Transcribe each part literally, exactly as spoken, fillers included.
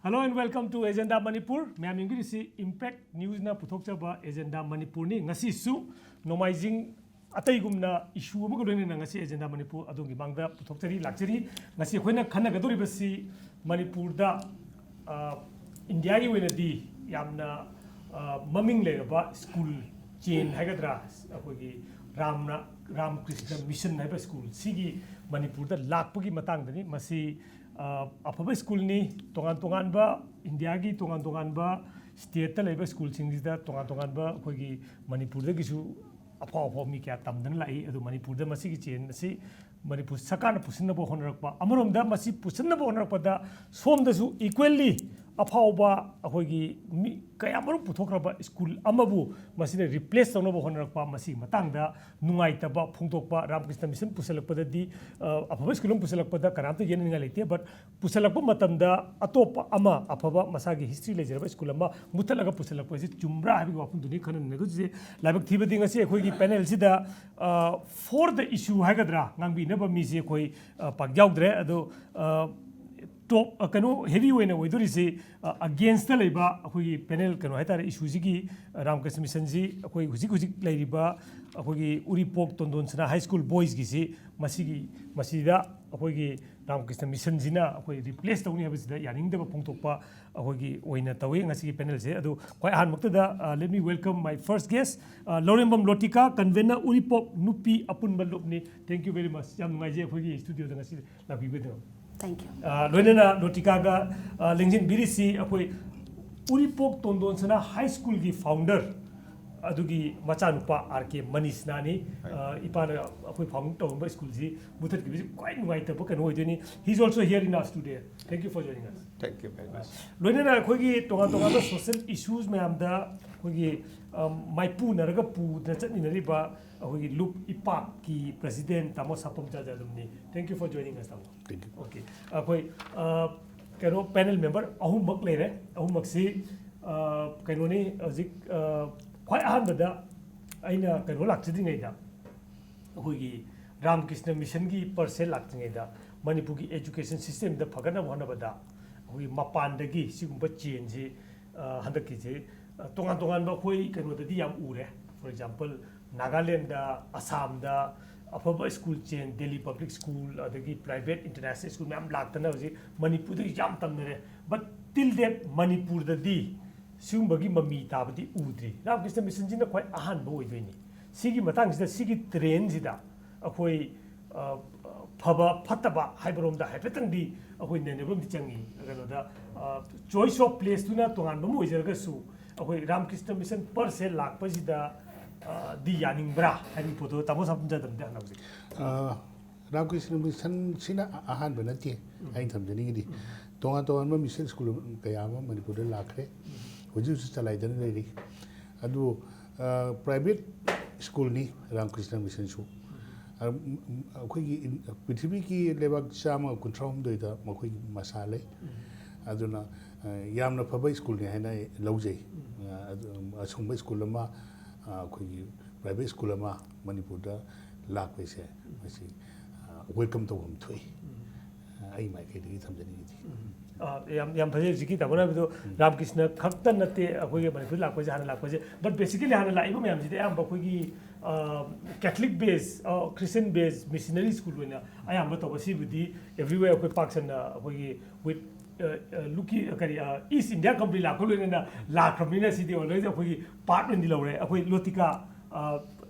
Hello and welcome to Agenda Manipur. ꯃꯌꯥꯝ ꯌꯦꯡꯕꯤꯔꯤꯁꯤ Impact Newsꯅ ꯄꯨꯊꯣꯛꯆꯕ Agenda Manipurꯅꯤ꯫ ꯉꯁꯤꯁꯨ ꯅꯣꯡꯃꯥꯏꯖꯤꯡ ꯑꯇꯩꯒꯨꯝꯅ issue ꯑꯃꯒ ꯂꯣꯏꯅꯅ ꯉꯁꯤ Agenda Manipur ꯑꯗꯣꯝꯒꯤ ꯃꯥꯡꯗ ꯄꯨꯊꯣꯛꯆꯔꯤ, ꯂꯥꯛꯆꯔꯤ꯫ ꯉꯁꯤ ꯑꯩꯈꯣꯏꯅ ꯈꯟꯅꯒꯗꯧꯔꯤꯕꯁꯤ ꯃꯅꯤꯄꯨꯔꯗ, ꯑ, ꯏꯟꯗꯤꯌꯥꯒꯤ ꯑꯣꯏꯅꯗꯤ ꯌꯥꯝꯅ, ꯑ, ꯃꯃꯤꯡ ꯂꯩꯔꯕ school chain ꯍꯥꯏꯒꯗ꯭ꯔꯥ, ꯑꯩꯈꯣꯏꯒꯤ ꯔꯥꯝꯅ, ꯔꯥꯝ ꯀ꯭ꯔꯤꯁꯅ ꯃꯤꯁꯟ ꯍꯥꯏꯕ school ꯁꯤꯒꯤ ꯃꯅꯤꯄꯨꯔꯗ ꯂꯥꯛꯄꯒꯤ ꯃꯇꯥꯡꯗꯅꯤ꯫ ꯃꯁꯤ, ꯑ, ꯑꯐꯕ schoolꯅꯤ꯫ ꯇꯣꯉꯥꯟ ꯇꯣꯉꯥꯟꯕ, ꯏꯟꯗꯤꯌꯥꯒꯤ ꯇꯣꯉꯥꯟ ꯇꯣꯉꯥꯟꯕ stateꯇ ꯂꯩꯕ schoolꯁꯤꯡꯁꯤꯗ ꯇꯣꯉꯥꯟ ꯇꯣꯉꯥꯟꯕ ꯑꯩꯈꯣꯏꯒꯤ ꯃꯅꯤꯄꯨꯔꯗꯒꯤꯁꯨ ꯑꯐꯥꯎ ꯑꯐꯥꯎ ꯃꯤ ꯀꯌꯥ ꯇꯝꯗꯅ ꯂꯥꯛꯏ꯫ ꯑꯗꯨ ꯃꯅꯤꯄꯨꯔꯗ ꯃꯁꯤꯒꯤ chain ꯑꯁꯤ ꯃꯅꯤꯄꯨꯔ ꯁꯔꯀꯥꯔꯅ ꯄꯨꯁꯤꯟꯅꯕ ꯍꯣꯠꯅꯔꯛꯄ, ꯑꯃꯔꯣꯝꯗ ꯃꯁꯤ ꯄꯨꯁꯤꯟꯅꯕ ꯍꯣꯠꯅꯔꯛꯄꯗ ꯁꯣꯝꯗꯁꯨ equally ꯑꯐꯥꯎꯕ ꯑꯩꯈꯣꯏꯒꯤ ꯃꯤ ꯀꯌꯥꯃꯔꯨꯝ ꯄꯨꯊꯣꯛꯈ꯭ꯔꯕ school ꯑꯃꯕꯨ ꯃꯁꯤꯅ replace ꯇꯧꯅꯕ ꯍꯣꯠꯅꯔꯛꯄ, ꯃꯁꯤꯒꯤ ꯃꯇꯥꯡꯗ ꯅꯨꯡꯉꯥꯏꯇꯕ ꯐꯣꯡꯗꯣꯛꯄ꯫ ꯔꯥꯃꯀ꯭ꯔꯤꯁꯅ ꯃꯤꯁꯟ ꯄꯨꯁꯜꯂꯛꯄꯗꯗꯤ, ꯑ, ꯑꯐꯕ school ꯑꯃ ꯄꯨꯁꯜꯂꯛꯄꯗ ꯀꯅꯥꯝꯇ ꯌꯦꯠꯅꯅꯤꯡꯉꯥꯏ ꯂꯩꯇꯦ, but ꯄꯨꯁꯜꯂꯛꯄ ꯃꯇꯝꯗ ꯑꯇꯣꯞꯄ ꯑꯃ, ꯑꯐꯕ ꯃꯁꯥꯒꯤ history ꯂꯩꯖꯔꯕ school ꯑꯃ ꯃꯨꯊꯠꯂꯒ ꯄꯨꯁꯜꯂꯛꯄ ꯑꯁꯤ ꯆꯨꯝꯕ꯭ꯔꯥ ꯍꯥꯏꯕꯒꯤ ꯋꯥꯐꯝꯗꯨꯅꯤ ꯈꯟꯅꯅꯤꯡꯉꯥꯏꯁꯦ꯫ ꯂꯥꯏꯕꯛ ꯊꯤꯕꯗꯤ ꯉꯁꯤ ꯑꯩꯈꯣꯏꯒꯤ panelꯁꯤꯗ, ꯑ, for the issue ꯍꯥꯏꯒꯗ꯭ꯔꯥ, ꯉꯥꯡꯕꯤꯅꯕ ꯃꯤꯁꯦ ꯑꯩꯈꯣꯏ, ꯑ, ꯄꯥꯛ ꯌꯥꯎꯗ꯭ꯔꯦ꯫ ꯑꯗꯣ, ꯑ, top, ꯑ, ꯀꯩꯅꯣ, heavy ꯑꯣꯏꯅ ꯑꯣꯏꯗꯣꯔꯤꯁꯤ, ꯑ, againstꯇ ꯂꯩꯕ ꯑꯩꯈꯣꯏꯒꯤ panel, ꯀꯩꯅꯣ ꯍꯥꯏꯇꯥꯔꯦ, issueꯁꯤꯒꯤ, ꯑ, ꯔꯥꯃꯀ꯭ꯔꯤꯁꯅ ꯃꯤꯁꯟꯁꯤ ꯑꯩꯈꯣꯏ ꯍꯧꯖꯤꯛ ꯍꯧꯖꯤꯛ ꯂꯩꯔꯤꯕ ꯑꯩꯈꯣꯏꯒꯤ ꯎꯔꯤꯄꯣꯛ ꯇꯣꯟꯗꯣꯟ ꯁꯅꯥ high school boysꯀꯤꯁꯤ ꯃꯁꯤꯒꯤ, ꯃꯁꯤꯗ ꯑꯩꯈꯣꯏꯒꯤ ꯔꯥꯃꯀ꯭ꯔꯤꯁꯅ ꯃꯤꯁꯟꯁꯤꯅ ꯑꯩꯈꯣꯏ replace ꯇꯧꯅꯤ ꯍꯥꯏꯕꯁꯤꯗ ꯌꯥꯅꯤꯡꯗꯕ ꯐꯣꯡꯗꯣꯛꯄ ꯑꯩꯈꯣꯏꯒꯤ ꯑꯣꯏꯅ ꯇꯧꯏ ꯉꯁꯤꯒꯤ panelꯁꯦ꯫ ꯑꯗꯨ ꯈ꯭ꯋꯥꯏ ꯑꯍꯥꯟꯃꯛꯇꯗ, ꯑ, let me welcome my first guest, ꯑ, ꯂꯧꯔꯦꯝꯕꯝ ꯂꯣꯇꯤꯀꯥ, convener ꯎꯔꯤꯄꯣꯛ ꯅꯨꯄꯤ ꯑꯄꯨꯟꯕ ꯂꯨꯞꯅꯤ꯫ Thank you very much. ꯌꯥꯝ ꯅꯨꯡꯉꯥꯏꯖꯩ ꯑꯩꯈꯣꯏꯒꯤ studioꯗ ꯉꯁꯤ ꯂꯥꯛꯄꯤꯕꯒꯤꯗꯃꯛ꯫ Thank you. ꯑ, ꯂꯣꯏꯅꯅ ꯂꯣꯇꯤꯀꯥꯒ, ꯑ, ꯂꯦꯡꯁꯤꯟꯕꯤꯔꯤꯁꯤ ꯑꯩꯈꯣꯏ ꯎꯔꯤꯄꯣꯛ ꯇꯣꯟꯗꯣꯟ ꯁꯅꯥ high schoolꯒꯤ founder, ꯑꯗꯨꯒꯤ ꯃꯆꯥꯅꯨꯄꯥ R K ꯃꯅꯤꯁꯅꯥꯅꯤ꯫ ꯑ, ꯏꯄꯥꯅ ꯑꯩꯈꯣꯏ found ꯇꯧꯔꯝꯕ schoolꯁꯤ ꯃꯨꯊꯠꯈꯤꯕꯁꯤ ꯈ꯭ꯋꯥꯏ ꯅꯨꯡꯉꯥꯏꯇꯕ ꯀꯩꯅꯣ ꯑꯣꯏꯗꯣꯏꯅꯤ꯫ He is also here in our studio. Thank you for joining us. Thank you very much. ꯂꯣꯏꯅꯅ ꯑꯩꯈꯣꯏꯒꯤ ꯇꯣꯉꯥꯟ ꯇꯣꯉꯥꯟꯕ social issues ꯃꯌꯥꯝꯗ ꯑꯩꯈꯣꯏꯒꯤ, ꯑ, ꯃꯥꯏꯄꯨꯅꯔꯒ ꯄꯨꯗꯅ ꯆꯠꯃꯤꯟꯅꯔꯤꯕ ꯑꯩꯈꯣꯏꯒꯤ ꯂꯨꯞ ꯏꯄꯥꯛꯀꯤ president ꯇꯥꯃꯣ ꯁꯥꯄꯝ ꯆꯥꯖꯥꯗꯨꯝꯅꯤ꯫ Thank you for joining us, ꯇꯥꯃꯣ꯫ Thank you. Okay. ꯑꯩꯈꯣꯏ, ꯑ, ꯀꯩꯅꯣ, panel member ꯑꯍꯨꯝꯃꯛ ꯂꯩꯔꯦ꯫ ꯑꯍꯨꯝꯃꯛꯁꯤ, ꯑ, ꯀꯩꯅꯣꯅꯤ, ꯍꯧꯖꯤꯛ, ꯑ, ꯈ꯭ꯋꯥꯏ ꯑꯍꯥꯟꯕꯗ ꯑꯩꯅ ꯀꯩꯅꯣ ꯂꯥꯛꯆꯗ꯭ꯔꯤꯉꯩꯗ, ꯑꯩꯈꯣꯏꯒꯤ ꯔꯥꯃꯀ꯭ꯔꯤꯁꯅ ꯃꯤꯁꯟꯒꯤ per se ꯂꯥꯛꯇ꯭ꯔꯤꯉꯩꯗ ꯃꯅꯤꯄꯨꯔꯒꯤ education systemꯗ ꯐꯒꯠꯅꯕ ꯍꯣꯠꯅꯕꯗ ꯑꯩꯈꯣꯏꯒꯤ ꯃꯄꯥꯟꯗꯒꯤ ꯁꯤꯒꯨꯝꯕ ꯆꯦꯟꯁꯤ, ꯑ, ꯍꯟꯗꯛꯀꯤꯁꯤ, ꯑ, ꯇꯣꯉꯥꯟ ꯇꯣꯉꯥꯟꯕ ꯑꯩꯈꯣꯏ ꯀꯩꯅꯣꯗꯗꯤ ꯌꯥꯝ ꯎꯔꯦ꯫ For example, ꯅꯥꯒꯥꯂꯦꯟꯗ, ꯑꯁꯥꯝꯗ ꯑꯐꯕ ꯁ꯭ꯀꯨꯜ ꯆꯦꯟ, ꯗꯦꯜꯂꯤ ꯄꯕ꯭ꯂꯤꯛ ꯁ꯭ꯀꯨꯜ, ꯑꯗꯒꯤ ꯄ꯭ꯔꯥꯏꯚꯦꯠ ꯏꯟꯇꯔꯅꯦꯁꯅꯦꯜ ꯁ꯭ꯀꯨꯜ ꯃꯌꯥꯝ ꯂꯥꯛꯇꯅ ꯍꯧꯖꯤꯛ ꯃꯅꯤꯄꯨꯔꯗ ꯌꯥꯝ ꯇꯝꯅꯔꯦ꯫ But till date ꯃꯅꯤꯄꯨꯔꯗꯗꯤ ꯁꯤꯒꯨꯝꯕꯒꯤ ꯃꯃꯤ ꯇꯥꯕꯗꯤ ꯎꯗ꯭ꯔꯤ꯫ ꯔꯥꯃꯀ꯭ꯔꯤꯁꯅ ꯃꯤꯁꯟꯁꯤꯅ ꯈ꯭ꯋꯥꯏ ꯑꯍꯥꯟꯕ ꯑꯣꯏꯗꯣꯏꯅꯤ꯫ ꯁꯤꯒꯤ ꯃꯇꯥꯡꯁꯤꯗ, ꯁꯤꯒꯤ ꯇ꯭ꯔꯦꯟꯁꯤꯗ ꯑꯩꯈꯣꯏ, ꯑ, ꯐꯕ ꯐꯠꯇꯕ ꯍꯥꯏꯕꯔꯣꯝꯗ ꯍꯥꯏꯐꯦꯠꯇꯪꯗꯤ ꯑꯩꯈꯣꯏ ꯅꯩꯅꯕ ꯑꯃꯗꯤ ꯆꯪꯉꯤ꯫ ꯀꯩꯅꯣꯗ, ꯑ, ꯆꯣꯏꯁ ꯑꯣꯐ ꯄ꯭ꯂꯦꯁꯇꯨꯅ ꯇꯣꯉꯥꯟꯕ ꯑꯃ ꯑꯣꯏꯖꯔꯒꯁꯨ, ꯑꯩꯈꯣꯏ ꯔꯥꯃꯀ꯭ꯔꯤꯁꯅ ꯃꯤꯁꯟ per se ꯂꯥꯛꯄꯁꯤꯗ, ꯑ, ꯗꯤ ꯌꯥꯅꯤꯡꯕ꯭ꯔꯥ ꯍꯥꯏꯕꯒꯤ ꯄꯣꯠꯇꯣ ꯇꯥꯃꯣ ꯁꯥꯃꯨꯖꯥꯗꯝꯗ ꯍꯪꯅꯕꯁꯦ꯫ ꯑ, ꯔꯥꯃꯀ꯭ꯔꯤꯁꯅ ꯃꯤꯁꯟꯁꯤꯅ ꯑ-, ꯑꯍꯥꯟꯕ ꯅꯠꯇꯦ꯫ ꯎꯝ꯫ ꯑꯩꯅ ꯊꯝꯖꯅꯤꯡꯉꯤꯗꯤ, ꯎꯝ꯫ ꯇꯣꯉꯥꯟ ꯇꯣꯉꯥꯟꯕ ꯃꯤꯁꯟ ꯁ꯭ꯀꯨꯜ ꯀꯌꯥ ꯑꯃ ꯃꯅꯤꯄꯨꯔꯗ ꯂꯥꯛꯈ꯭ꯔꯦ꯫ ꯎꯝ꯫ ꯍꯧꯖꯤꯛ ꯍꯧꯖꯤꯛ ꯆꯂꯥꯏꯗꯅ ꯂꯩꯔꯤ꯫ ꯑꯗꯨ, ꯑ, ꯄ꯭ꯔꯥꯏꯚꯦꯠ ꯁ꯭ꯀꯨꯜꯅꯤ ꯔꯥꯃꯀ꯭ꯔꯤꯁꯅ ꯃꯤꯁꯟꯁꯨ꯫ ꯎꯝ꯫ ꯑ, ꯎꯝ, ꯎꯝ, ꯑꯩꯈꯣꯏꯒꯤ ꯏꯟ-, ꯄ꯭ꯔꯤꯊꯤꯕꯤꯒꯤ ꯂꯩꯕꯥꯛ ꯆꯥꯝꯃꯒ ꯀꯨꯟꯊ꯭ꯔꯥ ꯍꯨꯝꯗꯣꯏꯗ ꯃꯈꯣꯏꯒꯤ ꯃꯁꯥ ꯂꯩ꯫ ꯎꯝ꯫ ꯑꯗꯨꯅ, ꯑ, ꯌꯥꯝꯅ ꯐꯕ ꯁ꯭ꯀꯨꯜꯅꯤ ꯍꯥꯏꯅ ꯑꯩ ꯂꯧꯖꯩ꯫ ꯎꯝ꯫ ꯑ, ꯑꯗꯨ, ꯑꯁꯨꯝꯕ ꯁ꯭ꯀꯨꯜ ꯑꯃ, ꯑ, ꯑꯩꯈꯣꯏꯒꯤ ꯄ꯭ꯔꯥꯏꯚꯦꯠ ꯁ꯭ꯀꯨꯜ ꯑꯃ ꯃꯅꯤꯄꯨꯔꯗ ꯂꯥꯛꯄꯁꯦ, ꯎꯝ꯫ ꯃꯁꯤ, ꯑ, ꯋꯦꯜꯀꯝ ꯇꯧꯐꯝ ꯊꯣꯛꯏ꯫ ꯎꯝ꯫ ꯑ, ꯑꯩ ꯃꯥꯏꯀꯩꯗꯒꯤ ꯊꯝꯖꯅꯤꯡꯉꯤꯗꯤ꯫ ꯎꯝ꯫ ꯑ, ꯌꯥꯝ, ꯌꯥꯝ ꯐꯖꯩ ꯍꯧꯖꯤꯛꯀꯤ ꯇꯥꯃꯣꯅ ꯍꯥꯏꯕꯗꯣ꯫ ꯎꯝ꯫ ꯔꯥꯃꯀ꯭ꯔꯤꯁꯅ ꯈꯛꯇ ꯅꯠꯇꯦ ꯑꯩꯈꯣꯏꯒꯤ ꯃꯅꯤꯄꯨꯔꯗ ꯂꯥꯛꯄꯁꯦ, ꯍꯥꯟꯅ ꯂꯥꯛꯄꯁꯦ, but basically ꯍꯥꯟꯅ ꯂꯥꯛꯏꯕ ꯃꯌꯥꯝꯁꯤꯗꯤ ꯑꯌꯥꯝꯕ ꯑꯩꯈꯣꯏꯒꯤ, ꯑ, Catholic base, ꯑ, Christian base missionary school ꯑꯣꯏꯅ ꯑꯌꯥꯝꯕ ꯇꯧꯕ꯫ ꯁꯤꯕꯨꯗꯤ everywhere ꯑꯩꯈꯣꯏ ꯄꯥꯛ ꯁꯟꯅ ꯑꯩꯈꯣꯏꯒꯤ with, ꯑ, ꯑ, ꯂꯨꯀꯤ-, ꯀꯔꯤ, ꯑ, East India Company ꯂꯥꯛꯄ ꯂꯣꯏꯅꯅ ꯂꯥꯛꯈ꯭ꯔꯕꯅꯤꯅ ꯁꯤꯗꯤ always ꯑꯩꯈꯣꯏꯒꯤ part ꯑꯣꯏꯅꯗꯤ ꯂꯧꯔꯦ꯫ ꯑꯩꯈꯣꯏ ꯂꯣꯇꯤꯀꯥ, ꯑ,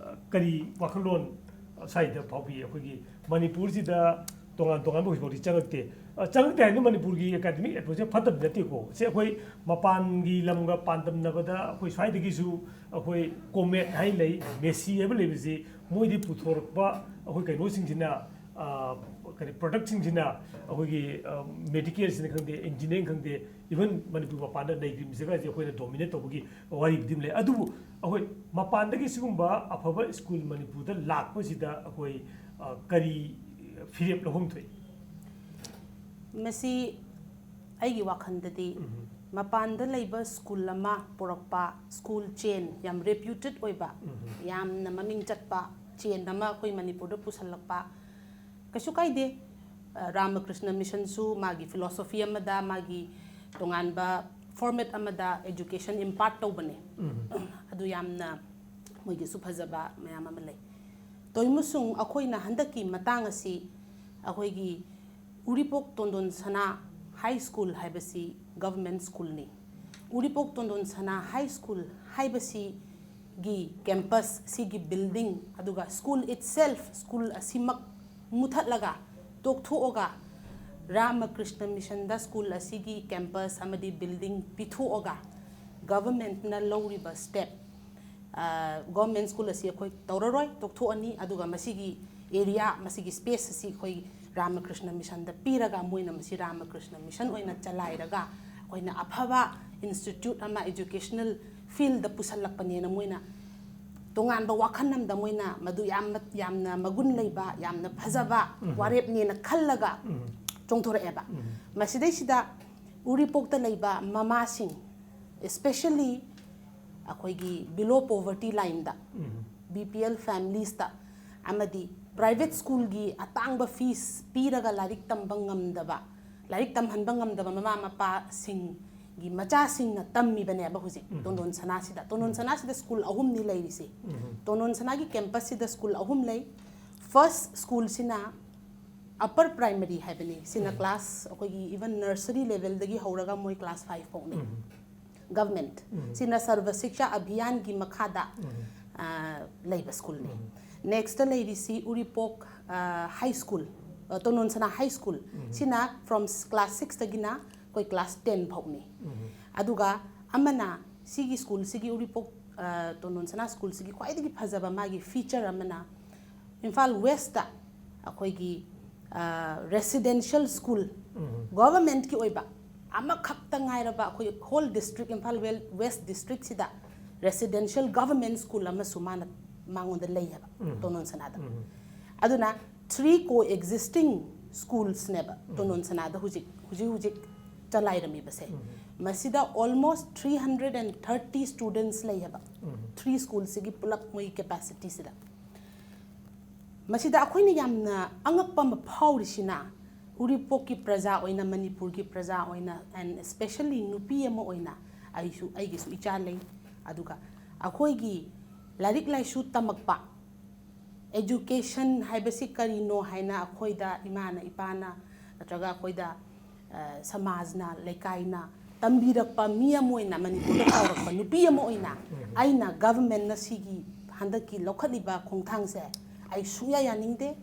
ꯀꯔꯤ ꯋꯥꯈꯜꯂꯣꯟ ꯁ꯭ꯋꯥꯏꯗ ꯐꯥꯎꯕꯤ ꯑꯩꯈꯣꯏꯒꯤ ꯃꯅꯤꯄꯨꯔꯁꯤꯗ ꯇꯣꯉꯥꯟ ꯇꯣꯉꯥꯟꯕ ꯍꯧꯖꯤꯛꯐꯥꯎꯗꯤ ꯆꯪꯉꯛꯇꯦ꯫ ꯑ, ꯆꯪꯉꯛꯇꯦ ꯍꯥꯏꯗꯤ ꯃꯅꯤꯄꯨꯔꯒꯤ academic approach ꯁꯦ ꯐꯠꯇꯕꯗꯤ ꯅꯠꯇꯦꯀꯣ꯫ ꯁꯦ ꯑꯩꯈꯣꯏ ꯃꯄꯥꯟꯒꯤ ꯂꯝꯒ ꯄꯥꯟꯗꯝꯅꯕꯗ ꯑꯩꯈꯣꯏ ꯁ꯭ꯋꯥꯏꯗꯒꯤꯁꯨ ꯑꯩꯈꯣꯏ ꯀꯣꯃꯦꯠ ꯍꯥꯏ ꯂꯩ, ꯃꯦꯁꯤ ꯍꯥꯏꯕ ꯂꯩꯕꯁꯤ ꯃꯣꯏꯗꯤ ꯄꯨꯊꯣꯔꯛꯄ ꯑꯩꯈꯣꯏ ꯀꯩꯅꯣꯁꯤꯡꯁꯤꯅ, ꯑ, ꯀꯔꯤ product ꯁꯤꯡꯁꯤꯅ ꯑꯩꯈꯣꯏꯒꯤ, ꯑ, medical ꯁꯤꯅ ꯈꯪꯗꯦ, engineering ꯈꯪꯗꯦ, even ꯃꯅꯤꯄꯨꯔ ꯃꯄꯥꯟꯗ ꯂꯩꯈ꯭ꯔꯤꯕꯁꯤꯒꯁꯦ ꯑꯩꯈꯣꯏꯅ dominate ꯇꯧꯕꯒꯤ ꯋꯥꯔꯤꯕꯨꯗꯤ ꯑꯃ ꯂꯩ꯫ ꯑꯗꯨꯕꯨ ꯑꯩꯈꯣꯏ ꯃꯄꯥꯟꯗꯒꯤ ꯁꯤꯒꯨꯝꯕ ꯑꯐꯕ ꯁ꯭ꯀꯨꯜ ꯃꯅꯤꯄꯨꯔꯗ ꯂꯥꯛꯄꯁꯤꯗ ꯑꯩꯈꯣꯏ, ꯑ, ꯀꯔꯤ ꯐꯤꯔꯦꯞ ꯂꯧꯐꯝ ꯊꯣꯛꯏ? ꯃꯁꯤ ꯑꯩꯒꯤ ꯋꯥꯈꯜꯗꯗꯤ ꯎꯝ꯫ ꯃꯄꯥꯟꯗ ꯂꯩꯕ ꯁ꯭ꯀꯨꯜ ꯑꯃ ꯄꯨꯔꯛꯄ, ꯁ꯭ꯀꯨꯜ ꯆꯦꯟ ꯌꯥꯝ reputed ꯑꯣꯏꯕ, ꯎꯝ꯫ ꯌꯥꯝꯅ ꯃꯃꯤꯡ ꯆꯠꯄ ꯆꯦꯟ ꯑꯃ ꯑꯩꯈꯣꯏ ꯃꯅꯤꯄꯨꯔꯗ ꯄꯨꯁꯜꯂꯛꯄ ꯀꯩꯁꯨ ꯀꯥꯏꯗꯦ꯫ ꯔꯥꯃꯀ꯭ꯔꯤꯁꯅ ꯃꯤꯁꯟꯁꯨ ꯃꯥꯒꯤ ꯐꯤꯂꯣꯁꯣꯐꯤ ꯑꯃꯗ, ꯃꯥꯒꯤ ꯇꯣꯉꯥꯟꯕ ꯐꯣꯔꯃꯦꯠ ꯑꯃꯗ ꯑꯦꯖꯨꯀꯦꯁꯟ ꯏꯝꯄꯥꯔꯠ ꯇꯧꯕꯅꯦ꯫ ꯑꯗꯨ ꯌꯥꯝꯅ ꯃꯣꯏꯒꯤꯁꯨ ꯐꯖꯕ ꯃꯌꯥꯝ ꯑꯃ ꯂꯩ꯫ ꯇꯣꯏꯃꯨꯁꯨꯡ, ꯑꯩꯈꯣꯏꯅ ꯍꯟꯗꯛꯀꯤ ꯃꯇꯥꯡ ꯑꯁꯤ ꯑꯩꯈꯣꯏꯒꯤ ꯎꯔꯤꯄꯣꯛ ꯇꯣꯟꯗꯣꯟ ꯁꯅꯥ ꯍꯥꯏ ꯁ꯭ꯀꯨꯜ ꯍꯥꯏꯕꯁꯤ ꯒꯚꯔꯟꯃꯦꯟꯠ ꯁ꯭ꯀꯨꯜꯅꯤ꯫ ꯎꯔꯤꯄꯣꯛ ꯇꯣꯟꯗꯣꯟ ꯁꯅꯥ ꯍꯥꯏ ꯁ꯭ꯀꯨꯜ ꯍꯥꯏꯕꯁꯤꯒꯤ ꯀꯦꯝꯄꯁ, ꯁꯤꯒꯤ ꯕꯤꯜꯗꯤꯡ, ꯑꯗꯨꯒ ꯁ꯭ꯀꯨꯜ ꯏꯠꯁꯦꯜꯐ, ꯁ꯭ꯀꯨꯜ ꯑꯁꯤꯃꯛ ꯃꯨꯊꯠꯂꯒ, ꯇꯣꯛꯊꯣꯛꯑꯒ, ꯔꯥꯃꯀ꯭ꯔꯤꯁꯅ ꯃꯤꯁꯟꯗ ꯁ꯭ꯀꯨꯜ ꯑꯁꯤꯒꯤ ꯀꯦꯝꯄꯁ ꯑꯃꯗꯤ ꯕꯤꯜꯗꯤꯡ ꯄꯤꯊꯣꯛꯑꯒ, ꯒꯚꯔꯟꯃꯦꯟꯠꯅ ꯂꯧꯔꯤꯕ ꯁ꯭ꯇꯦꯞ, ꯒꯚꯔꯟꯃꯦꯟꯠ ꯁ꯭ꯀꯨꯜ ꯑꯁꯤ ꯑꯩꯈꯣꯏ ꯇꯧꯔꯔꯣꯏ, ꯇꯣꯛꯊꯣꯛꯑꯅꯤ, ꯑꯗꯨꯒ ꯃꯁꯤꯒꯤ ꯑꯦꯔꯤꯌꯥ, ꯃꯁꯤꯒꯤ ꯁ꯭ꯄꯦꯁ ꯑꯁꯤ ꯑꯩꯈꯣꯏ ꯔꯥꯃꯀ꯭ꯔꯤꯁꯅ ꯃꯤꯁꯟꯗ ꯄꯤꯔꯒ, ꯃꯣꯏꯅ ꯃꯁꯤ ꯔꯥꯃꯀ꯭ꯔꯤꯁꯅ ꯃꯤꯁꯟ ꯑꯣꯏꯅ ꯆꯂꯥꯏꯔꯒ, ꯑꯩꯈꯣꯏꯅ ꯑꯐꯕ ꯏꯟꯁꯇꯤꯇ꯭ꯌꯨꯠ ꯑꯃ, ꯑꯦꯖꯨꯀꯦꯁꯅꯦꯜ ꯐꯤꯜꯗ ꯄꯨꯁꯜꯂꯛꯄꯅꯦꯅ ꯃꯣꯏꯅ ꯇꯣꯉꯥꯟꯕ ꯋꯥꯈꯜ ꯑꯃꯗ ꯃꯣꯏꯅ ꯃꯗꯨ ꯌꯥꯝ, ꯌꯥꯝꯅ ꯃꯒꯨꯟ ꯂꯩꯕ, ꯌꯥꯝꯅ ꯐꯖꯕ ꯋꯥꯔꯦꯞꯅꯦꯅ ꯈꯜꯂꯒ ꯆꯣꯡꯊꯣꯔꯛꯑꯦꯕ꯫ ꯃꯁꯤꯗꯩꯁꯤꯗ ꯎꯔꯤꯄꯣꯛꯇ ꯂꯩꯕ ꯃꯃꯥꯁꯤꯡ, especially ꯑꯩꯈꯣꯏꯒꯤ below poverty lineꯗ, ꯕꯤ ꯄꯤ ꯑꯦꯜ familiesꯇ, ꯑꯃꯗꯤ ꯄ꯭ꯔꯥꯏꯚꯦꯠ ꯁ꯭ꯀꯨꯜꯒꯤ ꯑꯇꯥꯡꯕ ꯐꯤꯁ ꯄꯤꯔꯒ ꯂꯥꯏꯔꯤꯛ ꯇꯝꯕ ꯉꯝꯗꯕ, ꯂꯥꯏꯔꯤꯛ ꯇꯝꯍꯟꯕ ꯉꯝꯗꯕ ꯃꯃꯥ ꯃꯄꯥꯁꯤꯡꯒꯤ ꯃꯆꯥꯁꯤꯡꯅ ꯇꯝꯃꯤꯕꯅꯦꯕ ꯍꯧꯖꯤꯛ ꯇꯣꯟꯗꯣꯟ ꯁꯅꯥꯁꯤꯗ꯫ ꯇꯣꯟꯗꯣꯟ ꯁꯅꯥꯁꯤꯗ ꯁ꯭ꯀꯨꯜ ꯑꯍꯨꯝꯅꯤ ꯂꯩꯔꯤꯁꯦ꯫ ꯇꯣꯟꯗꯣꯟ ꯁꯅꯥꯒꯤ ꯀꯦꯝꯄꯁꯁꯤꯗ ꯁ꯭ꯀꯨꯜ ꯑꯍꯨꯝ ꯂꯩ꯫ ꯐꯥꯔꯁ ꯁ꯭ꯀꯨꯜꯁꯤꯅ ꯑꯄꯔ ꯄ꯭ꯔꯥꯏꯃꯔꯤ ꯍꯥꯏꯕꯅꯤ꯫ ꯁꯤꯅ ꯀ꯭ꯂꯥꯁ, ꯑꯩꯈꯣꯏꯒꯤ even nursery levelꯗꯒꯤ ꯍꯧꯔꯒ ꯃꯣꯏ ꯀ꯭ꯂꯥꯁ ꯐꯥꯏꯚ ꯐꯥꯎꯅꯤ꯫ ꯒꯚꯔꯟꯃꯦꯟꯠ꯫ ꯁꯤꯅ ꯁꯔꯚ ꯁꯤꯛꯁꯥ ꯑꯚꯤꯌꯥꯟꯒꯤ ꯃꯈꯥꯗ, ꯑ, ꯂꯩꯕ ꯁ꯭ꯀꯨꯜꯅꯤ꯫ ꯅꯦꯛꯁꯇ ꯂꯩꯔꯤꯁꯤ ꯎꯔꯤꯄꯣꯛ, ꯑ, ꯍꯥꯏ ꯁ꯭ꯀꯨꯜ, ꯑ, ꯇꯣꯅꯣꯟꯁꯅꯥ ꯍꯥꯏ ꯁ꯭ꯀꯨꯜ꯫ ꯁꯤꯅ ꯐ꯭ꯔꯣꯝ ꯀ꯭ꯂꯥꯁ ꯁꯤꯛꯁꯇꯒꯤꯅ ꯑꯩꯈꯣꯏ ꯀ꯭ꯂꯥꯁ ꯇꯦꯟ ꯐꯥꯎꯅꯤ꯫ ꯑꯗꯨꯒ ꯑꯃꯅ ꯁꯤꯒꯤ ꯁ꯭ꯀꯨꯜꯁꯤꯒꯤ, ꯎꯔꯤꯄꯣꯛ, ꯑ, ꯇꯣꯅꯣꯟꯁꯅꯥ ꯁ꯭ꯀꯨꯜꯁꯤꯒꯤ ꯈ꯭ꯋꯥꯏꯗꯒꯤ ꯐꯖꯕ ꯃꯥꯒꯤ ꯐꯤꯆꯔ ꯑꯃꯅ ꯏꯝꯐꯥꯜ ꯋꯦꯁꯇ ꯑꯩꯈꯣꯏꯒꯤ, ꯑ, ꯔꯦꯁꯤꯗꯦꯟꯁꯤꯌꯦꯜ ꯁ꯭ꯀꯨꯜ, ꯒꯣꯚꯔꯟꯃꯦꯟꯠꯀꯤ ꯑꯣꯏꯕ ꯑꯃꯈꯛꯇ ꯉꯥꯏꯔꯕ ꯑꯩꯈꯣꯏ ꯍꯣꯜ ꯗꯤꯁꯇ꯭ꯔꯤꯛ, ꯏꯝꯐꯥꯜ ꯋꯦꯜ-, ꯋꯦꯁ ꯗꯤꯁꯇ꯭ꯔꯤꯛꯁꯤꯗ ꯔꯦꯁꯤꯗꯦꯟꯁꯤꯌꯦꯜ ꯒꯣꯚꯔꯟꯃꯦꯟꯠ ꯁ꯭ꯀꯨꯜ ꯑꯃꯁꯨ ꯃꯥꯅ, ꯃꯉꯣꯟꯗ ꯂꯩ ꯍꯥꯏꯕ, ꯇꯣꯅꯣꯟꯁꯅꯥꯗ꯫ ꯑꯗꯨꯅ ꯊ꯭ꯔꯤ ꯀꯣ ꯑꯦꯛꯖꯤꯁꯇꯤꯡ ꯁ꯭ꯀꯨꯜꯁꯅꯦꯕ ꯇꯣꯅꯣꯟꯁꯅꯥꯗ ꯍꯧꯖꯤꯛ, ꯍꯧꯖꯤꯛ ꯍꯧꯖꯤꯛ ꯆꯂꯥꯏꯔꯝꯃꯤꯕꯁꯦ꯫ ꯃꯁꯤꯗ almost three hundred and thirty students ꯂꯩ ꯍꯥꯏꯕ꯫ ꯊ꯭ꯔꯤ ꯁ꯭ꯀꯨꯜꯁꯤꯒꯤ ꯄꯨꯂꯞ ꯃꯣꯏ ꯀꯦꯄꯥꯁꯤꯇꯤꯁꯤꯗ꯫ ꯃꯁꯤꯗ ꯑꯩꯈꯣꯏꯅ ꯌꯥꯝꯅ ꯑꯉꯛꯄ ꯑꯃ ꯐꯥꯎꯔꯤꯁꯤꯅ, ꯎꯔꯤꯄꯣꯛꯀꯤ ꯄ꯭ꯔꯖꯥ ꯑꯣꯏꯅ, ꯃꯅꯤꯄꯨꯔꯒꯤ ꯄ꯭ꯔꯖꯥ ꯑꯣꯏꯅ, and especially ꯅꯨꯄꯤ ꯑꯃ ꯑꯣꯏꯅ ꯑꯩꯁꯨ, ꯑꯩꯒꯤꯁꯨ ꯏꯆꯥ ꯂꯩ꯫ ꯑꯗꯨꯒ ꯑꯩꯈꯣꯏꯒꯤ ꯂꯥꯏꯔꯤꯛ ꯂꯥꯏꯁꯨ ꯇꯝꯃꯛꯄ, education ꯍꯥꯏꯕꯁꯤ ꯀꯔꯤꯅꯣ ꯍꯥꯏꯅ ꯑꯩꯈꯣꯏꯗ ꯏꯃꯥꯅ, ꯏꯄꯥꯅ, ꯅꯠꯇ꯭ꯔꯒ ꯑꯩꯈꯣꯏꯗ, ꯑ, ꯁꯃꯥꯖꯅ, ꯂꯩꯀꯥꯏꯅ ꯇꯝꯕꯤꯔꯛꯄ ꯃꯤ ꯑꯃ ꯑꯣꯏꯅ, ꯃꯅꯤꯄꯨꯔꯗ ꯆꯥꯎꯔꯛꯄ ꯅꯨꯄꯤ ꯑꯃ ꯑꯣꯏꯅ, ꯑꯩꯅ governmentꯅ ꯁꯤꯒꯤ ꯍꯟꯗꯛꯀꯤ ꯂꯧꯈꯠꯂꯤꯕ ꯈꯣꯡꯊꯥꯡꯁꯦ ꯑꯩ ꯁꯨꯡꯌꯥ ꯌꯥꯅꯤꯡꯗꯦ꯫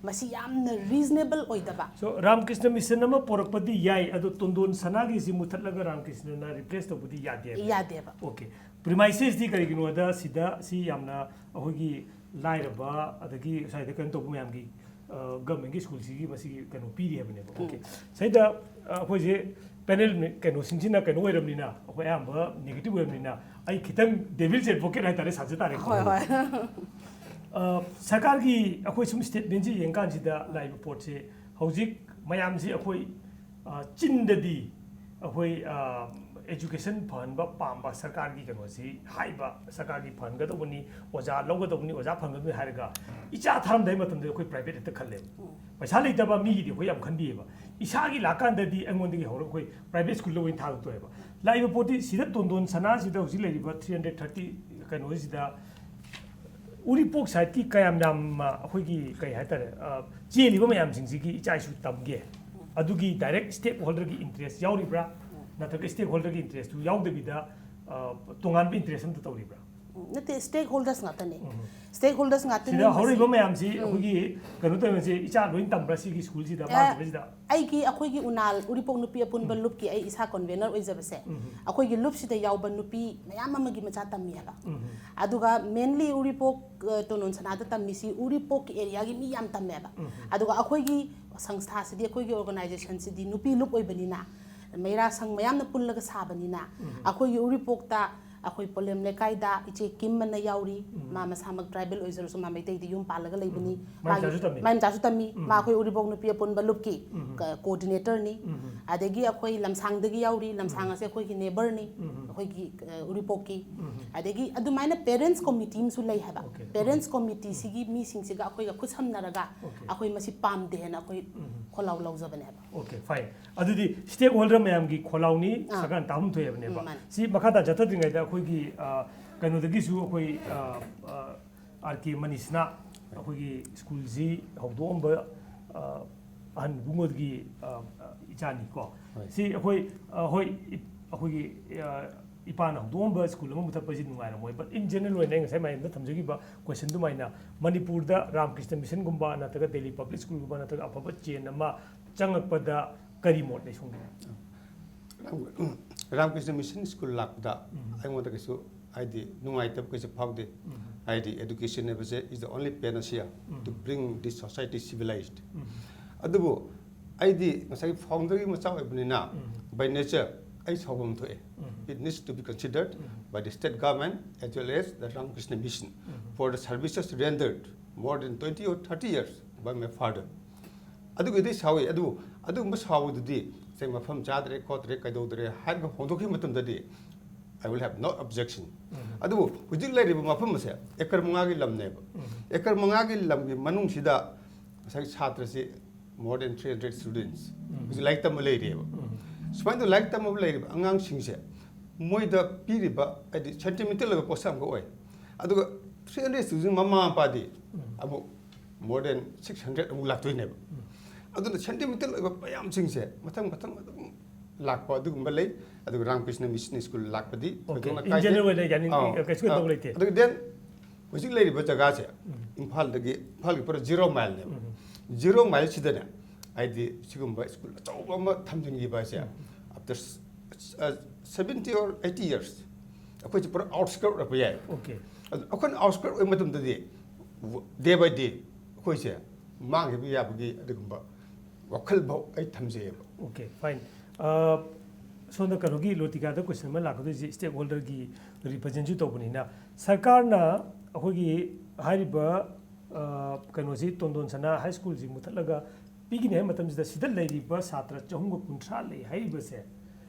ꯃꯁꯤ ꯌꯥꯝꯅ reasonable ꯑꯣꯏꯗꯕ꯫ So, ꯔꯥꯝꯀ꯭ꯔꯤꯁꯅ ꯃꯤꯁꯟ ꯑꯃ ꯄꯣꯔꯛꯄꯗꯤ ꯌꯥꯏ, ꯑꯗꯣ ꯇꯣꯟꯗꯣꯟ ꯁꯅꯥꯒꯤꯁꯤ ꯃꯨꯊꯠꯂꯒ ꯔꯥꯝꯀ꯭ꯔꯤꯁꯅꯅ replace ꯇꯧꯕꯗꯤ ꯌꯥꯗꯦꯕ꯫ ꯌꯥꯗꯦꯕ꯫ Okay. Premisesꯇꯤ ꯀꯔꯤꯒꯤꯅꯣꯗ ꯁꯤꯗ ꯁꯤ ꯌꯥꯝꯅ ꯑꯩꯈꯣꯏꯒꯤ ꯂꯥꯏꯔꯕ ꯑꯗꯒꯤ ꯁ꯭ꯋꯥꯏꯗ ꯀꯩꯅꯣ ꯇꯧꯕ ꯃꯌꯥꯝꯒꯤ, ꯑ, governmentꯀꯤ schoolꯁꯤꯒꯤ ꯃꯁꯤꯒꯤ ꯀꯩꯅꯣ ꯄꯤꯔꯤ ꯍꯥꯏꯕꯅꯦꯕ꯫ Okay. ꯁꯤꯗ, ꯑ, ꯑꯩꯈꯣꯏꯁꯦ panel ꯀꯩꯅꯣꯁꯤꯡꯁꯤꯅ ꯀꯩꯅꯣ ꯑꯣꯏꯔꯕꯅꯤꯅ, ꯑꯩꯈꯣꯏ ꯑꯌꯥꯝꯕ negative ꯑꯣꯏꯔꯕꯅꯤꯅ, ꯑꯩ ꯈꯤꯇꯪ devil's advocate ꯍꯥꯏꯇꯥꯔꯦ, ꯁꯥꯖ ꯇꯥꯔꯦ꯫ ꯍꯣꯏ, ꯍꯣꯏ꯫ ꯑ, ꯁꯔꯀꯥꯔꯒꯤ ꯑꯩꯈꯣꯏ ꯁꯨꯝ statementꯁꯤ ꯌꯦꯡꯀꯥꯟꯁꯤꯗ ꯂꯥꯛꯏꯕ ꯄꯣꯠꯁꯦ, ꯍꯧꯖꯤꯛ ꯃꯌꯥꯝꯁꯤ ꯑꯩꯈꯣꯏ, ꯑ, ꯆꯤꯟꯗꯗꯤ ꯑꯩꯈꯣꯏ, ꯑ, education ꯐꯍꯟꯕ ꯄꯥꯝꯕ ꯁꯔꯀꯥꯔꯒꯤ ꯀꯩꯅꯣꯁꯤ ꯍꯥꯏꯕ, ꯁꯔꯀꯥꯔꯒꯤ ꯐꯍꯟꯒꯗꯧꯕꯅꯤ, ꯑꯣꯖꯥ ꯂꯧꯒꯗꯧꯕꯅꯤ, ꯑꯣꯖꯥ ꯐꯍꯟꯒꯗꯧꯕꯅꯤ ꯍꯥꯏꯔꯒ ꯏꯆꯥ ꯊꯥꯔꯝꯗꯥꯏ ꯃꯇꯝꯗ ꯑꯩꯈꯣꯏ private ꯍꯦꯛꯇ ꯈꯜꯂꯦꯕ꯫ ꯄꯩꯁꯥ ꯂꯩꯇꯕ ꯃꯤꯒꯤꯗꯤ ꯑꯩꯈꯣꯏ ꯌꯥꯝ ꯈꯟꯕꯤꯌꯦꯕ꯫ ꯏꯁꯥꯒꯤ ꯂꯥꯛꯀꯥꯟꯗꯗꯤ ꯑꯩꯉꯣꯟꯗꯒꯤ ꯍꯧꯔꯒ ꯑꯩꯈꯣꯏ private schoolꯗ ꯑꯣꯏꯅ ꯊꯥꯗꯣꯛꯇꯣꯏꯕ꯫ ꯂꯥꯛꯏꯕ ꯄꯣꯠꯇꯤ ꯁꯤꯗ ꯇꯣꯟꯗꯣꯟ ꯁꯅꯥꯁꯤꯗ ꯍꯧꯖꯤꯛ ꯂꯩꯔꯤꯕ three hundred thirty ꯀꯩꯅꯣꯁꯤꯗ ꯎꯔꯤꯄꯣꯛ sideꯀꯤ ꯀꯌꯥꯝ ꯌꯥꯝꯅ ꯑꯩꯈꯣꯏꯒꯤ ꯀꯩ ꯍꯥꯏꯇꯥꯔꯦ, ꯑ, ꯆꯦꯜꯂꯤꯕ ꯃꯌꯥꯝꯁꯤꯡꯁꯤꯒꯤ ꯏꯆꯥ ꯏꯁꯨ ꯇꯝꯒꯦ, ꯑꯗꯨꯒꯤ direct stakeholderꯒꯤ interest ꯌꯥꯎꯔꯤꯕ꯭ꯔꯥ? ꯅꯠꯇ꯭ꯔꯒ stakeholderꯒꯤ interestꯇꯨ ꯌꯥꯎꯗꯕꯤꯗ, ꯑ, ꯇꯣꯉꯥꯟꯕ interest ꯑꯝꯇ ꯇꯧꯔꯤꯕ꯭ꯔꯥ? ꯎꯝ, ꯅꯠꯇꯦ, stakeholders ꯉꯥꯛꯇꯅꯦ꯫ ꯎꯝ꯫ Stakeholders ꯉꯥꯛꯇꯅꯤ ꯁꯤꯗ ꯍꯧꯔꯤꯕ ꯃꯁꯤ꯫ ꯃꯌꯥꯝꯁꯤ ꯎꯝ꯫ ꯑꯩꯈꯣꯏꯒꯤ ꯀꯩꯅꯣ ꯇꯧꯔꯤꯁꯦ, ꯏꯆꯥ ꯂꯣꯏ ꯇꯝꯕ꯭ꯔꯥ ꯁꯤꯒꯤ schoolꯁꯤꯗ, ꯑꯦ, ꯃꯥꯁꯤꯗ? ꯑꯩꯒꯤ, ꯑꯩꯈꯣꯏꯒꯤ ꯎꯅꯥꯜ ꯎꯔꯤꯄꯣꯛ ꯅꯨꯄꯤ ꯑꯄꯨꯟꯕ ꯂꯨꯞꯀꯤ ꯑꯩ ꯏꯁꯥ convener ꯑꯣꯏꯖꯕꯁꯦ, ꯑꯩꯈꯣꯏꯒꯤ ꯂꯨꯞꯁꯤꯗ ꯌꯥꯎꯕ ꯅꯨꯄꯤ ꯃꯌꯥꯝ ꯑꯃꯒꯤ ꯃꯆꯥ ꯇꯝꯃꯤ ꯍꯥꯏꯕ꯫ ꯑꯗꯨꯒ mainly ꯎꯔꯤꯄꯣꯛ, ꯑ, ꯇꯣꯟꯗꯣꯟ ꯁꯅꯥꯗ ꯇꯝꯃꯤꯁꯤ ꯎꯔꯤꯄꯣꯛꯀꯤ areaꯒꯤ ꯃꯤ ꯌꯥꯝ ꯇꯝꯃꯦꯕ꯫ ꯑꯗꯨꯒ ꯑꯩꯈꯣꯏꯒꯤ ꯁꯪꯁꯊꯥꯁꯤꯗꯤ, ꯑꯩꯈꯣꯏꯒꯤ organizationꯁꯤꯗꯤ ꯅꯨꯄꯤ ꯂꯨꯞ ꯑꯣꯏꯕꯅꯤꯅ, ꯃꯩꯔꯥ ꯁꯪ ꯃꯌꯥꯝꯅ ꯄꯨꯜꯂꯒ ꯁꯥꯕꯅꯤꯅ, ꯑꯩꯈꯣꯏꯒꯤ ꯎꯔꯤꯄꯣꯛꯇ ꯑꯩꯈꯣꯏ ꯄꯣꯂꯦꯝ ꯂꯩꯀꯥꯏꯗ ꯏꯆꯦ ꯀꯤꯝ ꯑꯅ ꯌꯥꯎꯔꯤ꯫ ꯃꯥ ꯃꯁꯥꯃꯛ tribal ꯑꯣꯏꯖꯔꯁꯨ ꯃꯥ ꯃꯩꯇꯩꯗ ꯌꯨꯝ ꯄꯥꯜꯂꯒ ꯂꯩꯕꯅꯤ꯫ ꯃꯥꯏ ꯃꯆꯥꯁꯨ ꯇꯝꯃꯤ? ꯃꯥꯏ ꯃꯆꯥꯁꯨ ꯇꯝꯃꯤ꯫ ꯃꯥ ꯑꯩꯈꯣꯏ ꯎꯔꯤꯄꯣꯛ ꯅꯨꯄꯤ ꯑꯄꯨꯟꯕ ꯂꯨꯞꯀꯤ ꯀ-, coordinatorꯅꯤ꯫ ꯑꯗꯒꯤ ꯑꯩꯈꯣꯏ ꯂꯝꯁꯥꯡꯗꯒꯤ ꯌꯥꯎꯔꯤ꯫ ꯂꯝꯁꯥꯡ ꯑꯁꯦ ꯑꯩꯈꯣꯏꯒꯤ neighbourꯅꯤ꯫ ꯑꯩꯈꯣꯏꯒꯤ, ꯑ, ꯎꯔꯤꯄꯣꯛꯀꯤ꯫ ꯑꯗꯒꯤ ꯑꯗꯨꯃꯥꯏꯅ parents committee ꯑꯃꯁꯨ ꯂꯩ ꯍꯥꯏꯕ꯫ Okay. Parents committeeꯁꯤꯒꯤ ꯃꯤꯁꯤꯡꯁꯤꯒ ꯑꯩꯈꯣꯏꯒ ꯈꯨꯠꯁꯝꯅꯔꯒ ꯑꯩꯈꯣꯏ ꯃꯁꯤ ꯄꯥꯝꯗꯦꯅ ꯑꯩꯈꯣꯏ ꯈꯣꯜꯂꯥꯎ ꯂꯧꯖꯕꯅꯦꯕ꯫ Okay, fine. ꯑꯗꯨꯗꯤ stakeholder ꯃꯌꯥꯝꯒꯤ ꯈꯣꯜꯂꯥꯎꯅꯤ ꯑꯥ. ꯁꯔꯀꯥꯔꯅ ꯇꯥꯐꯝ ꯊꯣꯛꯑꯦꯕꯅꯦꯕ꯫ ꯎꯝ, ꯃꯥꯅꯤ. ꯁꯤ ꯃꯈꯥ ꯇꯥꯅ ꯆꯠꯊꯗ꯭ꯔꯤꯉꯩꯗ ꯑꯩꯈꯣꯏꯒꯤ ꯑ, ꯀꯩꯅꯣꯗꯒꯤꯁꯨ ꯑꯩꯈꯣꯏ ꯑ, ꯑ, ꯑꯥꯔ ꯀꯦ ꯃꯅꯤꯁꯅ ꯑꯩꯈꯣꯏꯒꯤ ꯁ꯭ꯀꯨꯜꯁꯤ ꯍꯧꯗꯣꯛꯑꯝꯕ ꯑ, ꯑꯍꯟ ꯏꯕꯨꯡꯉꯣꯒꯤ ꯑ, ꯑ, ꯏꯆꯥꯅꯤꯀꯣ꯫ ꯍꯣꯏ. ꯁꯤ ꯑꯩꯈꯣꯏ ꯑ, ꯍꯣꯏ, ꯏ- ꯑꯩꯈꯣꯏꯒꯤ ꯑ, ꯏꯄꯥꯅ ꯍꯧꯗꯣꯛꯑꯝꯕ ꯁ꯭ꯀꯨꯜ ꯑꯃ ꯃꯨꯊꯠꯄꯁꯤ ꯅꯨꯡꯉꯥꯏꯔꯝꯃꯣꯏ, but in general ꯑꯣꯏꯅ ꯑꯩ ꯉꯁꯥꯏ ꯃꯌꯥꯝꯗ ꯊꯝꯖꯈꯤꯕ question ꯑꯗꯨꯃꯥꯏꯅ ꯃꯅꯤꯄꯨꯔꯗ ꯔꯥꯝꯀ꯭ꯔꯤꯁꯅ ꯃꯤꯁꯟꯒꯨꯝꯕ ꯅꯠꯇ꯭ꯔꯒ ꯗꯦꯜꯂꯤ ꯄꯕ꯭ꯂꯤꯛ ꯁ꯭ꯀꯨꯜꯒꯨꯝꯕ ꯅꯠꯇ꯭ꯔꯒ ꯑꯐꯕ ꯆꯦꯟ ꯑꯃ ꯆꯪꯉꯛꯄꯗ ꯀꯔꯤ ꯃꯣꯠ ꯂꯩ ꯁꯣꯝꯒꯤ? ꯔꯥꯝ- ꯔꯥꯝꯀ꯭ꯔꯤꯁꯅ ꯃꯤꯁꯟ ꯁ꯭ꯀꯨꯜ ꯂꯥꯛꯄꯗ ꯎꯝ. ꯑꯩꯉꯣꯟꯗ ꯀꯩꯁꯨ ꯍꯥꯏꯗꯤ ꯅꯨꯡꯉꯥꯏꯇꯕ ꯀꯩꯁꯨ ꯐꯥꯎꯗꯦ꯫ ꯎꯝ. ꯍꯥꯏꯗꯤ education ꯍꯥꯏꯕꯁꯦ is the only panacea um. to bring this society civilized. ꯎꯝ. ꯑꯗꯨꯕꯨ ꯑꯩꯗꯤ ꯉꯁꯥꯏꯒꯤ founder ꯒꯤ ꯃꯆꯥ ꯑꯣꯏꯕꯅꯤꯅ ꯎꯝ. by nature ꯑꯩ ꯁꯥꯎꯐꯝ ꯊꯣꯛꯑꯦ. ꯎꯝ. It needs to be considered um. by the state government as well as the Ramakrishna Mission um. for the services rendered more than twenty or thirty years by my father. ꯑꯗꯨꯒꯤꯗꯤ ꯁꯥꯎꯏ, ꯑꯗꯨꯕꯨ ꯑꯗꯨꯒꯨꯝꯕ ꯁꯥꯎꯕꯗꯨꯗꯤ ꯉꯁꯥꯏ ꯃꯐꯝ ꯆꯥꯗ꯭ꯔꯦ ꯈꯣꯠꯇ꯭ꯔꯦ ꯀꯩꯗꯧꯗ꯭ꯔꯦ ꯍꯥꯏꯔꯒ ꯍꯣꯡꯗꯣꯛꯈꯤꯕ ꯃꯇꯝꯗꯗꯤ I will have no objection. ꯎꯝ. ꯑꯗꯨꯕꯨ ꯍꯧꯖꯤꯛ ꯂꯩꯔꯤꯕ ꯃꯐꯝ ꯑꯁꯦ ꯑꯦꯀꯔ ꯃꯉꯥꯒꯤ ꯂꯝꯅꯦꯕ꯫ ꯎꯝ. ꯑꯦꯀꯔ ꯃꯉꯥꯒꯤ ꯂꯝꯒꯤ ꯃꯅꯨꯡꯁꯤꯗ ꯉꯁꯥꯏꯒꯤ ꯁꯥꯇ꯭ꯔꯁꯤ more than three hundred students ꯎꯝ. ꯍꯧꯖꯤꯛ ꯂꯥꯏꯔꯤꯛ ꯇꯝꯕ ꯂꯩꯔꯤꯑꯕ꯫ ꯎꯝ. ꯁꯨꯃꯥꯏꯅ ꯇꯧ ꯂꯥꯏꯔꯤꯛ ꯇꯝꯕ ꯂꯩꯔꯤꯕ ꯑꯉꯥꯡꯁꯤꯡꯁꯦ ꯃꯣꯏꯗ ꯄꯤꯔꯤꯕ ꯍꯥꯏꯗꯤ sentimental ꯑꯣꯏꯕ ꯄꯣꯠꯁꯛ ꯑꯃꯈꯛ ꯑꯣꯏ꯫ ꯑꯗꯨꯒ three hundred students ꯃꯃꯥ ꯃꯄꯥꯗꯤ ꯎꯝ. ꯑꯃꯨꯛ more than six hundred ꯑꯃꯨꯛ ꯂꯥꯛꯇꯣꯏꯅꯦꯕ꯫ ꯎꯝ. ꯑꯗꯨꯅ sentimental ꯑꯣꯏꯕ ꯃꯌꯥꯝꯁꯤꯡꯁꯦ ꯃꯊꯪ ꯃꯊꯪ ꯑꯗꯨꯝ ꯂꯥꯛꯄ ꯑꯗꯨꯒꯨꯝꯕ ꯂꯩ꯫ ꯑꯗꯨꯒ ꯔꯥꯝꯀ꯭ꯔꯤꯁꯅ ꯃꯤꯁꯟ ꯁ꯭ꯀꯨꯜ ꯂꯥꯛꯄꯗꯤ Okay. ꯊꯣꯏꯗꯣꯛꯅ In ꯀꯥꯏꯗꯦ꯫ general ꯑꯣꯏꯅ ꯌꯥꯅꯤꯡ- ꯑꯥ, ꯀꯩꯁꯨ ꯀꯩꯅꯣ ꯑꯥ, ꯇꯧꯕ ꯂꯩꯇꯦ꯫ ꯑꯗꯨꯒ then ꯍꯧꯖꯤꯛ ꯂꯩꯔꯤꯕ ꯖꯒꯥꯁꯦ ꯎꯝ. ꯏꯝꯐꯥꯜꯗꯒꯤ ꯏꯝꯐꯥꯜꯒꯤ ꯄꯨꯔꯥ ꯖꯤꯔꯣ ꯃꯥꯏꯜꯅꯦꯕ꯫ ꯎꯝ. ꯖꯤꯔꯣ ꯃꯥꯏꯜꯁꯤꯗꯅꯦ ꯍꯥꯏꯗꯤ ꯁꯤꯒꯨꯝꯕ ꯁ꯭ꯀꯨꯜ ꯑꯆꯧꯕ ꯑꯃ ꯊꯝꯖꯤꯟꯈꯤꯕ ꯍꯥꯏꯁꯦ ꯎꯝ. after seventy or eighty years ꯑꯩꯈꯣꯏꯁꯦ ꯄꯨꯔꯥ outskirt ꯑꯣꯏꯔꯛꯄ ꯌꯥꯏ꯫ Okay. ꯑꯗꯨ ꯑꯩꯈꯣꯏꯅ outskirt ꯑꯣꯏꯕ ꯃꯇꯝꯗꯗꯤ day by day ꯑꯩꯈꯣꯏꯁꯦ ꯃꯥꯡꯈꯤꯕ ꯌꯥꯕꯒꯤ ꯑꯗꯨꯒꯨꯝꯕ ꯋꯥꯈꯜ ꯐꯥꯎ ꯑꯩ ꯊꯝꯖꯩꯌꯦꯕ꯫ Okay, fine. ꯑ, ꯁꯣꯝꯗ ꯀꯩꯅꯣꯒꯤ ꯂꯣꯇꯤꯀꯥꯗ question ꯑꯃ ꯂꯥꯛꯀꯗꯣꯏꯁꯦ stakeholder ꯒꯤ represent ꯁꯨ ꯇꯧꯕꯅꯤꯅ ꯁꯔꯀꯥꯔꯅ ꯑꯩꯈꯣꯏꯒꯤ ꯍꯥꯏꯔꯤꯕ ꯑ, ꯀꯩꯅꯣꯁꯤ ꯇꯣꯟꯗꯣꯟ ꯁꯅꯥ ꯍꯥꯏ ꯁ꯭ꯀꯨꯜꯁꯤ ꯃꯨꯊꯠꯂꯒ ꯄꯤꯒꯅꯤ ꯍꯥꯏꯕ ꯃꯇꯝꯁꯤꯗ ꯁꯤꯗ ꯂꯩꯔꯤꯕ ꯁꯥꯇ꯭ꯔ ꯆꯍꯨꯝꯒ ꯀꯨꯟꯊ꯭ꯔꯥ ꯂꯩ ꯍꯥꯏꯔꯤꯕꯁꯦ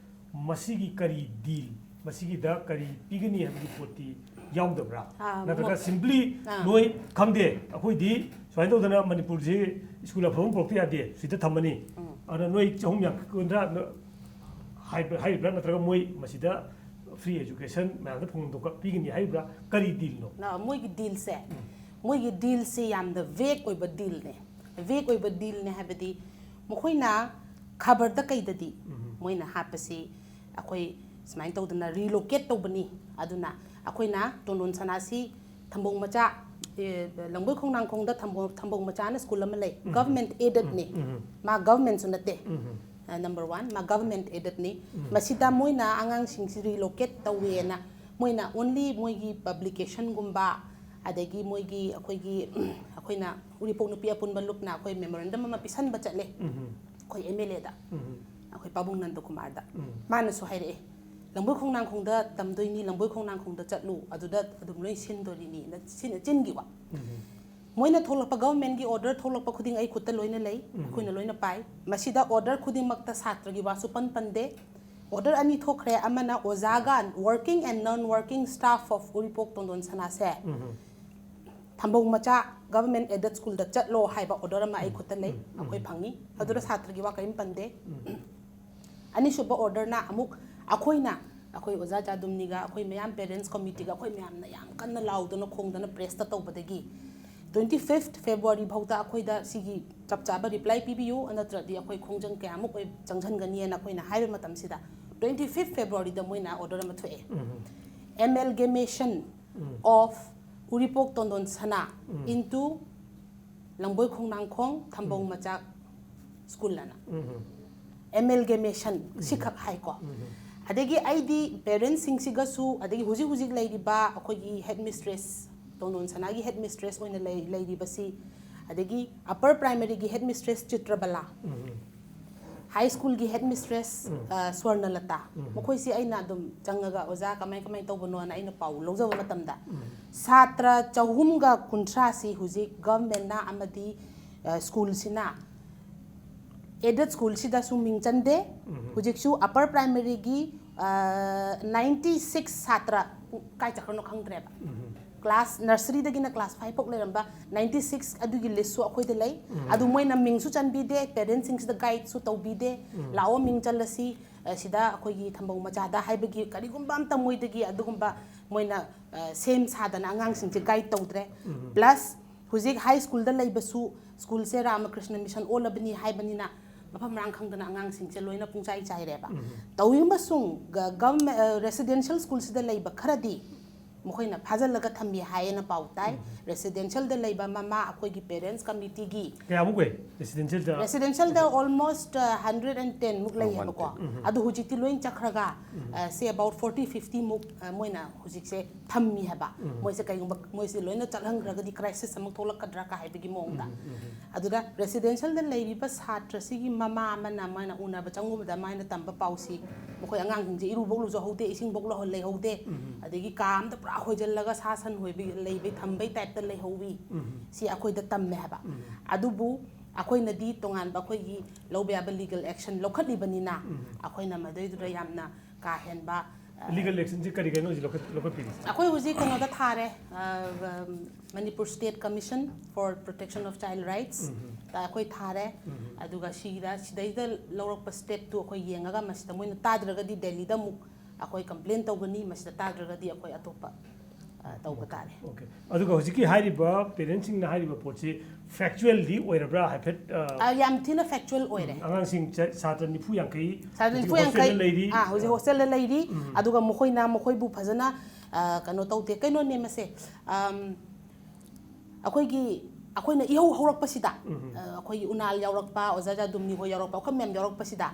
ꯃꯁꯤꯒꯤ ꯀꯔꯤ deal, ꯃꯁꯤꯒꯤꯗ ꯀꯔꯤ ꯄꯤꯒꯅꯤ ꯍꯥꯏꯕꯒꯤ ꯄꯣꯠꯇꯤ ꯌꯥꯎꯗꯕ꯭ꯔꯥ? ꯑꯥ, ꯅꯠꯇ꯭ꯔꯒ ꯃꯣ- simply ꯑꯥ꯫ ꯅꯣꯏ ꯈꯪꯗꯦ, ꯑꯩꯈꯣꯏꯗꯤ ꯁꯨꯃꯥꯏꯅ ꯇꯧꯗꯅ ꯃꯅꯤꯄꯨꯔꯁꯤ ꯁ꯭ꯀꯨꯜ ꯑꯐꯕ ꯑꯃ ꯄꯨꯔꯛꯇ ꯌꯥꯗꯦ, ꯁꯤꯗ ꯊꯝꯃꯅꯤ, ꯑꯗꯨꯅ ꯅꯣꯏ ꯆꯍꯨꯝ ꯌꯥꯡꯈꯩ ꯀꯨꯟꯊ꯭ꯔꯥ ꯍꯥꯏꯕ-, ꯍꯥꯏꯔꯤꯕ꯭ꯔꯥ, ꯅꯠꯇ꯭ꯔꯒ ꯃꯣꯏ ꯃꯁꯤꯗ free education ꯃꯌꯥꯝꯗ ꯐꯪꯐꯝ ꯊꯣꯛꯄ ꯄꯤꯒꯅꯤ ꯍꯥꯏꯔꯤꯕ꯭ꯔꯥ? ꯀꯔꯤ dealꯅꯣ? ꯅ-, ꯃꯣꯏꯒꯤ dealꯁꯦ, ꯃꯣꯏꯒꯤ dealꯁꯦ ꯌꯥꯝꯅ vague ꯑꯣꯏꯕ dealꯅꯦ꯫ Vague ꯑꯣꯏꯕ dealꯅꯦ ꯍꯥꯏꯕꯗꯤ ꯃꯈꯣꯏꯅ ꯈꯕꯔꯗ ꯀꯩꯗꯗꯤ ꯃꯣꯏꯅ ꯍꯥꯞꯄꯁꯤ ꯑꯩꯈꯣꯏ ꯁꯨꯃꯥꯏꯅ ꯇꯧꯗꯅ relocate ꯇꯧꯕꯅꯤ, ꯑꯗꯨꯅ ꯑꯩꯈꯣꯏꯅ ꯇꯣꯟꯗꯣꯟ ꯁꯅꯥꯁꯤ ꯊꯝꯕꯧ ꯃꯆꯥ, ꯑꯦ, ꯂꯝꯕꯣꯏ ꯈꯣꯡꯅꯥꯡꯈꯣꯡꯗ ꯊꯝꯕꯧ, ꯊꯝꯕꯧ ꯃꯆꯥꯅ ꯁ꯭ꯀꯨꯜ ꯑꯃ ꯂꯩ, government aidedꯅꯤ꯫ ꯃꯥ governmentꯁꯨ ꯅꯠꯇꯦ꯫ ꯑ, number one, ꯃꯥ government aidedꯅꯤ꯫ ꯃꯁꯤꯗ ꯃꯣꯏꯅ ꯑꯉꯥꯡꯁꯤꯡꯁꯤ relocate ꯇꯧꯋꯦꯅ ꯃꯣꯏꯅ only ꯃꯣꯏꯒꯤ publicationꯒꯨꯝꯕ, ꯑꯗꯒꯤ ꯃꯣꯏꯒꯤ ꯑꯩꯈꯣꯏꯒꯤ, ꯑꯩꯈꯣꯏꯅ ꯎꯔꯤꯄꯣꯛ ꯅꯨꯄꯤ ꯑꯄꯨꯟꯕ ꯂꯨꯞꯅ ꯑꯩꯈꯣꯏ memorandum ꯑꯃ ꯄꯤꯁꯟꯕ ꯆꯠꯂꯦ ꯑꯩꯈꯣꯏ MLAꯗ, ꯑꯩꯈꯣꯏ ꯄꯥꯕꯨꯡ ꯅꯟꯗꯀꯨꯃꯥꯔꯗ꯫ ꯃꯥꯅꯁꯨ ꯍꯥꯏꯔꯛꯑꯦ, "ꯂꯝꯕꯣꯏ ꯈꯣꯡꯅꯥꯡꯈꯣꯡꯗ ꯇꯝꯗꯣꯏꯅꯤ, ꯂꯝꯕꯣꯏ ꯈꯣꯡꯅꯥꯡꯈꯣꯡꯗ ꯆꯠꯂꯨ, ꯑꯗꯨꯗ ꯑꯗꯨꯝ ꯂꯣꯏ ꯁꯤꯟꯗꯣꯔꯤꯅꯤꯅ", ꯁꯤꯅ ꯆꯤꯟꯒꯤ ꯋꯥ꯫ ꯃꯣꯏꯅ ꯊꯣꯛꯂꯛꯄ, governmentꯀꯤ order ꯊꯣꯛꯂꯛꯄ ꯈꯨꯗꯤꯡ ꯑꯩ ꯈꯨꯠꯇ ꯂꯣꯏꯅ ꯂꯩ, ꯑꯩꯈꯣꯏꯅ ꯂꯣꯏꯅ ꯄꯥꯏ꯫ ꯃꯁꯤꯗ order ꯈꯨꯗꯤꯡꯃꯛꯇ ꯁꯥꯇ꯭ꯔꯒꯤ ꯋꯥꯁꯨ ꯄꯟ ꯄꯟꯗꯦ꯫ Order ꯑꯅꯤ ꯊꯣꯛꯈ꯭ꯔꯦ, ꯑꯃꯅ ꯑꯣꯖꯥꯒ working and non working staff of ꯎꯔꯤꯄꯣꯛ ꯇꯣꯟꯗꯣꯟ ꯁꯅꯥꯁꯦ ꯊꯝꯕꯧ ꯃꯆꯥ government aided ꯁ꯭ꯀꯨꯜꯗ ꯆꯠꯂꯣ ꯍꯥꯏꯕ order ꯑꯃ ꯑꯩ ꯈꯨꯠꯇ ꯂꯩ, ꯑꯩꯈꯣꯏ ꯐꯪꯉꯤ꯫ ꯑꯗꯨꯗ ꯁꯥꯇ꯭ꯔꯒꯤ ꯋꯥ ꯀꯔꯤꯝ ꯄꯟꯗꯦ꯫ ꯑꯅꯤꯁꯨꯕ orderꯅ ꯑꯃꯨꯛ ꯑꯩꯈꯣꯏꯅ, ꯑꯩꯈꯣꯏ ꯑꯣꯖꯥ ꯖꯥꯗꯨꯝꯅꯤꯒ ꯑꯩꯈꯣꯏ ꯃꯌꯥꯝ parents committeeꯒ ꯑꯩꯈꯣꯏ ꯃꯌꯥꯝꯅ ꯌꯥꯝ ꯀꯟꯅ ꯂꯥꯎꯗꯅ ꯈꯣꯡꯗꯅ pressꯇ ꯇꯧꯕꯗꯒꯤ twenty fifth February ꯐꯥꯎꯗ ꯑꯩꯈꯣꯏꯗ ꯁꯤꯒꯤ ꯆꯞ ꯆꯥꯕ reply ꯄꯤꯕꯤꯌꯨ, ꯅꯠꯇ꯭ꯔꯗꯤ ꯑꯩꯈꯣꯏ ꯈꯣꯡꯖꯪ ꯀꯌꯥꯃꯨꯛ ꯑꯣꯏ-, ꯆꯪꯁꯤꯟꯒꯅꯤꯅ ꯑꯩꯈꯣꯏꯅ ꯍꯥꯏꯕ ꯃꯇꯝꯁꯤꯗ twenty fifth Februaryꯗ ꯃꯣꯏꯅ order ꯑꯃ ꯊꯣꯛꯑꯦ꯫ Amalgamation of ꯎꯔꯤꯄꯣꯛ ꯇꯣꯟꯗꯣꯟ ꯁꯅꯥ into ꯂꯝꯕꯣꯏ ꯈꯣꯡꯅꯥꯡꯈꯣꯡ ꯊꯝꯕꯧ ꯃꯆꯥ ꯁ꯭ꯀꯨꯜ ꯑꯅ꯫ Amalgamation ꯁꯤꯈꯛ ꯍꯥꯏꯀꯣ꯫ ꯑꯗꯒꯤ ꯑꯩꯗꯤ parentsꯁꯤꯡꯁꯤꯒꯁꯨ, ꯑꯗꯒꯤ ꯍꯧꯖꯤꯛ ꯍꯧꯖꯤꯛ ꯂꯩꯔꯤꯕ ꯑꯩꯈꯣꯏꯒꯤ headmistress, ꯇꯣꯟꯗꯣꯟ ꯁꯅꯥꯒꯤ headmistress ꯑꯣꯏꯅ ꯂꯩ-, ꯂꯩꯔꯤꯕꯁꯤ, ꯑꯗꯒꯤ upper primaryꯒꯤ headmistress ꯆꯤꯇ꯭ꯔꯕꯂꯥ, high schoolꯒꯤ headmistress, ꯑ, ꯁ꯭ꯋꯔꯅꯂꯇꯥ, ꯃꯈꯣꯏꯁꯤ ꯑꯩꯅ ꯑꯗꯨꯝ ꯆꯪꯉꯒ, "ꯑꯣꯖꯥ, ꯀꯃꯥꯏ ꯀꯃꯥꯏ ꯇꯧꯕꯅꯣꯅ" ꯑꯩꯅ ꯄꯥꯎ ꯂꯧꯖꯕ ꯃꯇꯝꯗ, ꯁꯥꯇ꯭ꯔ ꯆꯍꯨꯝꯒ ꯀꯨꯟꯊ꯭ꯔꯥꯁꯤ ꯍꯧꯖꯤꯛ governmentꯅ ꯑꯃꯗꯤ, ꯑ, ꯁ꯭ꯀꯨꯜꯁꯤꯅ aided ꯁ꯭ꯀꯨꯜꯁꯤꯗꯁꯨ ꯃꯤꯡ ꯆꯟꯗꯦ꯫ ꯍꯧꯖꯤꯛꯁꯨ upper primaryꯒꯤ, ꯑ, ninety six ꯁꯥꯇ꯭ꯔ ꯀꯥꯏ ꯆꯠꯈ꯭ꯔꯅꯣ ꯈꯪꯗ꯭ꯔꯦꯕ꯫ ꯀ꯭ꯂꯥꯁ ꯅꯔꯁꯔꯤꯗꯒꯤꯅ ꯀ꯭ꯂꯥꯁ ꯐꯥꯏꯚ ꯐꯥꯎ ꯂꯩꯔꯝꯕ ꯅꯥꯏꯟꯇꯤ ꯁꯤꯛꯁ ꯑꯗꯨꯒꯤ ꯂꯤꯁꯁꯨ ꯑꯩꯈꯣꯏꯗ ꯂꯩ꯫ ꯑꯗꯨ ꯃꯣꯏꯅ ꯃꯤꯡꯁꯨ ꯆꯟꯕꯤꯗꯦ, ꯄꯦꯔꯦꯟꯁꯁꯤꯡꯁꯤꯗ ꯒꯥꯏꯗꯁꯨ ꯇꯧꯕꯤꯗꯦ꯫ "ꯂꯥꯛꯑꯣ, ꯃꯤꯡ ꯆꯜꯂꯁꯤ, ꯑ, ꯁꯤꯗ ꯑꯩꯈꯣꯏꯒꯤ ꯊꯝꯕꯧ ꯃꯆꯥꯗ" ꯍꯥꯏꯕꯒꯤ ꯀꯔꯤꯒꯨꯝꯕ ꯑꯝꯇ ꯃꯣꯏꯗꯒꯤ ꯑꯗꯨꯒꯨꯝꯕ ꯃꯣꯏꯅ, ꯑ, ꯁꯦꯝ ꯁꯥꯗꯅ ꯑꯉꯥꯡꯁꯤꯡꯁꯦ ꯒꯥꯏꯗ ꯇꯧꯗ꯭ꯔꯦ꯫ ꯄ꯭ꯂꯁ ꯍꯧꯖꯤꯛ ꯍꯥꯏ ꯁ꯭ꯀꯨꯜꯗ ꯂꯩꯕꯁꯨ, ꯁ꯭ꯀꯨꯜꯁꯦ ꯔꯥꯃꯀ꯭ꯔꯤꯁꯅ ꯃꯤꯁꯟ ꯑꯣꯜꯂꯕꯅꯤ ꯍꯥꯏꯕꯅꯤꯅ, ꯃꯐꯝ ꯃꯔꯥꯡ ꯈꯪꯗꯅ ꯑꯉꯥꯡꯁꯤꯡꯁꯦ ꯂꯣꯏꯅ ꯄꯨꯡꯆꯥꯏ ꯆꯥꯏꯔꯦꯕ꯫ ꯇꯧꯏ ꯑꯃꯁꯨꯡ ꯒ-, ꯒꯚꯔꯟꯃꯦꯟ, ꯑ, ꯔꯦꯁꯤꯗꯦꯟꯁꯤꯌꯦꯜ ꯁ꯭ꯀꯨꯜꯁꯤꯗ ꯂꯩꯕ ꯈꯔꯗꯤ ꯃꯈꯣꯏꯅ ꯐꯥꯖꯤꯜꯂꯒ ꯊꯝꯃꯤ ꯍꯥꯏꯌꯦꯅ ꯄꯥꯎ ꯇꯥꯏ꯫ ꯔꯦꯁꯤꯗꯦꯟꯁꯤꯌꯦꯜꯗ ꯂꯩꯕ ꯃꯃꯥ ꯑꯩꯈꯣꯏꯒꯤ ꯄꯦꯔꯦꯟꯁ ꯀꯃꯤꯇꯤꯒꯤ, ꯀꯌꯥꯃꯨꯛ ꯑꯣꯏ ꯔꯦꯁꯤꯗꯦꯟꯁꯤꯌꯦꯜꯗ? Residentialꯗ almost, ꯑ, ꯍꯟꯗ꯭ꯔꯦꯠ ꯑꯦꯟ ꯇꯦꯟ ꯃꯨꯛ ꯂꯩꯌꯦꯕꯀꯣ꯫ ꯑꯗꯨ ꯍꯧꯖꯤꯛꯇꯤ ꯂꯣꯏ ꯆꯠꯈ꯭ꯔꯒ, ꯑ, say about forty fifty ꯃꯨꯛ, ꯑ, ꯃꯣꯏꯅ ꯍꯧꯖꯤꯛꯁꯦ ꯊꯝꯃꯤ ꯍꯥꯏꯕ꯫ ꯃꯣꯏꯁꯦ ꯀꯩꯒꯨꯝꯕ ꯃꯣꯏꯁꯦ ꯂꯣꯏꯅ ꯆꯠꯍꯟꯈ꯭ꯔꯒꯗꯤ ꯀ꯭ꯔꯥꯏꯁꯤꯁ ꯑꯃ ꯊꯣꯛꯂꯛꯀꯗ꯭ꯔꯥ ꯀꯥ ꯍꯥꯏꯕꯒꯤ ꯃꯑꯣꯡꯗ꯫ ꯑꯗꯨꯗ ꯔꯦꯁꯤꯗꯦꯟꯁꯤꯌꯦꯜꯗ ꯂꯩꯔꯤꯕ ꯁꯥꯇ꯭ꯔꯁꯤꯒꯤ ꯃꯃꯥ ꯑꯃꯅ ꯃꯥꯅ ꯎꯅꯕ ꯆꯪꯉꯨꯕꯗ ꯃꯥꯅ ꯇꯝꯕ ꯄꯥꯎꯁꯤ, ꯃꯈꯣꯏ ꯑꯉꯥꯡꯁꯤꯡꯁꯦ ꯏꯔꯨꯕꯧ ꯂꯨꯖꯍꯧꯗꯦ, ꯏꯁꯤꯡꯕꯧ ꯂꯧꯍ-, ꯂꯩꯍꯧꯗꯦ, ꯑꯗꯒꯤ ꯀꯥ ꯑꯝꯗ ꯄꯨꯔꯥ ꯍꯣꯏꯖꯤꯜꯂꯒ ꯁꯥ ꯁꯟ ꯍꯣꯏꯕꯤ ꯂꯩꯕꯩ, ꯊꯝꯕꯩ ꯇꯥꯏꯞꯇ ꯂꯩꯍꯧꯋꯤ꯫ ꯁꯤ ꯑꯩꯈꯣꯏꯗ ꯇꯝꯃꯦ ꯍꯥꯏꯕ꯫ ꯑꯗꯨꯕꯨ ꯑꯩꯈꯣꯏꯅꯗꯤ ꯇꯣꯉꯥꯟꯕ ꯑꯩꯈꯣꯏꯒꯤ ꯂꯧꯕ ꯌꯥꯕ ꯂꯤꯒꯦꯜ ꯑꯦꯛꯁꯟ ꯂꯧꯈꯠꯂꯤꯕꯅꯤꯅ, ꯑꯩꯈꯣꯏꯅ ꯃꯗꯨꯏꯗꯨꯗ ꯌꯥꯝꯅ ꯀꯥ ꯍꯦꯟꯕ, ꯑ, ꯂꯤꯒꯦꯜ ꯑꯦꯛꯁꯟꯁꯦ ꯀꯔꯤ ꯀꯩꯅꯣ ꯍꯧꯖꯤꯛ ꯂꯧꯈꯠ-, ꯂꯧꯈꯠꯄꯤꯔꯤꯁꯦ? ꯑꯩꯈꯣꯏ ꯍꯧꯖꯤꯛ ꯀꯩꯅꯣꯗ ꯊꯥꯔꯦ, ꯑ, Manipur state commission four protection of child rights ꯇ ꯑꯩꯈꯣꯏ ꯊꯥꯔꯦ꯫ ꯑꯗꯨꯒ ꯁꯤꯗ, ꯁꯤꯗꯩꯗ ꯂꯧꯔꯛꯄ ꯁ꯭ꯇꯦꯞꯇꯨ ꯑꯩꯈꯣꯏ ꯌꯦꯡꯉꯒ ꯃꯁꯤꯗ ꯃꯣꯏꯅ ꯇꯥꯗ꯭ꯔꯒꯗꯤ ꯗꯦꯜꯂꯤꯗ ꯑꯃꯨꯛ ꯑꯩꯈꯣꯏ ꯀꯝꯄ꯭ꯂꯦꯟ ꯇꯧꯒꯅꯤ, ꯃꯁꯤꯗ ꯇꯥꯗ꯭ꯔꯒꯗꯤ ꯑꯩꯈꯣꯏ ꯑꯇꯣꯞꯄ, ꯑ, ꯇꯧꯕ ꯇꯥꯔꯦ꯫ ꯑꯣꯀꯦ꯫ ꯑꯗꯨꯒ ꯍꯧꯖꯤꯛꯀꯤ ꯍꯥꯏꯔꯤꯕ ꯄꯦꯔꯦꯟꯁꯁꯤꯡꯅ ꯍꯥꯏꯔꯤꯕ ꯄꯣꯠꯁꯤ ꯐꯦꯛꯆꯨꯋꯦꯜꯗꯤ ꯑꯣꯏꯔꯕ꯭ꯔꯥ ꯍꯥꯏꯐꯦꯠ, ꯑ, ꯑ, ꯌꯥꯝ ꯊꯤꯅ ꯐꯦꯛꯆꯨꯋꯦꯜ ꯑꯣꯏꯔꯦ꯫ ꯎꯝ, ꯑꯉꯥꯡꯁꯤꯡ ꯆ-, ꯁꯥꯇ꯭ꯔ ꯅꯤꯐꯨ ꯌꯥꯡꯈꯩ ꯁꯥꯇ꯭ꯔ ꯍꯧꯖꯤꯛ ꯅꯤꯐꯨ ꯌꯥꯡꯈꯩ, ꯍꯣꯁꯇꯦꯜꯗ ꯂꯩꯔꯤ꯫ ꯑꯥ, ꯍꯧꯖꯤꯛ ꯑ, ꯍꯣꯁꯇꯦꯜꯗ ꯂꯩꯔꯤ꯫ ꯎꯝ꯫ ꯑꯗꯨꯒ ꯃꯈꯣꯏꯅ ꯃꯈꯣꯏꯕꯨ ꯐꯖꯅ, ꯑ, ꯀꯩꯅꯣ ꯇꯧꯗꯦ꯫ ꯀꯩꯅꯣꯅꯦ ꯃꯁꯦ, ꯑꯝ, ꯑꯩꯈꯣꯏꯒꯤ, ꯑꯩꯈꯣꯏꯅ ꯏꯍꯧ ꯍꯧꯔꯛꯄꯁꯤꯗ, ꯎꯝ꯫ ꯑ, ꯑꯩꯈꯣꯏꯒꯤ ꯎꯅꯥꯜ ꯌꯥꯎꯔꯛꯄ, ꯑꯣꯖꯥ ꯖꯥꯗꯨꯝꯅꯤ ꯍꯣꯏ ꯌꯥꯎꯔꯛꯄ, ꯑꯩꯈꯣꯏ ꯃꯌꯥꯝ ꯌꯥꯎꯔꯛꯄꯁꯤꯗ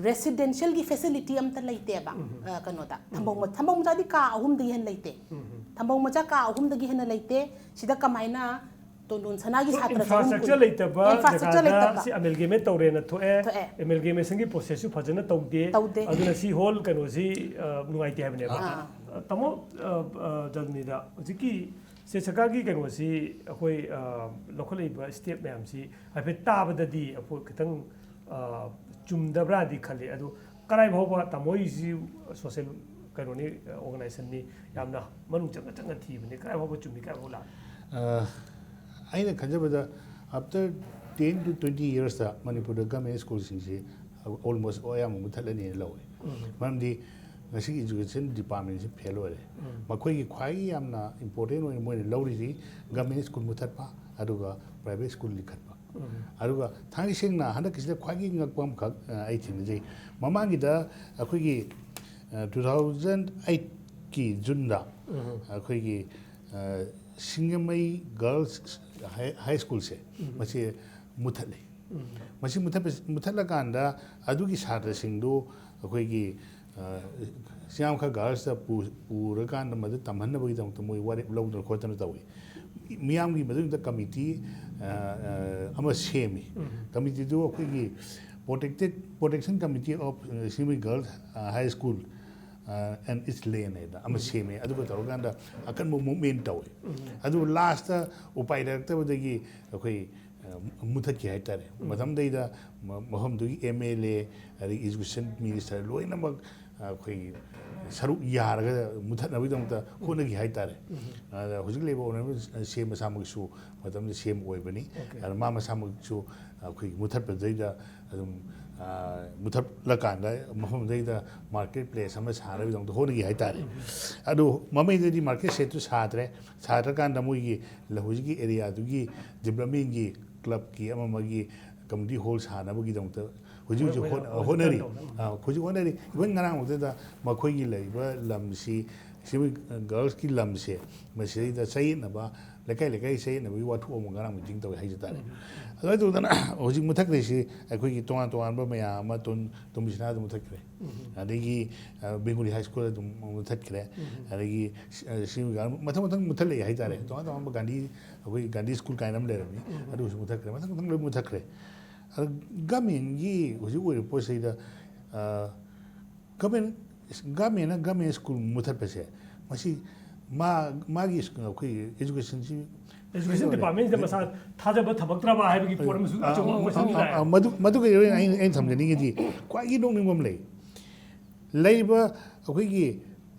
ꯔꯦꯁꯤꯗꯦꯟꯁꯤꯌꯦꯜꯒꯤ ꯐꯦꯁꯤꯂꯤꯇꯤ ꯑꯝꯇ ꯂꯩꯇꯦꯕ꯫ ꯎꯝ꯫ ꯑ, ꯀꯩꯅꯣꯗ, ꯊꯝꯕꯧ ꯃ-, ꯊꯝꯕꯧ ꯃꯆꯥꯗꯤ ꯀꯥ ꯑꯍꯨꯝꯗꯒꯤ ꯍꯦꯟꯅ ꯂꯩꯇꯦ꯫ ꯎꯝ꯫ ꯊꯝꯕꯧ ꯃꯆꯥ ꯀꯥ ꯑꯍꯨꯝꯗꯒꯤ ꯍꯦꯟꯅ ꯂꯩꯇꯦ꯫ ꯁꯤꯗ ꯀꯃꯥꯏꯅ ꯇꯣꯟꯗꯣꯟ ꯁꯅꯥꯒꯤ ꯁꯥꯇ꯭ꯔ ꯆꯍꯨꯝ ꯏꯟꯐ꯭ꯔꯥꯁ꯭ꯇ꯭ꯔꯛꯆꯔ ꯀꯨꯟ ꯂꯩꯇꯕ ꯏꯟꯐ꯭ꯔꯥꯁ꯭ꯇ꯭ꯔꯛꯆꯔ ꯖꯒꯥꯗ ꯂꯩꯇꯕ꯫ ꯁꯤ ꯑꯃꯦꯜꯒꯦꯃꯦꯠ ꯇꯧꯔꯦꯅ ꯊꯣꯛꯑꯦ꯫ ꯊꯣꯛꯑꯦ꯫ ꯑꯃꯦꯜꯒꯦꯃꯦꯁꯟꯒꯤ ꯄ꯭ꯔꯣꯁꯦꯁꯁꯨ ꯐꯖꯅ ꯇꯧꯗꯦ꯫ ꯇꯧꯗꯦ꯫ ꯑꯗꯨꯅ ꯁꯤ ꯍꯣꯜ ꯀꯩꯅꯣꯁꯤ, ꯑ, ꯅꯨꯡꯉꯥꯏꯇꯦ ꯍꯥꯏꯕꯅꯦꯕ꯫ ꯑꯥ꯫ ꯑ, ꯇꯥꯃꯣ, ꯑ, ꯑ, ꯖꯜꯃꯤꯗ, ꯍꯧꯖꯤꯛꯀꯤ ꯁ꯭ꯇꯦꯠ ꯁꯔꯀꯥꯔꯒꯤ ꯀꯩꯅꯣꯁꯤ ꯑꯩꯈꯣꯏ, ꯑ, ꯂꯧꯈꯠꯂꯛꯏꯕ ꯁ꯭ꯇꯦꯞ ꯃꯌꯥꯝꯁꯤ ꯍꯥꯏꯐꯦꯠ ꯇꯥꯕꯗꯗꯤ ꯑꯩꯈꯣꯏ ꯈꯤꯇꯪ, ꯑ, ꯆꯨꯝꯗꯕ꯭ꯔꯥꯗꯤ ꯈꯜꯂꯤ꯫ ꯑꯗꯨ ꯀꯗꯥꯏ ꯐꯥꯎꯕ ꯇꯥꯃꯣ ꯍꯣꯏꯁꯤ ꯁꯣꯁꯤꯌꯦꯜ ꯀꯩꯅꯣꯅꯤ, ꯑꯣꯔꯒꯅꯥꯏꯖꯦꯁꯟꯅꯤ, ꯌꯥꯝꯅ ꯃꯅꯨꯡ ꯆꯪꯅ ꯆꯪꯅ ꯊꯤꯕꯅꯤ꯫ ꯀꯗꯥꯏ ꯐꯥꯎꯕ ꯆꯨꯝꯃꯤ, ꯀꯗꯥꯏ ꯐꯥꯎꯕ ꯂꯥꯜꯂꯤ? ꯑ, ꯑꯩꯅ ꯈꯟꯖꯕꯗ, after ten to twenty yearsꯇ ꯃꯅꯤꯄꯨꯔꯗ ꯒꯚꯔꯟꯃꯦꯟ ꯁ꯭ꯀꯨꯜꯁꯤꯡꯁꯤ almost ꯑꯌꯥꯝꯕ ꯃꯨꯊꯠꯂꯅꯤꯅ ꯂꯧꯋꯤ꯫ ꯃꯔꯝꯗꯤ ꯉꯁꯤꯒꯤ ꯏꯖꯨꯀꯦꯁꯟ ꯗꯤꯄꯥꯔꯠꯃꯦꯟꯁꯤ ꯐꯦꯜ ꯑꯣꯏꯔꯦ꯫ ꯃꯈꯣꯏꯒꯤ ꯈ꯭ꯋꯥꯏꯒꯤ ꯌꯥꯝꯅ ꯏꯝꯄꯣꯔꯇꯦꯟ ꯑꯣꯏꯅ ꯃꯣꯏꯅ ꯂꯧꯔꯤꯁꯤ ꯒꯚꯔꯟꯃꯦꯟ ꯁ꯭ꯀꯨꯜ ꯃꯨꯊꯠꯄ, ꯑꯗꯨꯒ ꯄ꯭ꯔꯥꯏꯚꯦꯠ ꯁ꯭ꯀꯨꯜ ꯂꯤꯡꯈꯠꯄ꯫ ꯑꯗꯨꯒ ꯊꯥꯡꯒꯩ ꯁꯦꯡꯅ ꯍꯟꯗꯛꯀꯤꯁꯤꯗ ꯈ꯭ꯋꯥꯏꯗꯒꯤ ꯉꯛꯄ ꯑꯃꯈꯛ, ꯑ, ꯑꯩ ꯊꯦꯡꯅꯖꯩ꯫ ꯃꯃꯥꯡꯒꯤꯗ ꯑꯩꯈꯣꯏꯒꯤ, ꯑ, two thousand eightꯀꯤ ꯖꯨꯟꯗ ꯑꯩꯈꯣꯏꯒꯤ, ꯑ, ꯁꯤꯡꯖꯃꯩ ꯒꯔꯜꯁ ꯍꯥꯏ, ꯍꯥꯏ ꯁ꯭ꯀꯨꯜꯁꯦ, ꯃꯁꯤ ꯃꯨꯊꯠꯂꯦ꯫ ꯃꯁꯤ ꯃꯨꯊꯠꯄ, ꯃꯨꯊꯠꯂꯀꯥꯟꯗ ꯑꯗꯨꯒꯤ ꯁꯥꯇ꯭ꯔꯁꯤꯡꯗꯨ ꯑꯩꯈꯣꯏꯒꯤ, ꯑ, ꯆꯤꯡꯌꯥꯝꯈ ꯒꯔꯜꯁꯇ ꯄꯨ-, ꯄꯨꯔꯀꯥꯟꯗ ꯃꯗꯨ ꯇꯝꯍꯟꯅꯕꯒꯤꯗꯃꯛꯇ ꯃꯣꯏ ꯋꯥꯔꯦꯞ ꯂꯧꯗꯅ ꯈꯣꯠꯇꯅ ꯇꯧꯏ꯫ ꯃꯤꯌꯥꯝꯒꯤ ꯃꯗꯨꯒꯤꯗꯃꯛꯇ ꯀꯃꯤꯇꯤ, ꯑ, ꯑ, ꯑꯃ ꯁꯦꯝꯃꯤ꯫ ꯀꯃꯤꯇꯤꯗꯨ ꯑꯩꯈꯣꯏꯒꯤ Protected, Protection Committee of, ꯑ, Shimui Girls, ꯑ, High School, ꯑ, and Its Land ꯍꯥꯏꯅ ꯑꯃ ꯁꯦꯝꯃꯦ꯫ ꯑꯗꯨꯒ ꯇꯧꯔꯀꯥꯟꯗ ꯑꯀꯟꯕ ꯃꯨꯞꯃꯦꯟ ꯇꯧꯋꯤ꯫ ꯑꯗꯨꯕꯨ ꯂꯥꯁꯇ ꯎꯄꯥꯏ ꯂꯩꯔꯛꯇꯕꯗꯒꯤ ꯑꯩꯈꯣꯏ, ꯑ, ꯃꯨꯊꯠꯈꯤ ꯍꯥꯏꯇꯥꯔꯦ꯫ ꯃꯇꯝꯗꯩꯗ ꯃ-, ꯃꯐꯝꯗꯨꯒꯤ ꯑꯦꯝ ꯑꯦꯜ ꯑꯦ, ꯑꯗꯒꯤ ꯏꯖꯨꯀꯦꯁꯟ ꯃꯤꯅꯤꯁꯇꯔ ꯂꯣꯏꯅꯃꯛ ꯑꯩꯈꯣꯏꯒꯤ ꯁꯔꯨꯛ ꯌꯥꯔꯒ ꯃꯨꯊꯠꯅꯕꯒꯤꯗꯃꯛꯇ ꯍꯣꯠꯅꯈꯤ ꯍꯥꯏꯇꯥꯔꯦ꯫ ꯑꯗ ꯍꯧꯖꯤꯛ ꯂꯩꯕ ꯑꯣꯅꯔꯦꯕꯜ ꯁꯤ ꯑꯦꯝ ꯃꯁꯥꯃꯛꯁꯨ ꯃꯇꯝꯗꯨꯗ ꯁꯤ ꯑꯦꯝ ꯑꯣꯏꯕꯅꯤ꯫ ꯑꯗ ꯃꯥ ꯃꯁꯥꯃꯛꯁꯨ ꯑꯩꯈꯣꯏꯒꯤ ꯃꯨꯊꯠꯄꯗꯩꯗ ꯑꯗꯨꯝ, ꯑ, ꯃꯨꯊꯠꯂꯀꯥꯟꯗ ꯃꯐꯝꯗꯩꯗ ꯃꯥꯔꯀꯦꯠ ꯄ꯭ꯂꯦꯁ ꯑꯃ ꯁꯥꯅꯕꯒꯤꯗꯃꯛꯇ ꯍꯣꯠꯅꯈꯤ ꯍꯥꯏꯇꯥꯔꯦ꯫ ꯑꯗꯨ ꯃꯃꯩꯗꯗꯤ ꯃꯥꯔꯀꯦꯠ ꯁꯦꯠꯇꯨ ꯁꯥꯗ꯭ꯔꯦ꯫ ꯁꯥꯗ꯭ꯔꯀꯥꯟꯗ ꯃꯣꯏꯒꯤ ꯂ-, ꯍꯧꯖꯤꯛꯀꯤ ꯑꯦꯔꯤꯌꯥꯗꯨꯒꯤ ꯗꯤꯕ꯭ꯂꯞꯃꯦꯟꯒꯤ ꯀ꯭ꯂꯕꯀꯤ ꯑꯃ ꯑꯃꯒꯤ ꯀꯝꯃ꯭ꯌꯨꯅꯤꯇꯤ ꯍꯣꯜ ꯁꯥꯅꯕꯒꯤꯗꯃꯛꯇ ꯍꯧꯖꯤꯛ ꯍꯧꯖꯤꯛ ꯍꯣꯠ-, ꯍꯣꯠꯅꯔꯤ꯫ ꯑ, ꯍꯧꯖꯤꯛ ꯍꯣꯠꯅꯔꯤ꯫ ꯏꯚꯟ ꯉꯔꯥꯡ ꯃꯛꯇꯗ ꯃꯈꯣꯏꯒꯤ ꯂꯩꯔꯤꯕ ꯂꯝꯁꯤ, ꯁꯤꯃꯤ ꯒꯔꯜꯁꯀꯤ ꯂꯝꯁꯦ, ꯃꯁꯤꯗꯩꯗ ꯆꯌꯦꯠꯅꯕ, ꯂꯩꯀꯥꯏ ꯂꯩꯀꯥꯏ ꯆꯌꯦꯠꯅꯕꯒꯤ ꯋꯥꯊꯣꯛ ꯑꯃ ꯉꯔꯥꯡ ꯃꯤꯇꯤꯡ ꯇꯧꯋꯦ ꯍꯥꯏꯖ ꯇꯥꯔꯦ꯫ ꯑꯗꯨꯃꯥꯏꯅ ꯇꯧꯗꯅ ꯍꯧꯖꯤꯛ ꯃꯨꯊꯠꯈ꯭ꯔꯤꯁꯤ ꯑꯩꯈꯣꯏꯒꯤ ꯇꯣꯉꯥꯟ ꯇꯣꯉꯥꯟꯕ ꯃꯌꯥꯝ ꯑꯃ ꯇꯣꯝ-, ꯇꯣꯝꯕꯤꯁꯅꯥꯗ ꯃꯨꯊꯠꯈ꯭ꯔꯦ꯫ ꯑꯗꯒꯤ, ꯑ, ꯕꯦꯡꯒꯨꯂꯤ ꯍꯥꯏ ꯁ꯭ꯀꯨꯜ ꯑꯗꯨꯝ ꯃꯨꯊꯠꯈ꯭ꯔꯦ꯫ ꯑꯗꯒꯤ, ꯑ, ꯁꯤꯃꯤ ꯒꯔꯜ ꯃꯊꯪ ꯃꯊꯪ ꯃꯨꯊꯠꯂꯛꯑꯦ ꯍꯥꯏꯇꯥꯔꯦ꯫ ꯇꯣꯉꯥꯟ ꯇꯣꯉꯥꯟꯕ ꯒꯥꯟꯙꯤ, ꯑꯩꯈꯣꯏꯒꯤ ꯒꯥꯟꯙꯤ ꯁ꯭ꯀꯨꯜ ꯀꯥꯏꯅ ꯑꯃ ꯂꯩꯔꯝꯃꯤ꯫ ꯑꯗꯨꯁꯨ ꯃꯨꯊꯠꯈ꯭ꯔꯦ꯫ ꯃꯊꯪ ꯃꯊꯪ ꯂꯣꯏ ꯃꯨꯊꯠꯈ꯭ꯔꯦ꯫ ꯑꯗ ꯒꯃꯦꯟꯒꯤ ꯍꯧꯖꯤꯛ ꯑꯣꯏꯔꯤꯕ ꯄꯣꯠꯁꯤꯗ, ꯑ, ꯒꯃꯦꯟ, ꯒꯃꯦꯟꯅ ꯒꯃꯦꯟ ꯁ꯭ꯀꯨꯜ ꯃꯨꯊꯠꯄꯁꯦ, ꯃꯁꯤ ꯃꯥ-, ꯃꯥꯒꯤ ꯁ꯭ꯀꯨꯜ, ꯑꯩꯈꯣꯏꯒꯤ ꯏꯖꯨꯀꯦꯁꯟꯁꯤ ꯏꯖꯨꯀꯦꯁꯟ ꯗꯤꯄꯥꯔꯠꯃꯦꯟꯁꯤꯗ ꯃꯁꯥ ꯊꯥꯖꯕ ꯊꯝꯃꯛꯇ꯭ꯔꯕ ꯍꯥꯏꯕꯒꯤ ꯄꯣꯠ ꯑꯃꯁꯨ ꯑꯆꯧꯕ ꯑꯃ ꯃꯁꯤꯡ ꯂꯥꯛꯑꯦ꯫ ꯑ, ꯃꯗꯨ-, ꯃꯗꯨꯒꯤ ꯑꯣꯏꯅ ꯑꯩꯅ, ꯑꯩꯅ ꯊꯝꯖꯅꯤꯡꯉꯤꯗꯤ, ꯈ꯭ꯋꯥꯏꯒꯤ ꯅꯣꯛꯅꯤꯡꯕ ꯑꯃ ꯂꯩ꯫ ꯂꯩꯔꯤꯕ ꯑꯩꯈꯣꯏꯒꯤ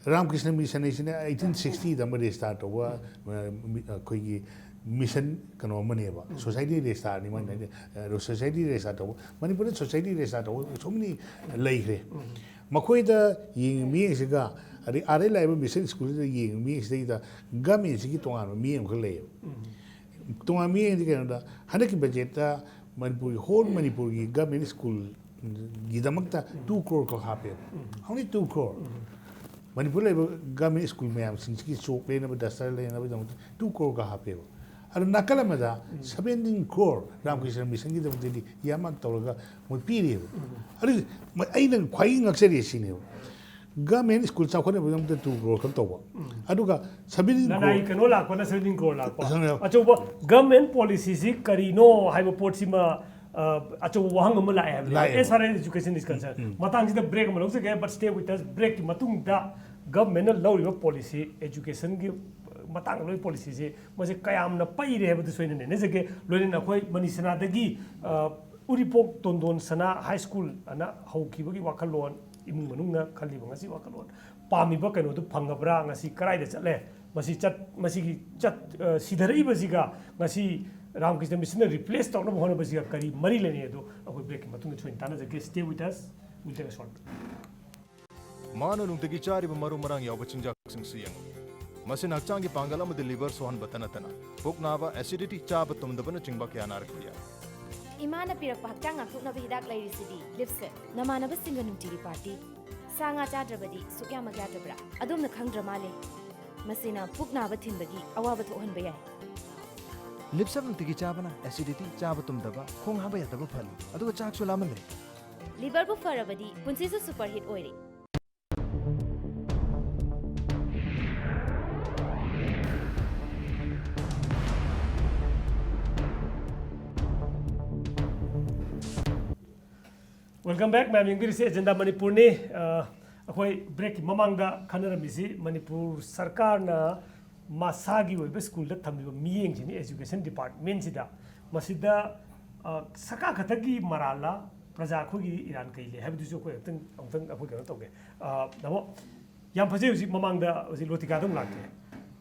ꯔꯥꯝꯀ꯭ꯔꯤꯁꯅ ꯃꯤꯁꯟ ꯍꯥꯏꯁꯤꯅ ꯑꯩꯇꯤꯟ ꯁꯤꯛꯁꯇꯤꯗ ꯑꯃ ꯔꯦꯖꯤꯁꯇꯥꯔ ꯇꯧꯕ, ꯑ, ꯃꯤ-, ꯑꯩꯈꯣꯏꯒꯤ ꯃꯤꯁꯟ ꯀꯩꯅꯣ ꯑꯃꯅꯦꯕ, ꯁꯣꯁꯥꯏꯇꯤ ꯔꯦꯖꯤꯁꯇꯥꯔꯅꯤ ꯃꯥꯅ ꯍꯥꯏꯗꯤ, ꯑ, ꯁꯣꯁꯥꯏꯇꯤ ꯔꯦꯖꯤꯁꯇꯥꯔ ꯇꯧꯕ, ꯃꯅꯤꯄꯨꯔꯗ ꯁꯣꯁꯥꯏꯇꯤ ꯔꯦꯖꯤꯁꯇꯥꯔ ꯇꯧꯕ ꯁꯣꯝꯅꯤ ꯂꯩꯈ꯭ꯔꯦ꯫ ꯃꯈꯣꯏꯗ ꯌꯦꯡꯉꯤꯕ ꯃꯤꯠꯌꯦꯡꯁꯤꯒ, ꯑꯗꯩ ꯑꯥꯗꯩ ꯂꯥꯛꯏꯕ ꯃꯤꯁꯟ ꯁ꯭ꯀꯨꯜꯁꯤꯗ ꯌꯦꯡꯉꯤꯕ ꯃꯤꯠꯌꯦꯡꯁꯤꯗꯩꯗ ꯒꯃꯦꯟꯁꯤꯒꯤ ꯇꯣꯉꯥꯟꯕ ꯃꯤꯠꯌꯦꯡ ꯑꯃꯈꯛ ꯂꯩꯌꯦꯕ꯫ ꯇꯣꯉꯥꯟꯕ ꯃꯤꯠꯌꯦꯡꯗꯤ ꯀꯩꯅꯣꯗ, ꯍꯟꯗꯛꯀꯤ ꯕꯖꯦꯠꯇ ꯃꯅꯤꯄꯨꯔꯒꯤ, ꯍꯣꯜ ꯃꯅꯤꯄꯨꯔꯒꯤ ꯒꯃꯦꯟ ꯁ꯭ꯀꯨꯜꯒꯤꯗꯃꯛꯇ ꯇꯨ ꯀ꯭ꯔꯣꯔ ꯈꯛ ꯍꯥꯞꯄꯦꯕ꯫ Only two crore꯫ ꯃꯅꯤꯄꯨꯔ ꯂꯩꯕ ꯒꯃꯦꯟ ꯁ꯭ꯀꯨꯜ ꯃꯌꯥꯝꯁꯤꯡꯁꯤꯒꯤ ꯆꯣꯛ ꯂꯩꯅꯕ, ꯗꯁꯇꯔ ꯂꯩꯅꯕꯒꯤꯗꯃꯛꯇ ꯇꯨ ꯀ꯭ꯔꯣꯔ ꯈꯛ ꯍꯥꯞꯄꯦꯕ꯫ ꯑꯗꯣ ꯅꯥꯀꯜ ꯑꯃꯗ ꯁꯕꯦꯟꯇꯤꯟ ꯀ꯭ꯔꯣꯔ ꯔꯥꯝꯀ꯭ꯔꯤꯁꯅ ꯃꯤꯁꯟꯒꯤꯗꯃꯛꯇꯗꯤ ꯌꯥꯝ ꯇꯧꯔꯒ ꯃꯣꯏ ꯄꯤꯔꯤꯑꯕ꯫ ꯑꯗꯨ ꯃ-, ꯑꯩꯅ ꯈ꯭ꯋꯥꯏꯗꯒꯤ ꯉꯛꯆꯔꯤꯁꯦ ꯁꯤꯅꯦꯕ, ꯒꯃꯦꯟ ꯁ꯭ꯀꯨꯜ ꯆꯥꯎꯈꯠꯅꯕꯒꯤꯗꯃꯛꯇ ꯇꯨ ꯀ꯭ꯔꯣꯔ ꯈꯛ ꯇꯧꯕ꯫ ꯑꯗꯨꯒ ꯁꯕꯦꯟꯇꯤꯟ ꯂꯅꯥꯏ ꯀ꯭ꯔꯣꯔ ꯀꯩꯅꯣ ꯂꯥꯛꯄꯅ ꯁꯕꯦꯟꯇꯤꯟ ꯀ꯭ꯔꯣꯔ ꯂꯥꯛꯄ꯫ ꯁꯪꯅ- ꯑꯆꯧꯕ ꯒꯃꯦꯟ ꯄꯣꯂꯤꯁꯤꯁꯤ ꯀꯔꯤꯅꯣ ꯍꯥꯏꯕ ꯄꯣꯠꯁꯤꯃ, ꯑ, ꯑꯆꯧꯕ ꯋꯥꯍꯪ ꯑꯃ ꯂꯥꯛꯑꯦ ꯍꯥꯏꯕꯅꯦꯕ꯫ ꯂꯥꯛꯑꯦꯕ꯫ As far as education is concerned꯫ ꯎꯝ, ꯎꯝ꯫ ꯃꯇꯥꯡꯁꯤꯗ ꯕ꯭ꯔꯦꯛ ꯑꯃ ꯂꯧꯖꯒꯦ, but stay with us꯫ ꯕ꯭ꯔꯦꯛꯀꯤ ꯃꯇꯨꯡꯗ ꯒꯃꯦꯟꯅ ꯂꯧꯔꯤꯕ ꯄꯣꯂꯤꯁꯤ, ꯑꯦꯖꯨꯀꯦꯁꯟꯒꯤ ꯃꯇꯥꯡꯗ ꯂꯧꯔꯤꯕ ꯄꯣꯂꯤꯁꯤꯁꯤ ꯃꯁꯤ ꯀꯌꯥꯝꯅ ꯄꯩꯔꯦ ꯍꯥꯏꯕꯗꯨꯁꯨ ꯑꯩꯅ ꯅꯩꯅꯖꯒꯦ꯫ ꯂꯣꯏꯅꯅ ꯑꯩꯈꯣꯏ ꯃꯅꯤꯁꯅꯥꯗꯒꯤ, ꯑ, ꯎꯔꯤꯄꯣꯛ ꯇꯣꯟꯗꯣꯟ ꯁꯅꯥ ꯍꯥꯏ ꯁ꯭ꯀꯨꯜ ꯑꯅ ꯍꯧꯈꯤꯕꯒꯤ ꯋꯥꯈꯜꯂꯣꯟ, ꯏꯃꯨꯡ ꯃꯅꯨꯡꯅ ꯈꯜꯂꯤꯕ ꯉꯁꯤ ꯋꯥꯈꯜꯂꯣꯟ, ꯄꯥꯝꯃꯤꯕ ꯀꯩꯅꯣꯗꯨ ꯐꯪꯉꯕ꯭ꯔꯥ, ꯉꯁꯤ ꯀꯗꯥꯏꯗ ꯆꯠꯂꯦ, ꯃꯁꯤ ꯆꯠ-, ꯃꯁꯤꯒꯤ ꯆꯠ-, ꯑ, ꯁꯤꯊꯔꯛꯏꯕꯁꯤꯒ ꯉꯁꯤ ꯔꯥꯃꯀ꯭ꯔꯤꯁꯅ ꯃꯤꯁꯟꯅ ꯔꯤꯄ꯭ꯂꯦꯁ ꯇꯧꯅꯕ ꯍꯣꯠꯅꯕꯁꯤꯒ ꯀꯔꯤ ꯃꯔꯤ ꯂꯩꯅꯩ, ꯑꯗꯨ ꯑꯩꯈꯣꯏ ꯕ꯭ꯔꯦꯛꯀꯤ ꯃꯇꯨꯡꯗ ꯁꯣꯏꯗꯅ ꯇꯥꯟꯅꯖꯒꯦ꯫ Stay with us, we'll take a short break꯫ ꯃꯥꯅ ꯅꯨꯡꯇꯤꯒꯤ ꯆꯥꯔꯤꯕ ꯃꯔꯨ ꯃꯔꯥꯡ ꯌꯥꯎꯕ ꯆꯤꯟꯖꯥꯛꯁꯤꯡꯁꯨ ꯌꯦꯡꯉꯨ꯫ ꯃꯁꯤꯅ ꯍꯛꯆꯥꯡꯒꯤ ꯄꯥꯡꯒꯜ ꯑꯃꯗꯤ ꯂꯤꯚꯔ ꯁꯣꯛꯍꯟꯕꯇ ꯅꯠꯇꯅ ꯄꯨꯛ ꯅꯥꯕ, ꯑꯦꯁꯤꯗꯤꯇꯤ, ꯆꯥꯕ ꯇꯨꯝꯗꯕꯅꯆꯤꯡꯕ ꯀꯌꯥ ꯅꯥꯔꯛꯄ ꯌꯥꯏ꯫ ꯏꯃꯥꯅ ꯄꯤꯔꯛꯄ ꯍꯛꯆꯥꯡ ꯉꯥꯛꯊꯣꯛꯅꯕ ꯍꯤꯗꯥꯛ ꯂꯩꯔꯤꯁꯤꯗꯤ꯫ ꯂꯤꯞꯁꯦ꯫ ꯅꯃꯥꯟꯅꯕꯁꯤꯡꯒ ꯅꯨꯡꯇꯤꯒꯤ ꯄꯥꯔꯇꯤ꯫ ꯁꯥ ꯉꯥ ꯆꯥꯗ꯭ꯔꯕꯗꯤ ꯁꯨꯛꯌꯥꯃꯛ ꯌꯥꯗ꯭ꯔꯕ꯭ꯔꯥ? ꯑꯗꯣꯝꯅ ꯈꯪꯗ꯭ꯔ ꯃꯥꯜꯂꯦ꯫ ꯃꯁꯤꯅ ꯄꯨꯛ ꯅꯥꯕ ꯊꯤꯟꯕꯒꯤ ꯑꯋꯥꯕ ꯊꯣꯛꯍꯟꯕ ꯌꯥꯏ꯫ ꯂꯤꯞꯁꯦ ꯅꯨꯡꯇꯤꯒꯤ ꯆꯥꯕꯅ ꯑꯦꯁꯤꯗꯤꯇꯤ, ꯆꯥꯕ ꯇꯨꯝꯗꯕ, ꯈꯣꯡ ꯍꯥꯝꯕ ꯌꯥꯗꯕ ꯐꯍꯜꯂꯤ, ꯑꯗꯨꯒ ꯆꯥꯛꯁꯨ ꯂꯥꯝꯍꯜꯂꯦ꯫ ꯂꯤꯚꯔꯕꯨ ꯐꯔꯕꯗꯤ ꯄꯨꯟꯁꯤꯁꯨ ꯁꯨꯄꯔ ꯍꯤꯠ ꯑꯣꯏꯔꯦ꯫ Welcome back, ꯃꯌꯥꯝ ꯌꯦꯡꯕꯤꯔꯤꯁꯤ ꯑꯦꯖꯦꯟꯗꯥ ꯃꯅꯤꯄꯨꯔꯅꯤ꯫ ꯑ, ꯑꯩꯈꯣꯏ ꯕ꯭ꯔꯦꯛꯀꯤ ꯃꯃꯥꯡꯗ ꯈꯟꯅꯔꯝꯃꯤꯁꯤ ꯃꯅꯤꯄꯨꯔ ꯁꯔꯀꯥꯔꯅ ꯃꯁꯥꯒꯤ ꯑꯣꯏꯕ ꯁ꯭ꯀꯨꯜꯗ ꯊꯝꯂꯤꯕ ꯃꯤꯠꯌꯦꯡꯁꯤꯅꯤ, ꯑꯦꯖꯨꯀꯦꯁꯟ ꯗꯤꯄꯥꯔꯠꯃꯦꯟꯁꯤꯗ꯫ ꯃꯁꯤꯗ, ꯑ, ꯁꯔꯀꯥꯔ ꯈꯛꯇꯒꯤ ꯃꯔꯥꯜꯂ, ꯄ꯭ꯔꯖꯥ ꯑꯩꯈꯣꯏꯒꯤ ꯏꯔꯥꯟ ꯀꯩ ꯂꯩ ꯍꯥꯏꯕꯗꯨꯁꯨ ꯑꯩꯈꯣꯏ ꯑꯃꯨꯛꯇꯪ, ꯑꯃꯨꯛꯇꯪ ꯑꯩꯈꯣꯏ ꯀꯩꯅꯣ ꯇꯧꯒꯦ꯫ ꯑ, ꯇꯥꯃꯣ, ꯌꯥꯝ ꯐꯖꯩ꯫ ꯍꯧꯖꯤꯛ ꯃꯃꯥꯡꯗ ꯍꯧꯖꯤꯛ ꯂꯣꯇꯤꯀꯥꯗ ꯑꯃꯨꯛ ꯂꯥꯛꯀꯦ꯫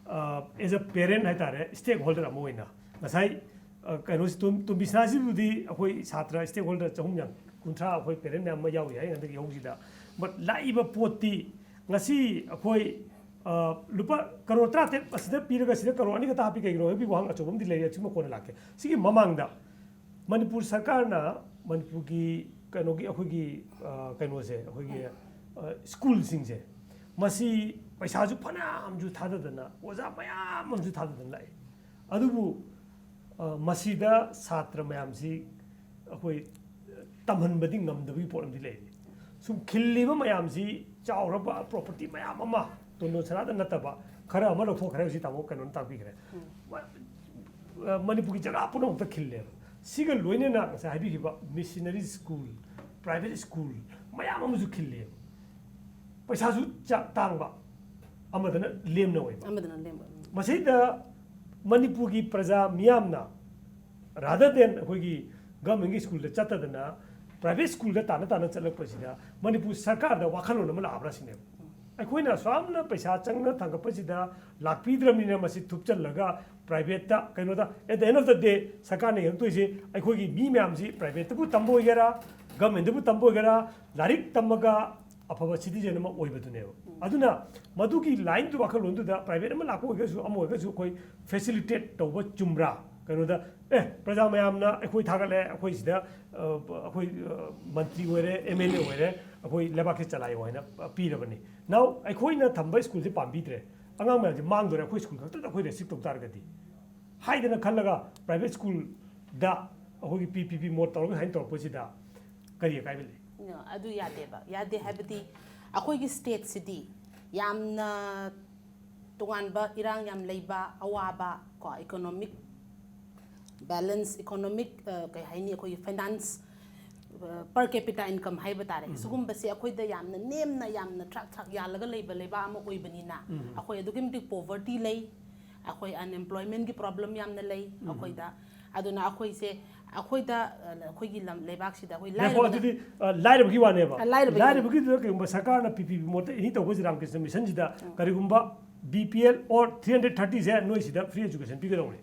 ꯑꯦꯖ ꯑ ꯄꯦꯔꯦꯟ ꯍꯥꯏꯇꯥꯔꯦ, ꯁ꯭ꯇꯦꯛ ꯍꯣꯜꯗꯔ ꯑꯃ ꯑꯣꯏꯅ ꯉꯁꯥꯏ ꯑ, ꯀꯩꯅꯣꯁꯤ ꯇꯨꯝ- ꯇꯨꯝꯕꯤꯁꯅꯥꯁꯤꯕꯨꯗꯤ ꯑꯩꯈꯣꯏ ꯁꯥꯇ꯭ꯔ ꯁ꯭ꯇꯦꯛ ꯍꯣꯜꯗꯔ ꯆꯍꯨꯝ ꯌꯥꯡ- ꯀꯨꯟꯊ꯭ꯔꯥ ꯑꯩꯈꯣꯏ ꯄꯦꯔꯦꯟ ꯃꯌꯥꯝ ꯑꯃ ꯌꯥꯎꯔꯤ ꯍꯥꯏ ꯍꯟꯗꯛ ꯌꯧꯁꯤꯗ꯫ ꯕꯠ ꯂꯥꯛꯏꯕ ꯄꯣꯠꯇꯤ ꯉꯁꯤ ꯑꯩꯈꯣꯏ ꯑ, ꯂꯨꯄꯥ ꯀꯔꯣꯔ ꯇꯔꯥꯇꯔꯦꯠ ꯑꯁꯤꯗ ꯄꯤꯔꯒ ꯁꯤꯗ ꯀꯔꯣꯔ ꯑꯅꯤ ꯈꯛꯇ ꯍꯥꯞꯄꯤ ꯀꯩꯒꯤꯅꯣ ꯍꯥꯏꯕꯒꯤ ꯋꯥꯍꯪ ꯑꯆꯧꯕ ꯑꯃꯗꯤ ꯂꯩꯔꯦ꯫ ꯑꯁꯤꯒꯨꯝꯕ ꯀꯣꯟꯅ ꯂꯥꯛꯀꯦ꯫ ꯁꯤꯒꯤ ꯃꯃꯥꯡꯗ ꯃꯅꯤꯄꯨꯔ ꯁꯔꯀꯥꯔꯅ ꯃꯅꯤꯄꯨꯔꯒꯤ ꯀꯩꯅꯣꯒꯤ ꯑꯩꯈꯣꯏꯒꯤ ꯑ, ꯀꯩꯅꯣꯁꯦ, ꯑꯩꯈꯣꯏꯒꯤ ꯑ, ꯁ꯭ꯀꯨꯜꯁꯤꯡꯁꯦ, ꯃꯁꯤ ꯄꯩꯁꯥꯁꯨ ꯐꯅꯌꯥꯝꯁꯨ ꯊꯥꯗꯗꯅ, ꯑꯣꯖꯥ ꯃꯌꯥꯝ ꯑꯃꯁꯨ ꯊꯥꯗꯗꯅ ꯂꯥꯛꯏ꯫ ꯑꯗꯨꯕꯨ ꯑ, ꯃꯁꯤꯗ ꯁꯥꯇ꯭ꯔ ꯃꯌꯥꯝꯁꯤ ꯑꯩꯈꯣꯏ ꯇꯝꯍꯟꯕꯗꯤ ꯉꯝꯗꯕꯒꯤ ꯄꯣꯠ ꯑꯃꯗꯤ ꯂꯩꯔꯤ꯫ ꯁꯨꯝ ꯈꯤꯜꯂꯤꯕ ꯃꯌꯥꯝꯁꯤ ꯆꯥꯎꯔꯕ ꯄ꯭ꯔꯣꯄꯔꯇꯤ ꯃꯌꯥꯝ ꯑꯃ, ꯇꯣꯟꯗꯣꯟ ꯁꯅꯥꯗ ꯅꯠꯇꯕ ꯈꯔ ꯑꯃ ꯂꯧꯊꯣꯛꯈ꯭ꯔꯦ꯫ ꯍꯧꯖꯤꯛ ꯇꯥꯃꯣ ꯀꯩꯅꯣꯅ ꯇꯥꯛꯄꯤꯈ꯭ꯔꯦ꯫ ꯑ, ꯃꯅꯤꯄꯨꯔꯒꯤ ꯖꯒꯥ ꯄꯨꯝꯅꯃꯛꯇ ꯈꯤꯜꯂꯦꯕ꯫ ꯁꯤꯒ ꯂꯣꯏꯅꯅ ꯉꯁꯥꯏ ꯍꯥꯏꯕꯤꯈꯤꯕ ꯃꯤꯁꯅꯔꯤ ꯁ꯭ꯀꯨꯜ, ꯄ꯭ꯔꯥꯏꯚꯦꯠ ꯁ꯭ꯀꯨꯜ ꯃꯌꯥꯝ ꯑꯃꯁꯨ ꯈꯤꯜꯂꯦꯕ꯫ ꯄꯩꯁꯥꯁꯨ ꯆꯥ- ꯇꯥꯡꯕ, ꯑꯃꯗꯅ ꯂꯦꯝꯅ ꯑꯣꯏꯕ꯫ ꯑꯃꯗꯅ ꯂꯦꯝꯕ꯫ ꯃꯁꯤꯗ ꯃꯅꯤꯄꯨꯔꯒꯤ ꯄ꯭ꯔꯖꯥ ꯃꯤꯌꯥꯝꯅ, rather than ꯑꯩꯈꯣꯏꯒꯤ ꯒꯚꯔꯟꯃꯦꯟꯒꯤ ꯁ꯭ꯀꯨꯜꯗ ꯆꯠꯇꯗꯅ ꯄ꯭ꯔꯥꯏꯚꯦꯠ ꯁ꯭ꯀꯨꯜꯗ ꯇꯥꯅ ꯇꯥꯅ ꯆꯠꯂꯛꯄꯁꯤꯗ ꯃꯅꯤꯄꯨꯔ ꯁꯔꯀꯥꯔꯗ ꯋꯥꯈꯜꯂꯣꯟ ꯑꯃ ꯂꯥꯛꯑꯕ꯭ꯔꯥ ꯁꯤꯅꯦꯕ꯫ ꯑꯩꯈꯣꯏꯅ ꯑꯁꯨꯛ ꯌꯥꯝꯅ ꯄꯩꯁꯥ ꯆꯪꯅ ꯊꯥꯡꯒꯠꯄꯁꯤꯗ ꯂꯥꯛꯄꯤꯗ꯭ꯔꯕꯅꯤꯅ ꯃꯁꯤ ꯊꯨꯞꯆꯜꯂꯒ ꯄ꯭ꯔꯥꯏꯚꯦꯠꯇ, ꯀꯩꯅꯣꯗ, at the end of the day ꯁꯔꯀꯥꯔꯅ ꯌꯦꯡꯉꯛꯇꯣꯏꯁꯤ ꯑꯩꯈꯣꯏꯒꯤ ꯃꯤ ꯃꯌꯥꯝꯁꯤ ꯄ꯭ꯔꯥꯏꯚꯦꯠꯇꯕꯨ ꯇꯝꯕ ꯑꯣꯏꯒꯦꯔꯥ, ꯒꯚꯔꯟꯃꯦꯟꯗꯕꯨ ꯇꯝꯕ ꯑꯣꯏꯒꯦꯔꯥ, ꯂꯥꯏꯔꯤꯛ ꯇꯝꯃꯒ ꯑꯐꯕ ꯁꯤꯇꯤꯖꯦꯟ ꯑꯃ ꯑꯣꯏꯕꯗꯨꯅꯦꯕ꯫ ꯑꯗꯨꯅ ꯃꯗꯨꯒꯤ ꯂꯥꯏꯟꯗꯨ, ꯋꯥꯈꯜꯂꯣꯟꯗꯨꯗ ꯄ꯭ꯔꯥꯏꯚꯦꯠ ꯑꯃ ꯂꯥꯛꯄ ꯑꯣꯏꯔꯒꯁꯨ, ꯑꯃ ꯑꯣꯏꯔꯒꯁꯨ, ꯑꯩꯈꯣꯏ ꯐꯦꯁꯤꯂꯤꯇꯦꯠ ꯇꯧꯕ ꯆꯨꯝꯕ꯭ꯔꯥ? ꯀꯩꯅꯣꯗ, ꯑꯦ, ꯄ꯭ꯔꯖꯥ ꯃꯌꯥꯝꯅ ꯑꯩꯈꯣꯏ ꯊꯥꯒꯠꯂꯦ, ꯑꯩꯈꯣꯏ ꯁꯤꯗ, ꯑ, ꯑꯩꯈꯣꯏ, ꯑ, ꯃꯟꯇ꯭ꯔꯤ ꯑꯣꯏꯔꯦ, ꯑꯦꯝ ꯑꯦꯜ ꯑꯦ ꯑꯣꯏꯔꯦ, ꯑꯩꯈꯣꯏ ꯂꯩꯕꯥꯛꯁꯤ ꯆꯂꯥꯏꯌꯣ ꯍꯥꯏꯅ ꯄꯤꯔꯕꯅꯤ꯫ Now ꯑꯩꯈꯣꯏꯅ ꯊꯝꯕ ꯁ꯭ꯀꯨꯜꯁꯤ ꯄꯥꯝꯕꯤꯗ꯭ꯔꯦ, ꯑꯉꯥꯡ ꯃꯌꯥꯝꯁꯤ ꯃꯥꯡꯗꯣꯔꯦ, ꯑꯩꯈꯣꯏ ꯁ꯭ꯀꯨꯜ ꯈꯛꯇꯗ ꯑꯩꯈꯣꯏ ꯔꯦꯁꯇ꯭ꯔꯤꯛ ꯇꯧ ꯇꯥꯔꯒꯗꯤ ꯍꯥꯏꯗꯅ ꯈꯜꯂꯒ ꯄ꯭ꯔꯥꯏꯚꯦꯠ ꯁ꯭ꯀꯨꯜꯗ ꯑꯩꯈꯣꯏꯒꯤ ꯄꯤ ꯄꯤ ꯄꯤ ꯃꯣꯠ ꯇꯧꯔꯒ ꯁꯨꯃꯥꯏꯅ ꯇꯧꯔꯛꯄꯁꯤꯗ ꯀꯔꯤ ꯑꯀꯥꯏꯕ ꯂꯩ? No, ꯑꯗꯨ ꯌꯥꯗꯦꯕ꯫ ꯌꯥꯗꯦ ꯍꯥꯏꯕꯗꯤ ꯑꯩꯈꯣꯏꯒꯤ ꯁ꯭ꯇꯦꯠꯁꯤꯗꯤ ꯌꯥꯝꯅ ꯇꯣꯉꯥꯟꯕ ꯏꯔꯥꯡ ꯌꯥꯝ ꯂꯩꯕ, ꯑꯋꯥꯕ, ꯀꯣ, ꯏꯀꯣꯅꯣꯃꯤꯛ ꯕꯦꯂꯦꯟꯁ, ꯏꯀꯣꯅꯣꯃꯤꯛ, ꯑ, ꯀꯩ ꯍꯥꯏꯅꯤ, ꯑꯩꯈꯣꯏꯒꯤ ꯐꯥꯏꯅꯥꯟꯁ, ꯑ, per capita income ꯍꯥꯏꯕ ꯇꯥꯔꯦ꯫ ꯎꯝ꯫ ꯁꯤꯒꯨꯝꯕꯁꯦ ꯑꯩꯈꯣꯏꯗ ꯌꯥꯝꯅ ꯅꯦꯝꯅ, ꯌꯥꯝꯅ ꯊ꯭ꯔꯥꯛ ꯊ꯭ꯔꯥꯛ ꯌꯥꯜꯂꯒ ꯂꯩꯕ ꯂꯩꯕꯥꯛ ꯑꯃ ꯑꯣꯏꯕꯅꯤꯅ, ꯎꯝ꯫ ꯑꯩꯈꯣꯏ ꯑꯗꯨꯛꯀꯤ ꯃꯇꯤꯛ ꯄꯣꯚꯔꯇꯤ ꯂꯩ, ꯑꯩꯈꯣꯏ ꯑꯟꯑꯦꯝꯄ꯭ꯂꯣꯏꯃꯦꯟꯒꯤ ꯄ꯭ꯔꯣꯕ꯭ꯂꯦꯝ ꯌꯥꯝꯅ ꯂꯩ, ꯎꯝ꯫ ꯑꯩꯈꯣꯏꯗ ꯑꯗꯨꯅ ꯑꯩꯈꯣꯏꯁꯦ, ꯑꯩꯈꯣꯏꯗ ꯑ, ꯑꯩꯈꯣꯏꯒꯤ ꯂꯝ ꯂꯩꯕꯥꯛꯁꯤꯗ ꯑꯩꯈꯣꯏ ꯉꯥꯏꯈꯣ, ꯂꯥꯏꯔꯕꯅ ꯑꯗꯨꯗꯤ ꯑ, ꯂꯥꯏꯔꯕꯒꯤ ꯋꯥꯅꯦꯕ. ꯑ, ꯂꯥꯏꯔꯕꯒꯤ ꯋꯥꯅꯦ. ꯂꯥꯏꯔꯕꯒꯤꯗꯨꯗ ꯀꯩꯒꯨꯝꯕ ꯁꯔꯀꯥꯔꯅ ꯄꯤꯄꯤꯕꯤ ꯃꯣꯠꯇ ꯑꯦꯅꯤ ꯇꯧꯕꯁꯤ ꯔꯥꯃꯀ꯭ꯔꯤꯁꯅ ꯃꯤꯁꯟꯁꯤꯗ ꯀꯔꯤꯒꯨꯝꯕ B P L or three hundred thirty ꯁꯦ ꯅꯣꯏ ꯁꯤꯗ free education ꯄꯤꯒꯗꯧꯅꯤ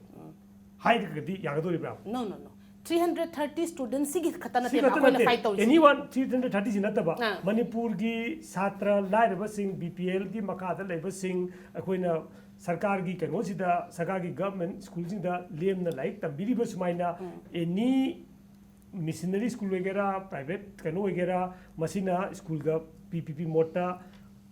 ꯍꯥꯏꯔꯒꯗꯤ ꯌꯥꯒꯗꯧꯔꯤꯕ꯭ꯔꯥ? No, no, no. Three hundred thirty students ꯁꯤꯒꯤ ꯈꯛꯇ ꯁꯤ ꯅꯠꯇꯦꯕ ꯈꯛꯇ ꯑꯩꯈꯣꯏꯅ ꯅꯠꯇꯦ. Fight ꯇꯧꯔꯤꯁꯦ. Anyone three hundred thirty ꯁꯤ ꯅꯠꯇꯕ ꯑꯥ. ꯃꯅꯤꯄꯨꯔꯒꯤ ꯁꯥꯇ꯭ꯔ ꯂꯥꯏꯔꯕꯁꯤꯡ, B P L ꯒꯤ ꯃꯈꯥꯗ ꯂꯩꯕꯁꯤꯡ, ꯑꯩꯈꯣꯏꯅ ꯁꯔꯀꯥꯔꯒꯤ ꯀꯩꯅꯣꯁꯤꯗ, ꯁꯔꯀꯥꯔꯒꯤ government school ꯁꯤꯡꯗ ꯂꯦꯝꯅ ꯂꯥꯏꯔꯤꯛ ꯇꯝꯕꯤꯔꯤꯕ ꯁꯨꯃꯥꯏꯅ any missionary school ꯑꯣꯏꯒꯦꯔꯥ, private ꯀꯩꯅꯣ ꯑꯣꯏꯒꯦꯔꯥ, ꯃꯁꯤꯅ school ꯒ P P P ꯃꯣꯠꯇ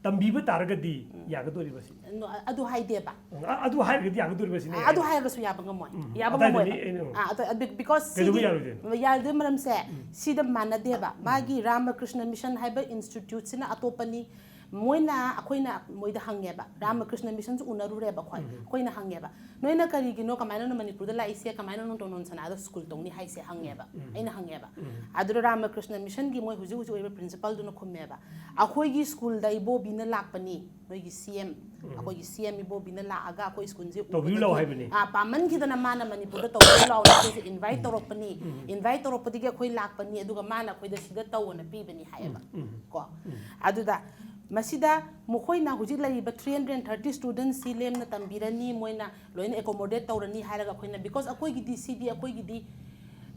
ꯇꯝꯕꯤꯕ ꯇꯥꯔꯒꯗꯤ ꯌꯥꯒꯗꯧꯔꯤꯕ ꯁꯤ. No, ꯑꯗꯨ ꯍꯥꯏꯗꯦꯕ. ꯑ, ꯑꯗꯨ ꯍꯥꯏꯔꯒꯗꯤ ꯌꯥꯒꯗꯧꯔꯤꯕ ꯁꯤꯅꯦ. ꯑꯗꯨ ꯍꯥꯏꯔꯒꯁꯨ ꯌꯥꯕ ꯉꯝꯃꯣꯏ. ꯌꯥꯕ ꯑꯗꯥꯏꯗꯗꯤ ꯉꯝꯃꯣꯏꯕ. ꯑꯩꯅ, ꯎꯝ. ꯑ, ꯑꯗꯨ, ꯑꯗꯨ, because ꯀꯩꯗꯧꯕ ꯁꯤꯗꯤ ꯌꯥꯔꯣꯏꯗꯣꯏꯅꯣ? ꯌꯥꯗꯣꯏ ꯃꯔꯝꯁꯦ ꯁꯤꯗ ꯃꯥꯟꯅꯗꯦꯕ. ꯃꯥꯒꯤ ꯔꯥꯃꯀ꯭ꯔꯤꯁꯅ ꯃꯤꯁꯟ ꯍꯥꯏꯕ institute ꯁꯤꯅ ꯑꯇꯣꯞꯄꯅꯤ. ꯃꯣꯏꯅ, ꯑꯩꯈꯣꯏꯅ ꯃꯣꯏꯗ ꯍꯪꯉꯦꯕ, ꯔꯥꯃꯀ꯭ꯔꯤꯁꯅ ꯃꯤꯁꯟꯁꯨ ꯎꯅꯔꯨꯔꯦꯕ ꯑꯩꯈꯣꯏ. ꯑꯩꯈꯣꯏꯅ ꯍꯪꯉꯦꯕ, "ꯅꯣꯏꯅ ꯀꯔꯤꯒꯤꯅꯣ, ꯀꯃꯥꯏꯅꯅꯣ ꯃꯅꯤꯄꯨꯔꯗ ꯂꯥꯛꯏꯁꯦ, ꯀꯃꯥꯏꯅꯅꯣ ꯇꯣꯟꯗꯣꯟ ꯁꯅꯥꯗ school ꯇꯧꯅꯤ ꯍꯥꯏꯁꯦ?" ꯍꯪꯉꯦꯕ. ꯑꯩꯅ ꯍꯪꯉꯦꯕ. ꯑꯗꯨꯗ ꯔꯥꯃꯀ꯭ꯔꯤꯁꯅ ꯃꯤꯁꯟꯒꯤ ꯃꯣꯏ ꯍꯧꯖꯤꯛ ꯍꯧꯖꯤꯛ ꯑꯣꯏꯔꯤꯕ principal ꯗꯨꯅ ꯈꯨꯝꯃꯦꯕ, "ꯑꯩꯈꯣꯏꯒꯤ school ꯗ ꯏꯕꯣꯕꯤꯅ ꯂꯥꯛꯄꯅꯤ, ꯅꯣꯏꯒꯤ C M, ꯑꯩꯈꯣꯏꯒꯤ C M ꯏꯕꯣꯕꯤꯅ ꯂꯥꯛꯑꯒ ꯑꯩꯈꯣꯏ school ꯁꯦ ꯇꯧꯕꯤꯌꯨ ꯎꯕꯗꯒꯤ, ꯂꯥꯎ ꯍꯥꯏꯕꯅꯤ." ꯑꯥ, ꯄꯥꯝꯃꯟꯈꯤꯗꯅ ꯃꯥꯅ ꯃꯅꯤꯄꯨꯔꯗ ꯇꯧꯕꯤꯌꯨ ꯂꯥꯎꯅ ꯑꯩꯈꯣꯏꯁꯦ invite ꯇꯧꯔꯛꯄꯅꯤ. Invite ꯇꯧꯔꯛꯄꯗꯒꯤ ꯑꯩꯈꯣꯏ ꯂꯥꯛꯄꯅꯤ, ꯑꯗꯨꯒ ꯃꯥꯅ ꯑꯩꯈꯣꯏꯗ ꯁꯤꯗ ꯇꯧꯑꯣꯅ ꯄꯤꯕꯅꯤ ꯍꯥꯏꯌꯦꯕ. ꯀꯣ ꯑꯗꯨꯗ ꯃꯁꯤꯗ ꯃꯈꯣꯏꯅ ꯍꯧꯖꯤꯛ ꯂꯩꯔꯤꯕ three hundred thirty students ꯁꯤ ꯂꯦꯝꯅ ꯇꯝꯕꯤꯔꯅꯤ, ꯃꯣꯏꯅ ꯂꯣꯏꯅ accommodate ꯇꯧꯔꯅꯤ ꯍꯥꯏꯔꯒ ꯑꯩꯈꯣꯏꯅ, because ꯑꯩꯈꯣꯏꯒꯤꯗꯤ ꯁꯤꯗꯤ ꯑꯩꯈꯣꯏꯒꯤꯗꯤ,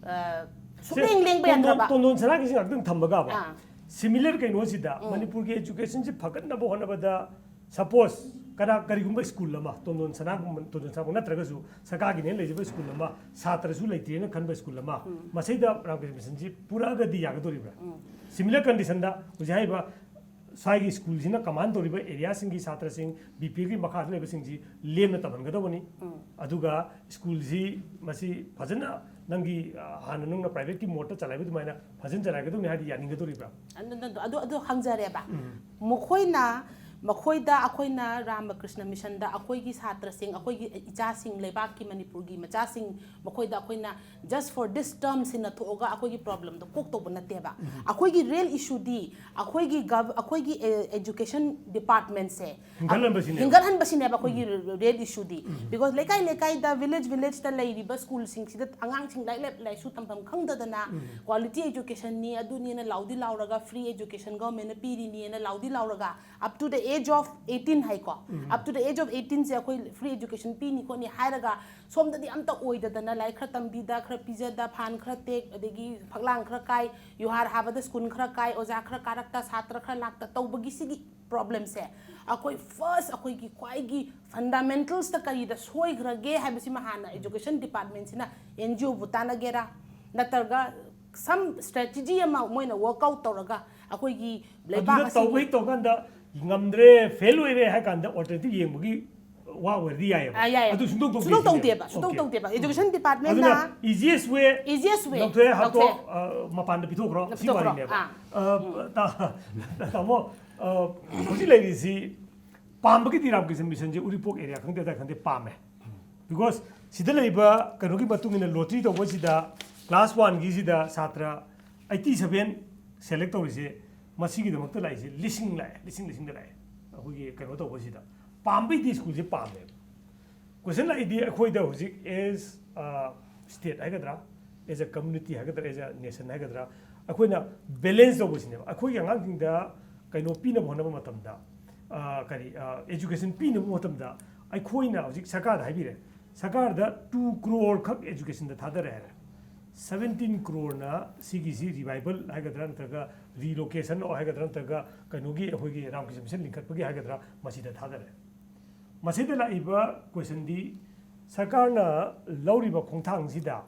ꯑ, ꯁꯨꯛꯂꯦꯡ ꯂꯦꯡꯕ ꯌꯥꯗ꯭ꯔꯕ. ꯇꯣꯟꯗꯣꯟ ꯁꯅꯥꯒꯤꯁꯤ ꯉꯥꯛꯇꯪ ꯊꯝꯕꯒꯕ, ꯑꯥ. Similar ꯀꯩꯅꯣꯁꯤꯗ ꯃꯅꯤꯄꯨꯔꯒꯤ education ꯁꯤ ꯐꯒꯠꯅꯕ ꯍꯣꯠꯅꯕꯗ, suppose ꯀꯅꯥ, ꯀꯔꯤꯒꯨꯝꯕ school ꯑꯃ, ꯇꯣꯟꯗꯣꯟ ꯁꯅꯥꯒꯨꯝꯕ, ꯇꯣꯟꯗꯣꯟ ꯁꯅꯥꯒꯨꯝꯕ ꯅꯠꯇ꯭ꯔꯒꯁꯨ ꯁꯔꯀꯥꯔꯒꯤꯅꯦꯅ ꯂꯩꯖꯕ school ꯑꯃ ꯁꯥꯇ꯭ꯔꯁꯨ ꯂꯩꯇ꯭ꯔꯦꯅ ꯈꯟꯕ school ꯑꯃ, ꯃꯁꯤꯗ ꯔꯥꯃꯀ꯭ꯔꯤꯁꯅ ꯃꯤꯁꯟꯁꯤ ꯄꯨꯔꯛꯑꯒꯗꯤ ꯌꯥꯒꯗꯧꯔꯤꯕ꯭ꯔꯥ? Similar condition ꯗ ꯍꯧꯖꯤꯛ ꯍꯥꯏꯔꯤꯕ ꯁ꯭ꯋꯥꯏꯒꯤ school ꯁꯤꯅ command ꯇꯧꯔꯤꯕ area ꯁꯤꯡꯒꯤ ꯁꯥꯇ꯭ꯔꯁꯤꯡ, B P L ꯒꯤ ꯃꯈꯥꯗ ꯂꯩꯕꯁꯤꯡꯁꯤ ꯂꯦꯝꯅ ꯇꯝꯍꯟꯒꯗꯧꯕꯅꯤ꯫ ꯑꯗꯨꯒ school ꯁꯤ ꯃꯁꯤ ꯐꯖꯅ ꯅꯪꯒꯤ, ꯑ, ꯍꯥꯟꯅ ꯅꯪꯅ private ꯀꯤ ꯃꯣꯠꯇ ꯆꯂꯥꯏꯕ ꯑꯗꯨꯃꯥꯏꯅ ꯐꯖꯅ ꯆꯂꯥꯏꯒꯗꯧꯅꯤ ꯍꯥꯏꯗꯤ ꯌꯥꯅꯤꯡꯒꯗꯧꯔꯤꯕ꯭ꯔꯥ? ꯑꯗꯨ, ꯑꯗꯨ, ꯑꯗꯨ, ꯑꯗꯨ ꯍꯪꯖꯔꯦꯕ꯫ ꯃꯈꯣꯏꯅ ꯃꯈꯣꯏꯗ ꯑꯩꯈꯣꯏꯅ ꯔꯥꯃꯀ꯭ꯔꯤꯁꯅ ꯃꯤꯁꯟꯗ ꯑꯩꯈꯣꯏꯒꯤ ꯁꯥꯇ꯭ꯔꯁꯤꯡ, ꯑꯩꯈꯣꯏꯒꯤ ꯏꯆꯥꯁꯤꯡ, ꯂꯩꯕꯥꯛꯀꯤ ꯃꯅꯤꯄꯨꯔꯒꯤ ꯃꯆꯥꯁꯤꯡ, ꯃꯈꯣꯏꯗ ꯑꯩꯈꯣꯏꯅ just for this term ꯁꯤꯟꯅꯊꯣꯛꯑꯒ ꯑꯩꯈꯣꯏꯒꯤ ꯄ꯭ꯔꯣꯕ꯭ꯂꯦꯝꯗꯣ ꯀꯣꯛ ꯇꯧꯕ ꯅꯠꯇꯦꯕ꯫ ꯑꯩꯈꯣꯏꯒꯤ ꯔꯤꯌꯦꯜ ꯏꯁꯨꯗꯤ ꯑꯩꯈꯣꯏꯒꯤ ꯒꯚ ꯑꯩꯈꯣꯏꯒꯤ ꯑꯦꯖꯨꯀꯦꯁꯟ ꯗꯤꯄꯥꯔꯠꯃꯦꯟꯁꯦ ꯍꯤꯡꯒꯠꯍꯟꯕꯁꯤꯅꯦꯕ꯫ ꯍꯤꯡꯒꯠꯍꯟꯕꯁꯤꯅꯦꯕ ꯑꯩꯈꯣꯏꯒꯤ ꯔꯤꯌꯦꯜ ꯏꯁꯨꯗꯤ꯫ ꯕꯤꯀꯣꯖ ꯂꯩꯀꯥꯏ ꯂꯩꯀꯥꯏꯗ, ꯚꯤꯂꯦꯖ ꯚꯤꯂꯦꯖꯇ ꯂꯩꯔꯤꯕ ꯁ꯭ꯀꯨꯜꯁꯤꯡꯁꯤꯗ ꯑꯉꯥꯡꯁꯤꯡ ꯂꯥꯏꯔꯤꯛ ꯂꯥꯏ- ꯂꯥꯏꯁꯨ ꯇꯝꯐꯝ ꯈꯪꯗꯗꯅ, ꯀ꯭ꯋꯥꯂꯤꯇꯤ ꯑꯦꯖꯨꯀꯦꯁꯟꯅꯤ ꯑꯗꯨꯅꯤꯅ ꯂꯥꯎꯗꯤ ꯂꯥꯎꯔꯒ, ꯐ꯭ꯔꯤ ꯑꯦꯖꯨꯀꯦꯁꯟ ꯒꯚꯔꯟꯃꯦꯟꯠꯅ ꯄꯤꯔꯤꯅꯤꯅ ꯂꯥꯎꯗꯤ ꯂꯥꯎꯔꯒ, up to the age of eighteen ꯍꯥꯏꯀꯣ, up to the age of eighteen ꯁꯦ ꯑꯩꯈꯣꯏ ꯐ꯭ꯔꯤ ꯑꯦꯖꯨꯀꯦꯁꯟ ꯄꯤꯅꯤ ꯈꯣꯠꯅꯤ ꯍꯥꯏꯔꯒ, ꯁꯣꯝꯗꯗꯤ ꯑꯝꯇ ꯑꯣꯏꯗꯗꯅ, ꯂꯥꯏꯔꯤꯛ ꯈꯔ ꯇꯝꯕꯤꯗ, ꯈꯔ ꯄꯤꯖꯗ, ꯐꯥꯏꯟ ꯈꯔ ꯇꯦꯛ, ꯑꯗꯒꯤ ꯐꯛꯂꯥꯡ ꯈꯔ ꯀꯥꯏ, ꯌꯨꯍꯥꯔ ꯍꯥꯕꯗ ꯁ꯭ꯀꯨꯜ ꯈꯔ ꯀꯥꯏ, ꯑꯣꯖꯥ ꯈꯔ ꯀꯥꯔꯛꯇ, ꯁꯥꯇ꯭ꯔ ꯈꯔ ꯂꯥꯛꯇ ꯇꯧꯕꯒꯤ ꯁꯤꯒꯤ ꯄ꯭ꯔꯣꯕ꯭ꯂꯦꯝꯁꯦ ꯑꯩꯈꯣꯏ ꯐꯥꯔꯁ ꯑꯩꯈꯣꯏꯒꯤ ꯈ꯭ꯋꯥꯏꯒꯤ ꯐꯟꯗꯥꯃꯦꯟꯇꯜꯁꯇ ꯀꯔꯤꯗ ꯁꯣꯏꯈ꯭ꯔꯒꯦ ꯍꯥꯏꯕꯁꯤꯃ ꯍꯥꯟꯅ ꯑꯦꯖꯨꯀꯦꯁꯟ ꯗꯤꯄꯥꯔꯠꯃꯦꯟꯁꯤꯅ ꯑꯦꯟ ꯖꯤ ꯑꯣꯕꯨ ꯇꯥꯟꯅꯒꯦꯔꯥ, ꯅꯠꯇ꯭ꯔꯒ ꯁꯝ ꯁ꯭ꯇ꯭ꯔꯦꯇꯦꯖꯤ ꯑꯃ ꯃꯣꯏꯅ ꯋꯥꯔꯛ ꯑꯥꯎꯠ ꯇꯧꯔꯒ ꯑꯩꯈꯣꯏꯒꯤ ꯂꯩꯕꯥꯛ ꯑꯗꯨꯗ ꯇꯧꯕ ꯑꯁꯤꯒꯤ ꯍꯦꯛ ꯇꯧꯀꯥꯟꯗ ꯉꯝꯗ꯭ꯔꯦ, ꯐꯦꯜ ꯑꯣꯏꯔꯦ ꯍꯥꯏ ꯀꯥꯟꯗ ꯑꯣꯜꯇꯔꯅꯦꯇꯤꯚ ꯌꯦꯡꯕꯒꯤ ꯋꯥ ꯑꯣꯏꯔꯗꯤ ꯌꯥꯏꯑꯕ꯫ ꯑꯥ, ꯌꯥꯏ, ꯌꯥꯏ꯫ ꯑꯗꯨ ꯁꯨꯡꯇꯧ ꯇꯧꯗꯦ ꯁꯨꯡꯇꯧ ꯁꯤꯅꯦꯕ꯫ ꯇꯧꯗꯦꯕ, ꯁꯨꯡꯇꯧ Okay. ꯇꯧꯗꯦꯕ꯫ ꯑꯦꯖꯨꯀꯦꯁꯟ ꯑꯗꯨꯅ ꯗꯤꯄꯥꯔꯠꯃꯦꯟꯅ ꯏꯖꯤꯌꯦꯁ ꯋꯦ ꯏꯖꯤꯌꯦꯁ ꯋꯦ ꯂꯧꯊꯣꯛꯑꯦ, ꯍꯥꯞꯇꯣꯛ, ꯂꯧꯊꯣꯛꯑꯦ꯫ ꯑ, ꯃꯄꯥꯟꯗ ꯄꯤꯊꯣꯛꯈ꯭ꯔꯣ, ꯁꯤ ꯄꯤꯊꯣꯛꯈ꯭ꯔꯣ, ꯋꯥꯔꯤꯅꯦꯕ꯫ ꯑꯥ꯫ ꯑ, ꯇꯥ-, ꯇꯥꯃꯣ, ꯑ, ꯍꯧꯖꯤꯛ ꯂꯩꯔꯤꯁꯤ ꯄꯥꯝꯕꯒꯤꯗꯤ ꯔꯥꯝꯀ꯭ꯔꯤꯁꯟ ꯃꯤꯁꯟꯁꯦ ꯎꯔꯤꯄꯣꯛ ꯑꯦꯔꯤꯌꯥ ꯈꯪꯗꯦ, ꯑꯗꯥꯏ ꯈꯪꯗꯦ, ꯄꯥꯝꯃꯦ꯫ ꯕꯤꯀꯣꯁ ꯁꯤꯗ ꯂꯩꯕ ꯀꯩꯅꯣꯒꯤ ꯃꯇꯨꯡ ꯏꯟꯅ ꯂꯣꯇ꯭ꯔꯤ ꯇꯧꯕꯁꯤꯗ ꯀ꯭ꯂꯥꯁ ꯋꯥꯟꯒꯤꯁꯤꯗ ꯁꯥꯇ꯭ꯔ ꯑꯩꯠꯇꯤ ꯁꯚꯦꯟ ꯁꯦꯂꯦꯛ ꯇꯧꯔꯤꯁꯦ, ꯃꯁꯤꯒꯤꯗꯃꯛꯇ ꯂꯥꯛꯏꯁꯦ ꯂꯤꯁꯤꯡ ꯂꯥꯛꯑꯦ, ꯂꯤꯁꯤꯡ ꯂꯤꯁꯤꯡꯗ ꯂꯥꯛꯑꯦ꯫ ꯑꯩꯈꯣꯏꯒꯤ ꯀꯩꯅꯣ ꯇꯧꯕꯁꯤꯗ ꯄꯥꯝꯕꯩꯗꯤ ꯁ꯭ꯀꯨꯜꯁꯦ ꯄꯥꯝꯃꯦꯕ꯫ ꯀꯣꯏꯁꯟ ꯂꯥꯛꯏꯗꯤ ꯑꯩꯈꯣꯏꯗ ꯍꯧꯖꯤꯛ ꯑꯦꯁ ꯁ꯭ꯇꯦꯠ ꯍꯥꯏꯒꯗ꯭ꯔꯥ, ꯑꯦꯁ ꯑ ꯀꯝꯃ꯭ꯌꯨꯅꯤꯇꯤ ꯍꯥꯏꯒꯗ꯭ꯔꯥ, ꯑꯦꯁ ꯑ ꯅꯦꯁꯟ ꯍꯥꯏꯒꯗ꯭ꯔꯥ, ꯑꯩꯈꯣꯏꯅ ꯕꯦꯂꯦꯟꯁ ꯇꯧꯕꯁꯤꯅꯦꯕ꯫ ꯑꯩꯈꯣꯏꯒꯤ ꯑꯉꯥꯡꯁꯤꯡꯗ ꯀꯩꯅꯣ ꯄꯤꯅꯕ ꯍꯣꯠꯅꯕ ꯃꯇꯝꯗ, ꯑ, ꯀꯔꯤ, ꯑꯦꯖꯨꯀꯦꯁꯟ ꯄꯤꯅꯕ ꯃꯇꯝꯗ ꯑꯩꯈꯣꯏꯅ ꯍꯧꯖꯤꯛ ꯁꯔꯀꯥꯔꯗ ꯍꯥꯏꯕꯤꯔꯦ, ꯁꯔꯀꯥꯔꯗ ꯇꯨ ꯀ꯭ꯔꯣꯔ ꯈꯛ ꯑꯦꯖꯨꯀꯦꯁꯟꯗ ꯊꯥꯗꯔꯦ ꯍꯥꯏꯔꯦ, ꯁꯕꯦꯟꯇꯤꯟ ꯀ꯭ꯔꯣꯔꯅ ꯁꯤꯒꯤꯁꯤ ꯔꯤꯚꯥꯏꯕꯜ ꯍꯥꯏꯒꯗ꯭ꯔꯥ, ꯅꯠꯇ꯭ꯔꯒ ꯔꯤꯂꯣꯀꯦꯁꯟ ꯍꯥꯏꯒꯗ꯭ꯔꯥ, ꯅꯠꯇ꯭ꯔꯒ ꯀꯩꯅꯣꯒꯤ ꯑꯩꯈꯣꯏꯒꯤ ꯔꯥꯝꯀ꯭ꯔꯤꯁꯟ ꯃꯤꯁꯟ ꯂꯤꯡꯈꯠꯄꯒꯤ ꯍꯥꯏꯒꯗ꯭ꯔꯥ, ꯃꯁꯤꯗ ꯊꯥꯗꯔꯦ꯫ ꯃꯁꯤꯗ ꯂꯥꯛꯏꯕ ꯀꯣꯏꯁꯟꯗꯤ, ꯁꯔꯀꯥꯔꯅ ꯂꯧꯔꯤꯕ ꯈꯣꯡꯊꯥꯡꯁꯤꯗ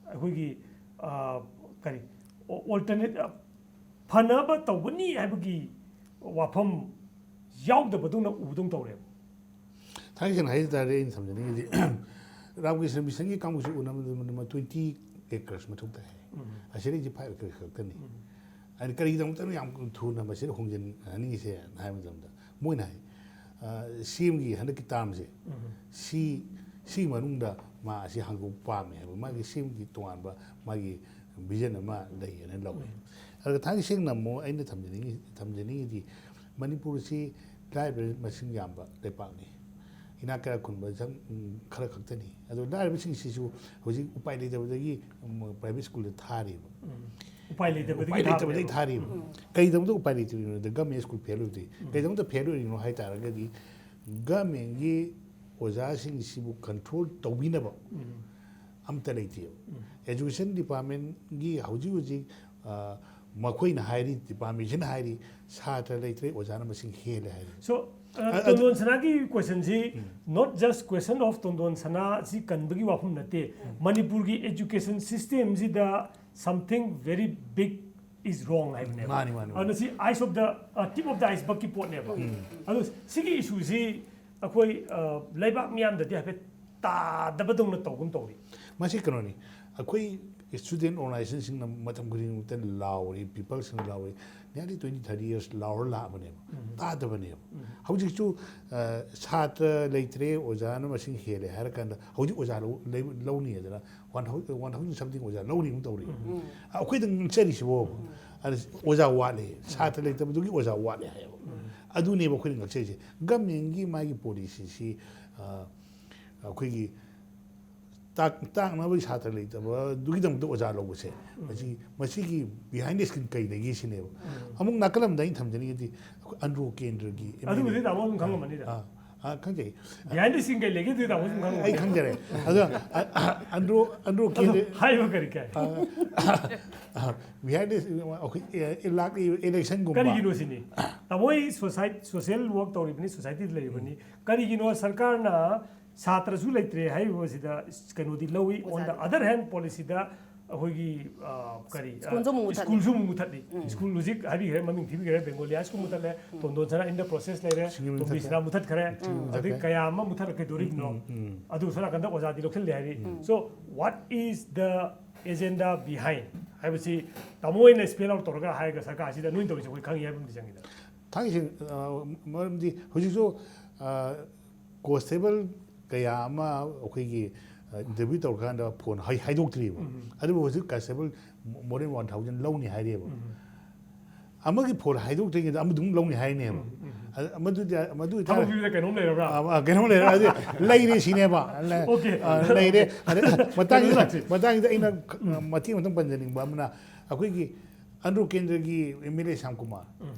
ꯑꯩꯈꯣꯏꯒꯤ, ꯑ, ꯀꯔꯤ, ꯑꯣꯜꯇꯔꯅꯦꯠ, ꯑ, ꯐꯅꯕ ꯇꯧꯒꯅꯤ ꯍꯥꯏꯕꯒꯤ ꯋꯥꯐꯝ ꯌꯥꯎꯗꯕꯗꯧꯅ ꯎꯕꯗꯧꯅ ꯇꯧꯔꯦꯕ꯫ ꯊꯥꯡꯒꯩ ꯁꯦꯡꯅ ꯍꯥꯏꯖ ꯇꯥꯔꯗꯤ, ꯑꯩꯅ ꯊꯝꯖꯅꯤꯡꯉꯤꯗꯤ, ꯔꯥꯝꯀ꯭ꯔꯤꯁꯅ ꯃꯤꯁꯟꯒꯤ ꯀꯥꯡꯕꯨꯁꯤ ꯎꯅꯕꯗ ꯇ꯭ꯋꯦꯟꯇꯤ ꯑꯦꯀꯔꯁ ꯃꯊꯧ ꯇꯥꯏ ꯍꯥꯏ꯫ ꯑꯁꯤꯗꯩꯁꯤ ꯐꯥꯏꯚ ꯑꯦꯀꯔꯁ ꯈꯛꯇꯅꯤ꯫ ꯍꯥꯏꯗꯤ ꯀꯔꯤꯒꯤꯗꯃꯛꯇꯅꯣ ꯌꯥꯝ ꯊꯨꯅ ꯃꯁꯤꯗ ꯍꯣꯡꯖꯤꯟꯍꯟꯅꯤꯡꯉꯤꯁꯦ ꯍꯥꯏꯕ ꯃꯇꯝꯗ, ꯃꯣꯏꯅ ꯍꯥꯏ, ꯁꯤ ꯑꯦꯝꯒꯤ ꯍꯟꯗꯛꯀꯤ ꯇꯥꯔꯝꯁꯦ, ꯁꯤ, ꯁꯤꯒꯤ ꯃꯅꯨꯡꯗ ꯃꯥ ꯑꯁꯤ ꯍꯥꯡꯗꯣꯛꯄ ꯄꯥꯝꯃꯦ ꯍꯥꯏꯕ, ꯃꯥꯒꯤ ꯁꯤ ꯑꯦꯝꯒꯤ ꯇꯣꯉꯥꯟꯕ ꯃꯥꯒꯤ ꯚꯤꯖꯟ ꯑꯃ ꯂꯩꯌꯦꯅ ꯂꯧꯋꯦ꯫ ꯑꯗꯨꯒ ꯊꯥꯡꯒꯩ ꯁꯦꯡꯅ ꯑꯃꯨꯛ ꯑꯩꯅ ꯊꯝꯖꯅꯤꯡꯉꯤ, ꯊꯝꯖꯅꯤꯡꯉꯤꯗꯤ, ꯃꯅꯤꯄꯨꯔꯁꯤ ꯂꯥꯏꯔꯕ ꯃꯁꯤꯡ ꯌꯥꯝꯕ ꯂꯩꯄꯥꯛꯅꯤ꯫ ꯏꯅꯥꯛ ꯀꯌꯥ ꯈꯨꯟꯕ ꯁꯪ-, ꯎꯝ, ꯈꯔ ꯈꯛꯇꯅꯤ꯫ ꯑꯗꯣ ꯂꯥꯏꯔꯕꯁꯤꯡꯁꯤꯁꯨ ꯍꯧꯖꯤꯛ ꯎꯄꯥꯏ ꯂꯩꯇꯕꯗꯒꯤ, ꯎꯝ, ꯄ꯭ꯔꯥꯏꯚꯦꯠ ꯁ꯭ꯀꯨꯜꯗ ꯊꯥꯔꯤꯕ꯫ ꯎꯄꯥꯏ ꯂꯩꯇꯕꯗꯒꯤ ꯎꯄꯥꯏ ꯂꯩꯇꯕꯗꯒꯤ ꯊꯥꯕꯅꯦꯕ꯫ ꯊꯥꯔꯤꯕ꯫ ꯀꯩꯗꯧꯕꯗ ꯎꯄꯥꯏ ꯂꯩꯇ꯭ꯔꯤꯕꯅꯣꯗ ꯒꯃꯦꯟ ꯁ꯭ꯀꯨꯜ ꯐꯦꯜ ꯑꯣꯏꯕꯗꯤ, ꯀꯩꯗꯧꯕꯗ ꯐꯦꯜ ꯑꯣꯏꯔꯤꯅꯣ ꯍꯥꯏ ꯇꯥꯔꯒꯗꯤ, ꯒꯃꯦꯟꯒꯤ ꯑꯣꯖꯥꯁꯤꯡꯁꯤꯕꯨ ꯀꯟꯇ꯭ꯔꯣꯜ ꯇꯧꯕꯤꯅꯕ ꯑꯝꯇ ꯂꯩꯇꯦꯕ꯫ ꯑꯦꯖꯨꯀꯦꯁꯟ ꯗꯤꯄꯥꯔꯠꯃꯦꯟꯒꯤ ꯍꯧꯖꯤꯛ ꯍꯧꯖꯤꯛ, ꯑ, ꯃꯈꯣꯏꯅ ꯍꯥꯏꯔꯤ, ꯗꯤꯄꯥꯔꯠꯃꯦꯟꯁꯤꯅ ꯍꯥꯏꯔꯤ, ꯁꯥꯇ꯭ꯔ ꯂꯩꯇ꯭ꯔꯦ, ꯑꯣꯖꯥꯅ ꯃꯁꯤꯡ ꯍꯦꯜꯂꯦ ꯍꯥꯏꯔꯤ꯫ So, uh, ꯑ-, ꯑꯗꯨ ꯇꯣꯟꯗꯣꯟ ꯁꯅꯥꯒꯤ question ꯁꯤ, not just question of ꯇꯣꯟꯗꯣꯟ ꯁꯅꯥ ꯁꯤ ꯀꯟꯕꯒꯤ ꯋꯥꯐꯝ ꯅꯠꯇꯦ꯫ ꯃꯅꯤꯄꯨꯔꯒꯤ education system ꯁꯤꯗ something very big is wrong ꯍꯥꯏꯕꯅꯦꯕ꯫ ꯃꯥꯅꯤ, ꯃꯥꯅꯤ, ꯃꯥꯅꯤ꯫ ꯑꯗꯨꯅ ꯁꯤ ice of the, uh, tip of the iceberg ꯀꯤ ꯄꯣꯠꯅꯦꯕ꯫ ꯑꯗꯨ ꯁꯤꯒꯤ issue ꯁꯤ ꯑꯩꯈꯣꯏ, uh, ꯂꯩꯕꯥꯛ ꯃꯤꯌꯥꯝꯗꯗꯤ ꯍꯥꯏꯐꯦꯠ ꯇꯥꯗꯕꯗꯧꯅ ꯇꯧꯒꯨꯝ ꯇꯧꯔꯤ꯫ ꯃꯁꯤ ꯀꯩꯅꯣꯅꯤ, ꯑꯩꯈꯣꯏ student organization ꯁꯤꯡꯅ ꯃꯇꯝ ꯈꯨꯗꯤꯡꯃꯛꯇ ꯂꯥꯎꯔꯤ, people ꯁꯤꯡꯅ ꯂꯥꯎꯔꯤ, nearly twenty, thirty years ꯂꯥꯎꯔ ꯂꯥꯛꯑꯕꯅꯦꯕ, ꯇꯥꯗꯕꯅꯦꯕ꯫ ꯍꯧꯖꯤꯛꯁꯨ, ꯑ, ꯁꯥꯇ꯭ꯔ ꯂꯩꯇ꯭ꯔꯦ, ꯑꯣꯖꯥꯅ ꯃꯁꯤꯡ ꯍꯦꯜꯂꯦ ꯍꯥꯏꯔꯀꯥꯟꯗ ꯍꯧꯖꯤꯛ ꯑꯣꯖꯥ ꯂꯧ-, ꯂꯩ-, ꯂꯧꯅꯤ ꯍꯥꯏꯗꯅ one thousand, one thousand something ꯑꯣꯖꯥ ꯂꯧꯅꯤ ꯑꯃꯨꯛ ꯇꯧꯔꯤ꯫ ꯑꯩꯈꯣꯏꯗ ꯉꯛꯆꯔꯤꯁꯤꯕꯣ, ꯑꯗ ꯑꯣꯖꯥ ꯋꯥꯠꯂꯦ, ꯁꯥꯇ꯭ꯔ ꯂꯩꯇꯕꯗꯨꯒꯤ ꯑꯣꯖꯥ ꯋꯥꯠꯂꯦ ꯍꯥꯏꯌꯦꯕ꯫ ꯑꯗꯨꯅꯦꯕ ꯑꯩꯈꯣꯏꯅ ꯉꯛꯆꯔꯤꯁꯦ꯫ ꯒꯃꯦꯟꯒꯤ ꯃꯥꯒꯤ policy ꯁꯤ, ꯑ, ꯑꯩꯈꯣꯏꯒꯤ ꯇꯥꯛ-, ꯇꯥꯛꯅꯕꯒꯤ ꯁꯥꯇ꯭ꯔ ꯂꯩꯇꯕꯗꯨꯒꯤꯗꯃꯛꯇ ꯑꯣꯖꯥ ꯂꯧꯕꯁꯦ, ꯃꯁꯤ, ꯃꯁꯤꯒꯤ behind the scene ꯀꯩ ꯂꯩꯒꯦ ꯁꯤꯅꯦꯕ꯫ ꯑꯃꯨꯛ ꯅꯥꯀꯜ ꯑꯃꯗ ꯑꯩꯅ ꯊꯝꯖꯅꯤꯡꯉꯤꯗꯤ ꯑꯩꯈꯣꯏ ꯑꯟꯗ꯭ꯔꯣ ꯀꯦꯟꯗ꯭ꯔꯒꯤ ꯑꯦꯝ ꯑꯦꯜ ꯑꯦ꯫ ꯑꯗꯨꯕꯨꯗꯤ ꯇꯥꯃꯣ ꯑꯗꯨꯝ ꯈꯪꯉꯝꯃꯅꯤꯗ꯫ ꯑꯥ, ꯑꯥ, ꯈꯪꯖꯩ꯫ Behind the scene ꯀꯩ ꯂꯩꯒꯦ ꯑꯗꯨꯗꯤ ꯇꯥꯃꯣ ꯑꯗꯨꯝ ꯑꯩ ꯈꯪꯉꯝꯃꯅꯤ꯫ ꯈꯪꯖꯔꯦ꯫ ꯑꯗꯣ, ꯑ, ꯑ, ꯑꯟꯗ꯭ꯔꯣ, ꯑꯟꯗ꯭ꯔꯣ ꯑꯗꯣ ꯀꯦꯟꯗ꯭ꯔ-, ꯍꯥꯏꯕ ꯀꯔꯤ ꯀꯥꯏ? ꯑ, behind the scene, ꯑꯩꯈꯣꯏ, ꯑꯦ, ꯂꯥꯛꯂꯤꯕ election ꯒꯨꯝꯕ꯫ ꯀꯔꯤꯒꯤꯅꯣ ꯁꯤꯅꯤ? ꯇꯥꯃꯣ ꯑꯩ society, social work ꯇꯧꯔꯤꯕꯅꯤ, society ꯗ ꯂꯩꯔꯤꯕꯅꯤ꯫ ꯀꯔꯤꯒꯤꯅꯣ ꯁꯔꯀꯥꯔꯅ ꯁꯥꯇ꯭ꯔꯁꯨ ꯂꯩꯇ꯭ꯔꯦ ꯍꯥꯏꯔꯤꯕꯁꯤꯗ ꯀꯩꯅꯣꯗꯤ ꯂꯧꯏ, on the other hand policy ꯗ ꯑꯩꯈꯣꯏꯒꯤ, ꯑ, ꯀꯔꯤ, ꯑ, ꯁ꯭ꯀꯨꯜꯁꯨ ꯑꯃꯨꯛ ꯃꯨꯊꯠꯂꯤ꯫ ꯁ꯭ꯀꯨꯜꯁꯨ ꯑꯃꯨꯛ ꯃꯨꯊꯠꯂꯤ꯫ ꯁ꯭ꯀꯨꯜ ꯍꯧꯖꯤꯛ ꯍꯥꯏꯕꯤꯈ꯭ꯔꯦ, ꯃꯃꯤꯡ ꯊꯤꯕꯤꯈ꯭ꯔꯦ, ꯕꯦꯡꯒꯣꯂꯤ ꯍꯥꯏ ꯁ꯭ꯀꯨꯜ ꯃꯨꯊꯠꯂꯦ, ꯇꯣꯟꯗꯣꯟ ꯁꯅꯥ in the process ꯂꯩꯔꯦ, ꯁꯤꯡꯖꯃꯩ ꯇꯣꯝꯕꯤ ꯃꯨꯊꯠꯈ꯭ꯔꯦ꯫ ꯁꯅꯥ ꯃꯨꯊꯠꯈ꯭ꯔꯦ, ꯁꯤꯡꯖꯃꯩ ꯑꯗꯩ ꯃꯨꯊꯠꯈ꯭ꯔꯦ꯫ ꯀꯌꯥ ꯑꯃ ꯃꯨꯊꯠꯂꯛꯀꯗꯣꯔꯤꯕꯅꯣ꯫ ꯎꯝ, ꯎꯝ, ꯎꯝ꯫ ꯑꯗꯨ ꯁꯣꯝ ꯅꯥꯀꯟꯗ ꯑꯣꯖꯥꯗꯤ ꯂꯧꯁꯤꯜꯂꯦ ꯍꯥꯏꯔꯤ꯫ So what is the agenda behind ꯍꯥꯏꯕꯁꯤ ꯇꯥꯃꯣ ꯑꯣꯏꯅ spell out ꯇꯧꯔꯒ ꯍꯥꯏꯔꯒ ꯁꯔꯀꯥꯔꯁꯤꯗ ꯅꯣꯏꯅ ꯇꯧꯔꯤꯁꯦ ꯑꯩꯈꯣꯏ ꯈꯪꯉꯤ ꯍꯥꯏꯕ ꯑꯃꯗꯤ ꯆꯪꯉꯤꯗ꯫ ꯊꯥꯡꯒꯩꯁꯦꯡ, ꯑ, ꯃꯔꯝꯗꯤ ꯍꯧꯖꯤꯛꯁꯨ, ꯑ, ꯀꯣꯟꯁꯇꯦꯕꯜ ꯀꯌꯥ ꯑꯃ ꯑꯩꯈꯣꯏꯒꯤ, ꯑ, ꯏꯟꯇꯔꯚ꯭ꯌꯨ ꯇꯧꯔꯀꯥꯟꯗ ꯐꯣꯟ ꯍꯥꯏ-, ꯍꯥꯏꯗꯣꯛꯇ꯭ꯔꯤꯕ꯫ ꯎꯝ꯫ ꯑꯗꯨꯕꯨ ꯍꯧꯖꯤꯛ constable more than one thousand ꯂꯧꯅꯤ ꯍꯥꯏꯔꯤꯕ꯫ ꯎꯝ꯫ ꯑꯃꯒꯤ ꯐꯣꯟ ꯍꯥꯏꯗꯣꯛꯇ꯭ꯔꯤꯉꯩꯗ ꯑꯃꯗꯨ ꯑꯗꯨꯝ ꯂꯧꯅꯤ ꯍꯥꯏꯅꯦꯕ꯫ ꯎꯝ, ꯎꯝ꯫ ꯑꯗ ꯃꯗꯨꯗꯤ, ꯃꯗꯨ ꯑꯣꯏꯇꯥꯔ-, ꯊꯕꯛ ꯄꯤꯕꯗ ꯀꯩꯅꯣꯝ ꯂꯩꯔꯕ꯭ꯔꯥ? ꯑ, ꯑ, ꯀꯩꯅꯣꯝ ꯂꯩꯔꯕ꯭ꯔꯥ? ꯑꯗꯨ ꯂꯩꯔꯦ ꯁꯤꯅꯦꯕ꯫ ꯂ-, OK꯫ ꯑ, ꯂꯩꯔꯦ꯫ ꯑꯗ ꯃꯇꯥꯡꯁꯤꯗ, ꯂꯥꯛꯁꯤ꯫ ꯃꯇꯥꯡꯁꯤꯗ ꯑꯩꯅ, ꯑ, ꯃꯇꯦꯛ ꯑꯃꯇꯪ ꯄꯟꯖꯅꯤꯡꯕ ꯑꯃꯅ, ꯑꯩꯈꯣꯏꯒꯤ ꯑꯟꯗ꯭ꯔꯣ ꯀꯦꯟꯗ꯭ꯔꯒꯤ MLA ꯁ꯭ꯌꯥꯝ ꯀꯨꯃꯥꯔ, ꯎꯝ꯫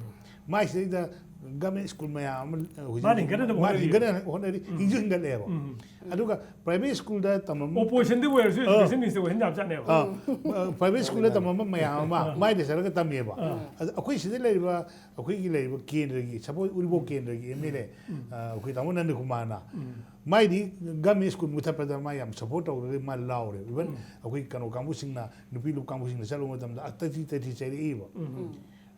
ꯃꯥꯏꯁꯤꯗꯩꯗ ꯒꯚꯔꯟꯃꯦꯟ ꯁ꯭ꯀꯨꯜ ꯃꯌꯥꯝ ꯑꯃ, ꯑ, ꯍꯧꯖꯤꯛ ꯃꯥꯅ ꯍꯦꯟꯒꯠꯅꯕ ꯃꯥꯅ ꯍꯣꯠꯅꯔꯤ꯫ ꯍꯦꯟꯒꯠꯅ ꯍꯣꯠꯅꯔꯤ, ꯎꯝ꯫ ꯍꯤꯡꯁꯨ ꯍꯤꯡꯒꯠꯂꯛꯑꯦꯕ꯫ ꯎꯝ꯫ ꯑꯗꯨꯒ ꯄ꯭ꯔꯥꯏꯚꯦꯠ ꯁ꯭ꯀꯨꯜꯗ ꯇꯝꯃꯝ-, ꯑꯣꯄꯣꯖꯤꯁꯟꯗꯤ ꯑꯣꯏꯔꯁꯨ ꯑ꯫ ꯑꯦꯖꯨꯀꯦꯁꯟ ꯃꯤꯅꯤꯁꯇꯔ ꯑꯣꯏꯍꯟ ꯌꯥꯕ ꯖꯥꯠꯅꯦꯕ꯫ ꯑ, ꯑ, ꯄ꯭ꯔꯥꯏꯚꯦꯠ ꯁ꯭ꯀꯨꯜꯗ ꯇꯝꯃꯝꯕ ꯃꯌꯥꯝ ꯑꯃ ꯑ꯫ ꯃꯥꯏꯗ ꯆꯠꯂꯒ ꯇꯝꯃꯦꯕ꯫ ꯑ꯫ ꯑꯗ ꯑꯩꯈꯣꯏ ꯁꯤꯗ ꯂꯩꯔꯤꯕ, ꯑꯩꯈꯣꯏꯒꯤ ꯂꯩꯔꯤꯕ ꯀꯦꯟꯗ꯭ꯔꯒꯤ, ꯁꯄꯣꯁ ꯎꯔꯤꯄꯣꯛ ꯀꯦꯟꯗ꯭ꯔꯒꯤ MLA, ꯎꯝ꯫ ꯑ, ꯑꯩꯈꯣꯏ ꯇꯥꯃꯣ ꯅꯟꯗ ꯀꯨꯃꯥꯔꯅ, ꯎꯝ꯫ ꯃꯥꯏꯗꯤ ꯒꯚꯔꯟꯃꯦꯟ ꯁ꯭ꯀꯨꯜ ꯃꯨꯊꯠꯄꯗ ꯃꯥ ꯌꯥꯝ ꯁꯄꯣꯔꯠ ꯇꯧꯔꯒ ꯃꯥ ꯂꯥꯎꯔꯦ꯫ ꯏꯚꯟ ꯎꯝ꯫ ꯑꯩꯈꯣꯏ ꯀꯩꯅꯣ ꯀꯥꯡꯕꯨꯁꯤꯡꯅ, ꯅꯨꯄꯤ ꯂꯨꯞ ꯀꯥꯡꯕꯨꯁꯤꯡꯅ ꯆꯠꯂꯨꯕ ꯃꯇꯝꯗ, "ꯑ, ꯇꯊꯤ ꯇꯊꯤ ꯆꯩꯔꯛꯏꯕ꯫ ꯎꯝ꯫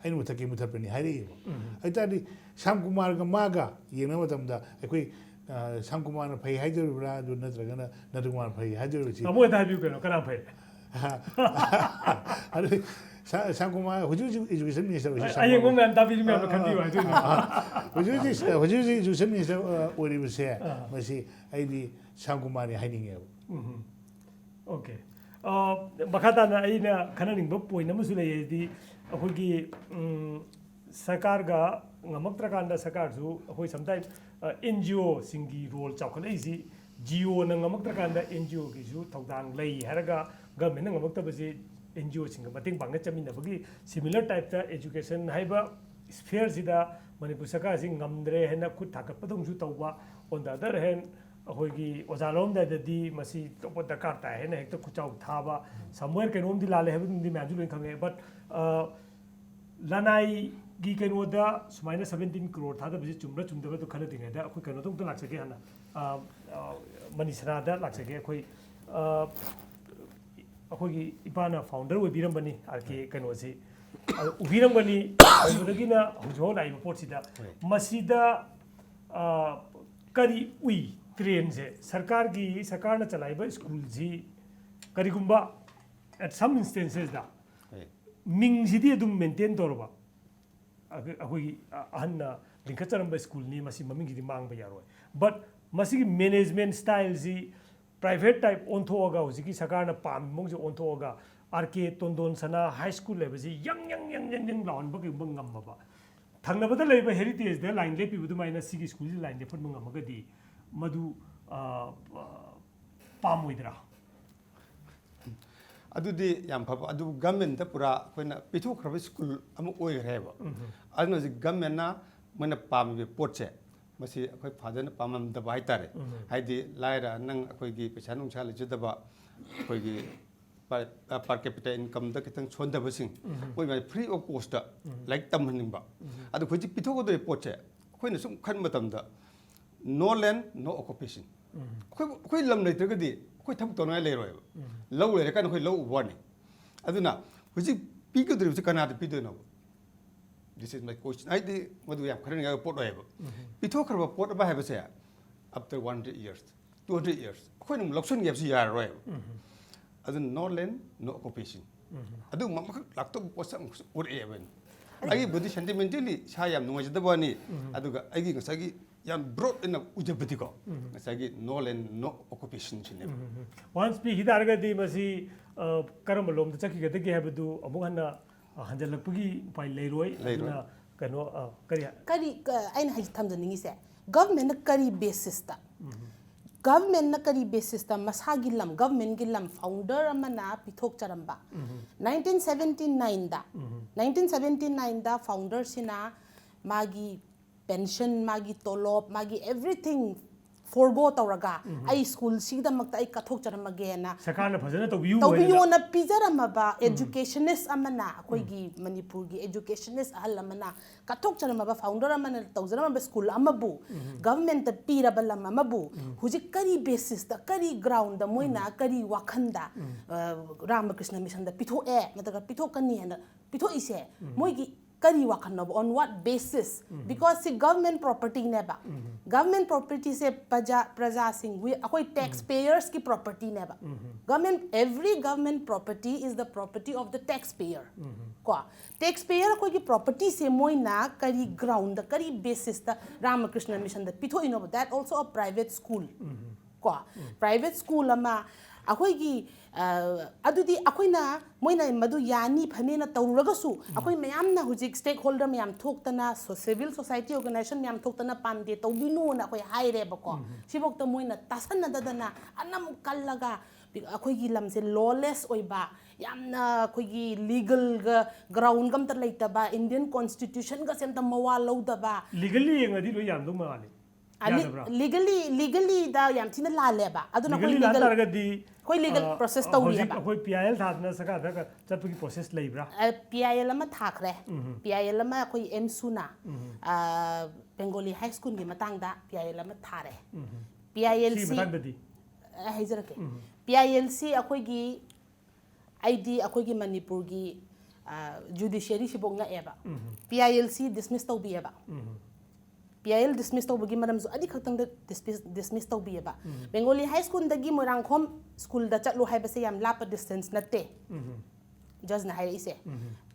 ꯑꯩꯅ ꯃꯨꯊꯠꯀꯦ ꯃꯨꯊꯠꯄꯅꯤ" ꯍꯥꯏꯔꯛꯏꯕ꯫ ꯎꯝ꯫ ꯑꯗꯨ ꯇꯥꯔꯗꯤ ꯁ꯭ꯌꯥꯝ ꯀꯨꯃꯥꯔꯒ ꯃꯥꯒ ꯌꯦꯡꯅꯕ ꯃꯇꯝꯗ ꯑꯩꯈꯣꯏ, ꯑ, ꯁ꯭ꯌꯥꯝ ꯀꯨꯃꯥꯔꯅ ꯐꯩ ꯍꯥꯏꯗꯣꯔꯤꯕ꯭ꯔꯥ, ꯑꯗꯨ ꯅꯠꯇ꯭ꯔꯒꯅ ꯅꯟꯗ ꯀꯨꯃꯥꯔꯅ ꯐꯩ ꯍꯥꯏꯗꯣꯔꯤꯕ꯭ꯔꯥ ꯁꯤ? ꯇꯥꯃꯣ ꯍꯦꯛꯇ ꯍꯥꯏꯕꯤꯌꯨ ꯀꯩꯅꯣ, ꯀꯅꯥ ꯐꯩ? ꯑꯗꯨ ꯁ꯭ꯌꯥꯝ, ꯁ꯭ꯌꯥꯝ ꯀꯨꯃꯥꯔ ꯍꯧꯖꯤꯛ ꯍꯧꯖꯤꯛ ꯏꯖꯨꯀꯦꯁꯟ ꯃꯤꯅꯤꯁꯇꯔ ꯑꯣꯏꯁꯦ ꯁ꯭ꯌꯥꯝ ꯑꯌꯦꯡꯕ ꯀꯨꯃꯥꯔ꯫ ꯃꯌꯥꯝ ꯇꯥꯕꯤꯔꯤ ꯃꯌꯥꯝꯅ ꯑ, ꯑ, ꯈꯟꯕꯤꯌꯨ ꯍꯥꯏꯗꯣꯏꯅꯦ꯫ ꯑ, ꯑ, ꯍꯧꯖꯤꯛ ꯍꯧꯖꯤꯛ, ꯍꯧꯖꯤꯛ ꯍꯧꯖꯤꯛ ꯏꯖꯨꯀꯦꯁꯟ ꯃꯤꯅꯤꯁꯇꯔ, ꯑ, ꯑꯣꯏꯔꯤꯕꯁꯦ, ꯑ꯫ ꯃꯁꯤ ꯑꯩꯗꯤ ꯁ꯭ꯌꯥꯝ ꯀꯨꯃꯥꯔꯅꯤ ꯍꯥꯏꯅꯤꯡꯉꯦꯕ꯫ ꯎꯝ꯫ OK꯫ ꯑ, ꯃꯈꯥ ꯇꯥꯅ ꯑꯩꯅ ꯈꯟꯅꯅꯤꯡꯕ ꯄꯣꯏꯟ ꯑꯃꯁꯨ ꯂꯩ, ꯍꯥꯏꯗꯤ ꯑꯩꯈꯣꯏꯒꯤ, ꯎꯝ, ꯁꯔꯀꯥꯔꯒ ꯉꯝꯃꯛꯇ꯭ꯔꯀꯥꯟꯗ ꯁꯔꯀꯥꯔꯁꯨ ꯑꯩꯈꯣꯏ ꯁꯝꯇꯥꯏꯝ, ꯑ, NGO ꯁꯤꯡꯒꯤ ꯔꯣꯜ ꯆꯥꯎꯈꯠꯂꯛꯏꯁꯤ, GOꯅ ꯉꯝꯃꯛꯇ꯭ꯔꯀꯥꯟꯗ NGOꯒꯤꯁꯨ ꯊꯧꯗꯥꯡ ꯂꯩ ꯍꯥꯏꯔꯒ ꯒꯚꯔꯟꯃꯦꯟꯅ ꯉꯝꯃꯛꯇꯕꯁꯤ NGOꯁꯤꯡꯒ ꯃꯇꯦꯡ ꯄꯥꯡꯅ ꯆꯠꯃꯤꯟꯅꯕꯒꯤ ꯁꯤꯃꯤꯂꯔ ꯇꯥꯏꯞꯇ ꯏꯖꯨꯀꯦꯁꯟ ꯍꯥꯏꯕ ꯁ꯭ꯐꯤꯌꯔꯁꯤꯗ ꯃꯅꯤꯄꯨꯔ ꯁꯔꯀꯥꯔꯁꯤ ꯉꯝꯗ꯭ꯔꯦ ꯍꯥꯏꯅ ꯈꯨꯠ ꯊꯥꯡꯒꯠꯄꯗꯧꯅꯁꯨ ꯇꯧꯕ꯫ On the other hand, ꯑꯩꯈꯣꯏꯒꯤ ꯑꯣꯖꯥ ꯂꯧꯔꯝꯗꯥꯏꯗꯗꯤ ꯃꯁꯤ ꯑꯇꯣꯞꯄ ꯗꯔꯀꯥꯔ ꯇꯥꯏ ꯍꯥꯏꯅ ꯍꯦꯛꯇ ꯈꯨꯠꯆꯥꯎ ꯊꯥꯕ, somewhere ꯀꯩꯅꯣꯝꯗꯤ ꯂꯥꯜꯂꯦ ꯍꯥꯏꯕꯗꯨꯃꯗꯤ ꯃꯌꯥꯝꯁꯨ ꯂꯣꯏꯅ ꯈꯪꯉꯦ꯫ But, ꯑ, ꯂꯅꯥꯏꯒꯤ ꯀꯩꯅꯣꯗ ꯁꯨꯃꯥꯏꯅ seventeen crore ꯊꯥꯗꯕꯁꯤ ꯆꯨꯝꯕ꯭ꯔꯥ ꯆꯨꯝꯗꯕ꯭ꯔꯥ ꯑꯗꯨ ꯈꯟꯅꯗ꯭ꯔꯤꯉꯩꯗ ꯑꯩꯈꯣꯏ ꯀꯩꯅꯣꯗꯣ ꯑꯝꯇ ꯂꯥꯛꯆꯒꯦ ꯍꯥꯟꯅ, ꯑ, ꯑ, ꯃꯅꯤꯁꯅꯥꯗ ꯂꯥꯛꯆꯒꯦ꯫ ꯑꯩꯈꯣꯏ, ꯑ, ꯑꯩꯈꯣꯏꯒꯤ ꯏꯄꯥꯅ ꯐꯥꯎꯟꯗꯔ ꯑꯣꯏꯕꯤꯔꯝꯕꯅꯤ ꯑꯥꯔ ꯀꯦ ꯀꯩꯅꯣꯁꯤ꯫ ꯑꯗꯨ ꯎꯕꯤꯔꯝꯒꯅꯤ, ꯍꯧꯕꯗꯒꯤꯅ ꯍꯧꯖꯤꯛꯐꯥꯎ ꯂꯥꯛꯏꯕ ꯄꯣꯠꯁꯤꯗ꯫ ꯍꯣꯏ꯫ ꯃꯁꯤꯗ, ꯑ, ꯀꯔꯤ ꯎꯏ ꯇ꯭ꯔꯦꯟꯁꯦ? ꯁꯔꯀꯥꯔꯒꯤ, ꯁꯔꯀꯥꯔꯅ ꯆꯂꯥꯏꯕ ꯁ꯭ꯀꯨꯜꯁꯤ ꯀꯔꯤꯒꯨꯝꯕ at some instances ꯗ ꯍꯣꯏ꯫ ꯃꯤꯡꯁꯤꯗꯤ ꯑꯗꯨꯝ ꯃꯦꯟꯇꯦꯟ ꯇꯧꯔꯕ, ꯑꯩꯈꯣꯏ- ꯑꯩꯈꯣꯏꯒꯤ ꯑꯍꯟꯅ ꯂꯤꯡꯈꯠꯆꯔꯝꯕ ꯁ꯭ꯀꯨꯜꯅꯤ, ꯃꯁꯤ ꯃꯃꯤꯡꯁꯤꯗꯤ ꯃꯥꯡꯕ ꯌꯥꯔꯣꯏ꯫ But ꯃꯁꯤꯒꯤ management styleꯁꯤ private type ꯑꯣꯟꯊꯣꯛꯑꯒ, ꯍꯧꯖꯤꯛꯀꯤ ꯁꯔꯀꯥꯔꯅ ꯄꯥꯝꯃꯤꯕ ꯃꯑꯣꯡꯁꯦ ꯑꯣꯟꯊꯣꯛꯑꯒ, ꯑꯥꯔ ꯀꯦ ꯇꯣꯟꯗꯣꯟ ꯁꯅꯥ ꯍꯥꯏ ꯁ꯭ꯀꯨꯜ ꯍꯥꯏꯕꯁꯤ ꯌꯪ ꯌꯪ ꯌꯪ ꯌꯪ ꯌꯪ ꯂꯥꯎꯍꯟꯕ ꯀꯩꯒꯨꯝꯕ ꯉꯝꯃꯕ, ꯊꯪꯅꯕꯗ ꯂꯩꯕ ꯍꯦꯔꯤꯇꯦꯖꯗ ꯂꯥꯏꯟ ꯂꯦꯞꯄꯤꯕ ꯑꯗꯨꯃꯥꯏꯅ ꯁꯤꯒꯤ ꯁ꯭ꯀꯨꯜꯁꯤ ꯂꯥꯏꯟ ꯂꯦꯞꯍꯟꯕ ꯉꯝꯃꯒꯗꯤ, ꯃꯗꯨ ꯑ, ꯑ, ꯄꯥꯝꯃꯣꯏꯗ꯭ꯔꯥ? ꯑꯗꯨꯗꯤ ꯌꯥꯝ ꯐꯕ꯫ ꯑꯗꯨ ꯒꯃꯦꯟꯗ ꯄꯨꯔꯥ ꯑꯩꯈꯣꯏꯅ ꯄꯤꯊꯣꯛꯈ꯭ꯔꯕ ꯁ꯭ꯀꯨꯜ ꯑꯃ ꯑꯣꯏꯈ꯭ꯔꯦꯕ꯫ ꯑꯗꯨꯅ ꯍꯧꯖꯤꯛ ꯒꯃꯦꯟꯅ ꯃꯣꯏꯅ ꯄꯥꯝꯃꯤꯕ ꯄꯣꯠꯁꯦ, ꯃꯁꯤ ꯑꯩꯈꯣꯏ ꯐꯥꯗꯔꯅ ꯄꯥꯝꯂꯝꯗꯕ ꯍꯥꯏꯇꯥꯔꯦ꯫ ꯍꯥꯏꯗꯤ ꯂꯥꯏꯔ, ꯅꯪ ꯑꯩꯈꯣꯏꯒꯤ ꯄꯩꯁꯥ ꯅꯨꯡꯁꯥ ꯂꯩꯖꯗꯕ, ꯑꯩꯈꯣꯏꯒꯤ per capita incomeꯗ ꯈꯤꯇꯪ ꯁꯣꯟꯊꯕꯁꯤꯡ, ꯃꯣꯏ ꯃꯌꯥꯝ free of costꯇ ꯂꯥꯏꯔꯤꯛ ꯇꯝꯍꯟꯅꯤꯡꯕ꯫ ꯑꯗꯨ ꯍꯧꯖꯤꯛ ꯄꯤꯊꯣꯛꯀꯗꯧꯔꯤꯕ ꯄꯣꯠꯁꯦ ꯑꯩꯈꯣꯏꯅ ꯁꯨꯝ ꯈꯟꯕ ꯃꯇꯝꯗ, no land, no occupation꯫ ꯑꯩꯈꯣꯏ ꯑꯩꯈꯣꯏ ꯂꯝ ꯂꯩꯇ꯭ꯔꯒꯗꯤ ꯑꯩꯈꯣꯏ ꯊꯕꯛ ꯇꯧꯅꯤꯡꯉꯥꯏ ꯂꯩꯔꯣꯏꯕ꯫ ꯂꯧ ꯂꯩꯔꯀꯥꯟꯗ ꯑꯩꯈꯣꯏ ꯂꯧ ꯎꯕ ꯋꯥꯅꯤ꯫ ꯑꯗꯨꯅ ꯍꯧꯖꯤꯛ ꯄꯤꯒꯗꯧꯔꯤꯕꯁꯤ ꯀꯅꯥꯗ ꯄꯤꯗꯣꯏꯅꯣꯕ? This is my question꯫ ꯍꯥꯏꯗꯤ ꯃꯗꯨ ꯌꯥꯝ ꯈꯟꯅꯅꯤꯡꯉꯥꯏ ꯄꯣꯠ ꯑꯣꯏꯌꯦꯕ꯫ ꯄꯤꯊꯣꯛꯈ꯭ꯔꯕ ꯄꯣꯠ ꯑꯃ ꯍꯥꯏꯕꯁꯦ, after one hundred years, two hundred years, ꯑꯩꯈꯣꯏꯅ ꯑꯃꯨꯛ ꯂꯧꯁꯤꯟꯒꯦ ꯍꯥꯏꯕꯁꯨ ꯌꯥꯔꯔꯣꯏꯕ꯫ ꯑꯗꯨꯅ no land, no occupation꯫ ꯑꯗꯨꯒꯨꯝꯕ ꯑꯃꯈꯛ ꯂꯥꯛꯇꯧꯕ ꯄꯣꯠꯁꯛ ꯑꯃꯈꯛꯁꯨ ꯎꯔꯛꯑꯦꯕ ꯑꯩꯅ꯫ ꯑꯩꯒꯤꯕꯨꯗꯤ sentimentally ꯏꯁꯥ ꯌꯥꯝ ꯅꯨꯡꯉꯥꯏꯖꯗꯕ ꯋꯥꯅꯤ꯫ ꯑꯗꯨꯒ ꯑꯩꯒꯤ ꯉꯁꯥꯏꯒꯤ ꯌꯥꯝ broad ꯑꯣꯏꯅ ꯎꯖꯕꯗꯤꯀꯣ, ꯉꯁꯥꯏꯒꯤ no land, no occupationꯁꯤꯅꯦꯕ꯫ Once ꯄꯤꯈꯤ ꯇꯥꯔꯒꯗꯤ ꯃꯁꯤ, ꯑ, ꯀꯔꯝꯕ ꯂꯣꯝꯗ ꯆꯠꯈꯤꯒꯗꯒꯦ ꯍꯥꯏꯕꯗꯨ ꯑꯃꯨꯛ ꯍꯟꯅ, ꯑ, ꯍꯟꯖꯜꯂꯛꯄꯒꯤ ꯎꯄꯥꯏ ꯂꯩꯔꯣꯏ꯫ ꯂꯩꯔꯣꯏ꯫ ꯑꯗꯨꯅ ꯀꯩꯅꯣ, ꯑ, ꯀꯔꯤ? ꯀꯔꯤ ꯀ- ꯑꯩꯅ ꯍꯥꯏ ꯊꯝꯖꯅꯤꯡꯉꯤꯁꯦ, ꯒꯚꯔꯟꯃꯦꯟꯠꯅ ꯀꯔꯤ ꯕꯦꯁꯤꯁꯇ, ꯒꯚꯔꯟꯃꯦꯟꯠꯅ ꯀꯔꯤ ꯕꯦꯁꯤꯁꯇ ꯃꯁꯥꯒꯤ ꯂꯝ, ꯒꯚꯔꯟꯃꯦꯟꯠꯀꯤ ꯂꯝ ꯐꯥꯎꯟꯗꯔ ꯑꯃꯅ ꯄꯤꯊꯣꯛꯆꯔꯝꯕ? ꯅꯥꯏꯟꯇꯤꯟ ꯁꯕꯦꯟꯇꯤ ꯅꯥꯏꯟꯗ, ꯅꯥꯏꯟꯇꯤꯟ ꯁꯕꯦꯟꯇꯤ ꯅꯥꯏꯟꯗ ꯐꯥꯎꯟꯗꯔꯁꯤꯅ ꯃꯥꯒꯤ ꯄꯦꯟꯁꯟ, ꯃꯥꯒꯤ ꯇꯣꯂꯣꯞ, ꯃꯥꯒꯤ everything forgo ꯇꯧꯔꯒ ꯑꯩ ꯁ꯭ꯀꯨꯜꯁꯤꯒꯤꯗꯃꯛꯇ ꯑꯩ ꯀꯠꯊꯣꯛꯆꯔꯝꯃꯒꯦꯅ ꯁꯔꯀꯥꯔꯅ ꯐꯖꯅ ꯇꯧꯕꯤꯌꯨ ꯍꯥꯏꯅ꯫ ꯇꯧꯕꯤꯌꯣꯅ ꯄꯤꯖꯔꯝꯃꯕ educationist ꯑꯃꯅ, ꯑꯩꯈꯣꯏꯒꯤ ꯃꯅꯤꯄꯨꯔꯒꯤ educationist ꯑꯍꯜ ꯑꯃꯅ ꯀꯠꯊꯣꯛꯆꯔꯝꯃꯕ, ꯐꯥꯎꯟꯗꯔ ꯑꯃꯅ ꯇꯧꯖꯔꯝꯃꯕ ꯁ꯭ꯀꯨꯜ ꯑꯃꯕꯨ, ꯒꯚꯔꯟꯃꯦꯟꯠꯇ ꯄꯤꯔꯕ ꯂꯝ ꯑꯃꯕꯨ ꯍꯧꯖꯤꯛ ꯀꯔꯤ ꯕꯦꯁꯤꯁꯇ, ꯀꯔꯤ ꯒ꯭ꯔꯥꯎꯟꯗ, ꯃꯣꯏꯅ ꯀꯔꯤ ꯋꯥꯈꯟꯗ, ꯑ, ꯔꯥꯃꯀ꯭ꯔꯤꯁꯅ ꯃꯤꯁꯟꯗ ꯄꯤꯊꯣꯛꯑꯦ ꯅꯠꯇ꯭ꯔꯒ ꯄꯤꯊꯣꯛꯀꯅꯤ ꯍꯥꯏꯅ ꯄꯤꯊꯣꯛꯏꯁꯦ? ꯃꯣꯏꯒꯤ ꯀꯔꯤ ꯋꯥꯈꯜꯅꯣꯕ? On what basis? Because ꯁꯤ government property ꯅꯦꯕ꯫ Government property ꯁꯦ ꯄ꯭ꯔꯖꯥ ꯄ꯭ꯔꯖꯥꯁꯤꯡ, we, ꯑꯩꯈꯣꯏ taxpayers ꯀꯤ property ꯅꯦꯕ꯫ Government, every government property is the property of the taxpayer꯫ ꯀꯣ, taxpayer ꯑꯩꯈꯣꯏꯒꯤ property ꯁꯦ ꯃꯣꯏꯅ ꯀꯔꯤ ground ꯗ, ꯀꯔꯤ basis ꯇ ꯔꯥꯃꯀ꯭ꯔꯤꯁꯅ ꯃꯤꯁꯟꯗ ꯄꯤꯊꯣꯛꯏꯅꯣꯕ? That also a private school꯫ ꯀꯣ, private school ꯑꯃ ꯑꯩꯈꯣꯏꯒꯤ, ꯑ, ꯑꯗꯨꯗꯤ ꯑꯩꯈꯣꯏꯅ, ꯃꯣꯏꯅ ꯃꯗꯨ ꯌꯥꯅꯤ ꯐꯅꯦꯅ ꯇꯧꯔꯨꯔꯒꯁꯨ, ꯑꯩꯈꯣꯏ ꯃꯌꯥꯝꯅ ꯍꯧꯖꯤꯛ stakeholder ꯃꯌꯥꯝ ꯊꯣꯛꯇꯅ, so-, civil society organization ꯃꯌꯥꯝ ꯊꯣꯛꯇꯅ ꯄꯥꯝꯗꯦ, ꯇꯧꯕꯤꯅꯨꯅ ꯑꯩꯈꯣꯏ ꯍꯥꯏꯔꯦꯕꯀꯣ꯫ ꯁꯤꯐꯥꯎꯗ ꯃꯣꯏꯅ ꯇꯥꯁꯟꯅꯗꯗꯅ ꯑꯅꯝ ꯀꯜꯂꯒ ꯑꯩꯈꯣꯏꯒꯤ ꯂꯝꯁꯦ lawless ꯑꯣꯏꯕ, ꯌꯥꯝꯅ ꯑꯩꯈꯣꯏꯒꯤ legal ꯒ ground ꯒ ꯑꯝꯇ ꯂꯩꯇꯕ, Indian constitution ꯒꯁꯦ ꯑꯝꯇ ꯃꯋꯥ ꯂꯧꯗꯕ꯫ Legally ꯌꯦꯡꯉꯗꯤ ꯂꯣꯏ ꯌꯥꯔꯝꯗꯧ ꯃꯥꯜꯂꯤ꯫ ꯑ, ꯂꯤ-, ꯌꯥꯗꯕ꯭ꯔꯥ? Legally, legally ꯗ ꯌꯥꯝ ꯊꯤꯅ ꯂꯥꯜꯂꯦꯕ꯫ ꯑꯗꯨꯅ ꯑꯩꯈꯣꯏ Legally ꯂꯥꯟ legal, ꯇꯥꯔꯒꯗꯤ, ꯑꯩꯈꯣꯏ legal ꯑ, process ꯍꯧꯖꯤꯛ ꯇꯧꯔꯤꯑꯕ꯫ ꯑꯩꯈꯣꯏ P I L ꯊꯥꯗꯅ ꯁꯔꯀꯥꯔꯗ ꯆꯠꯄꯒꯤ process ꯂꯩꯕ꯭ꯔꯥ? ꯑ, P I L ꯑꯃ ꯊꯥꯈ꯭ꯔꯦ꯫ P I L ꯑꯃ ꯑꯩꯈꯣꯏ ꯑꯦꯝꯁꯨꯅ, ꯑ, Bengali High School ꯒꯤ ꯃꯇꯥꯡꯗ P I L ꯑꯃ ꯊꯥꯔꯦ꯫ P I L ꯁꯤ, ꯁꯤꯒꯤ ꯃꯇꯥꯡꯗꯗꯤ? ꯑ, ꯍꯥꯏꯖꯔꯛꯀꯦ꯫ P I L ꯁꯤ ꯑꯩꯈꯣꯏꯒꯤ ꯑꯩꯗꯤ ꯑꯩꯈꯣꯏꯒꯤ ꯃꯅꯤꯄꯨꯔꯒꯤ, ꯑ, judiciary ꯁꯤꯐꯥꯎ ꯉꯛꯑꯦꯕ꯫ P I L ꯁꯤ dismiss ꯇꯧꯕꯤꯑꯕ꯫ P I L dismiss ꯇꯧꯕꯒꯤ ꯃꯔꯝꯁꯨ ꯑꯅꯤꯈꯛꯇꯪꯗ dismiss, dismiss ꯇꯧꯕꯤꯑꯕ꯫ Bengali High School ꯗꯒꯤ ꯃꯣꯏꯔꯥꯡꯈꯣꯝ school ꯗ ꯆꯠꯂꯨ ꯍꯥꯏꯕꯁꯦ ꯌꯥꯝ ꯂꯥꯞꯄ distance ꯅꯠꯇꯦ꯫ Judge ꯅ ꯍꯥꯏꯔꯛꯏꯁꯦ꯫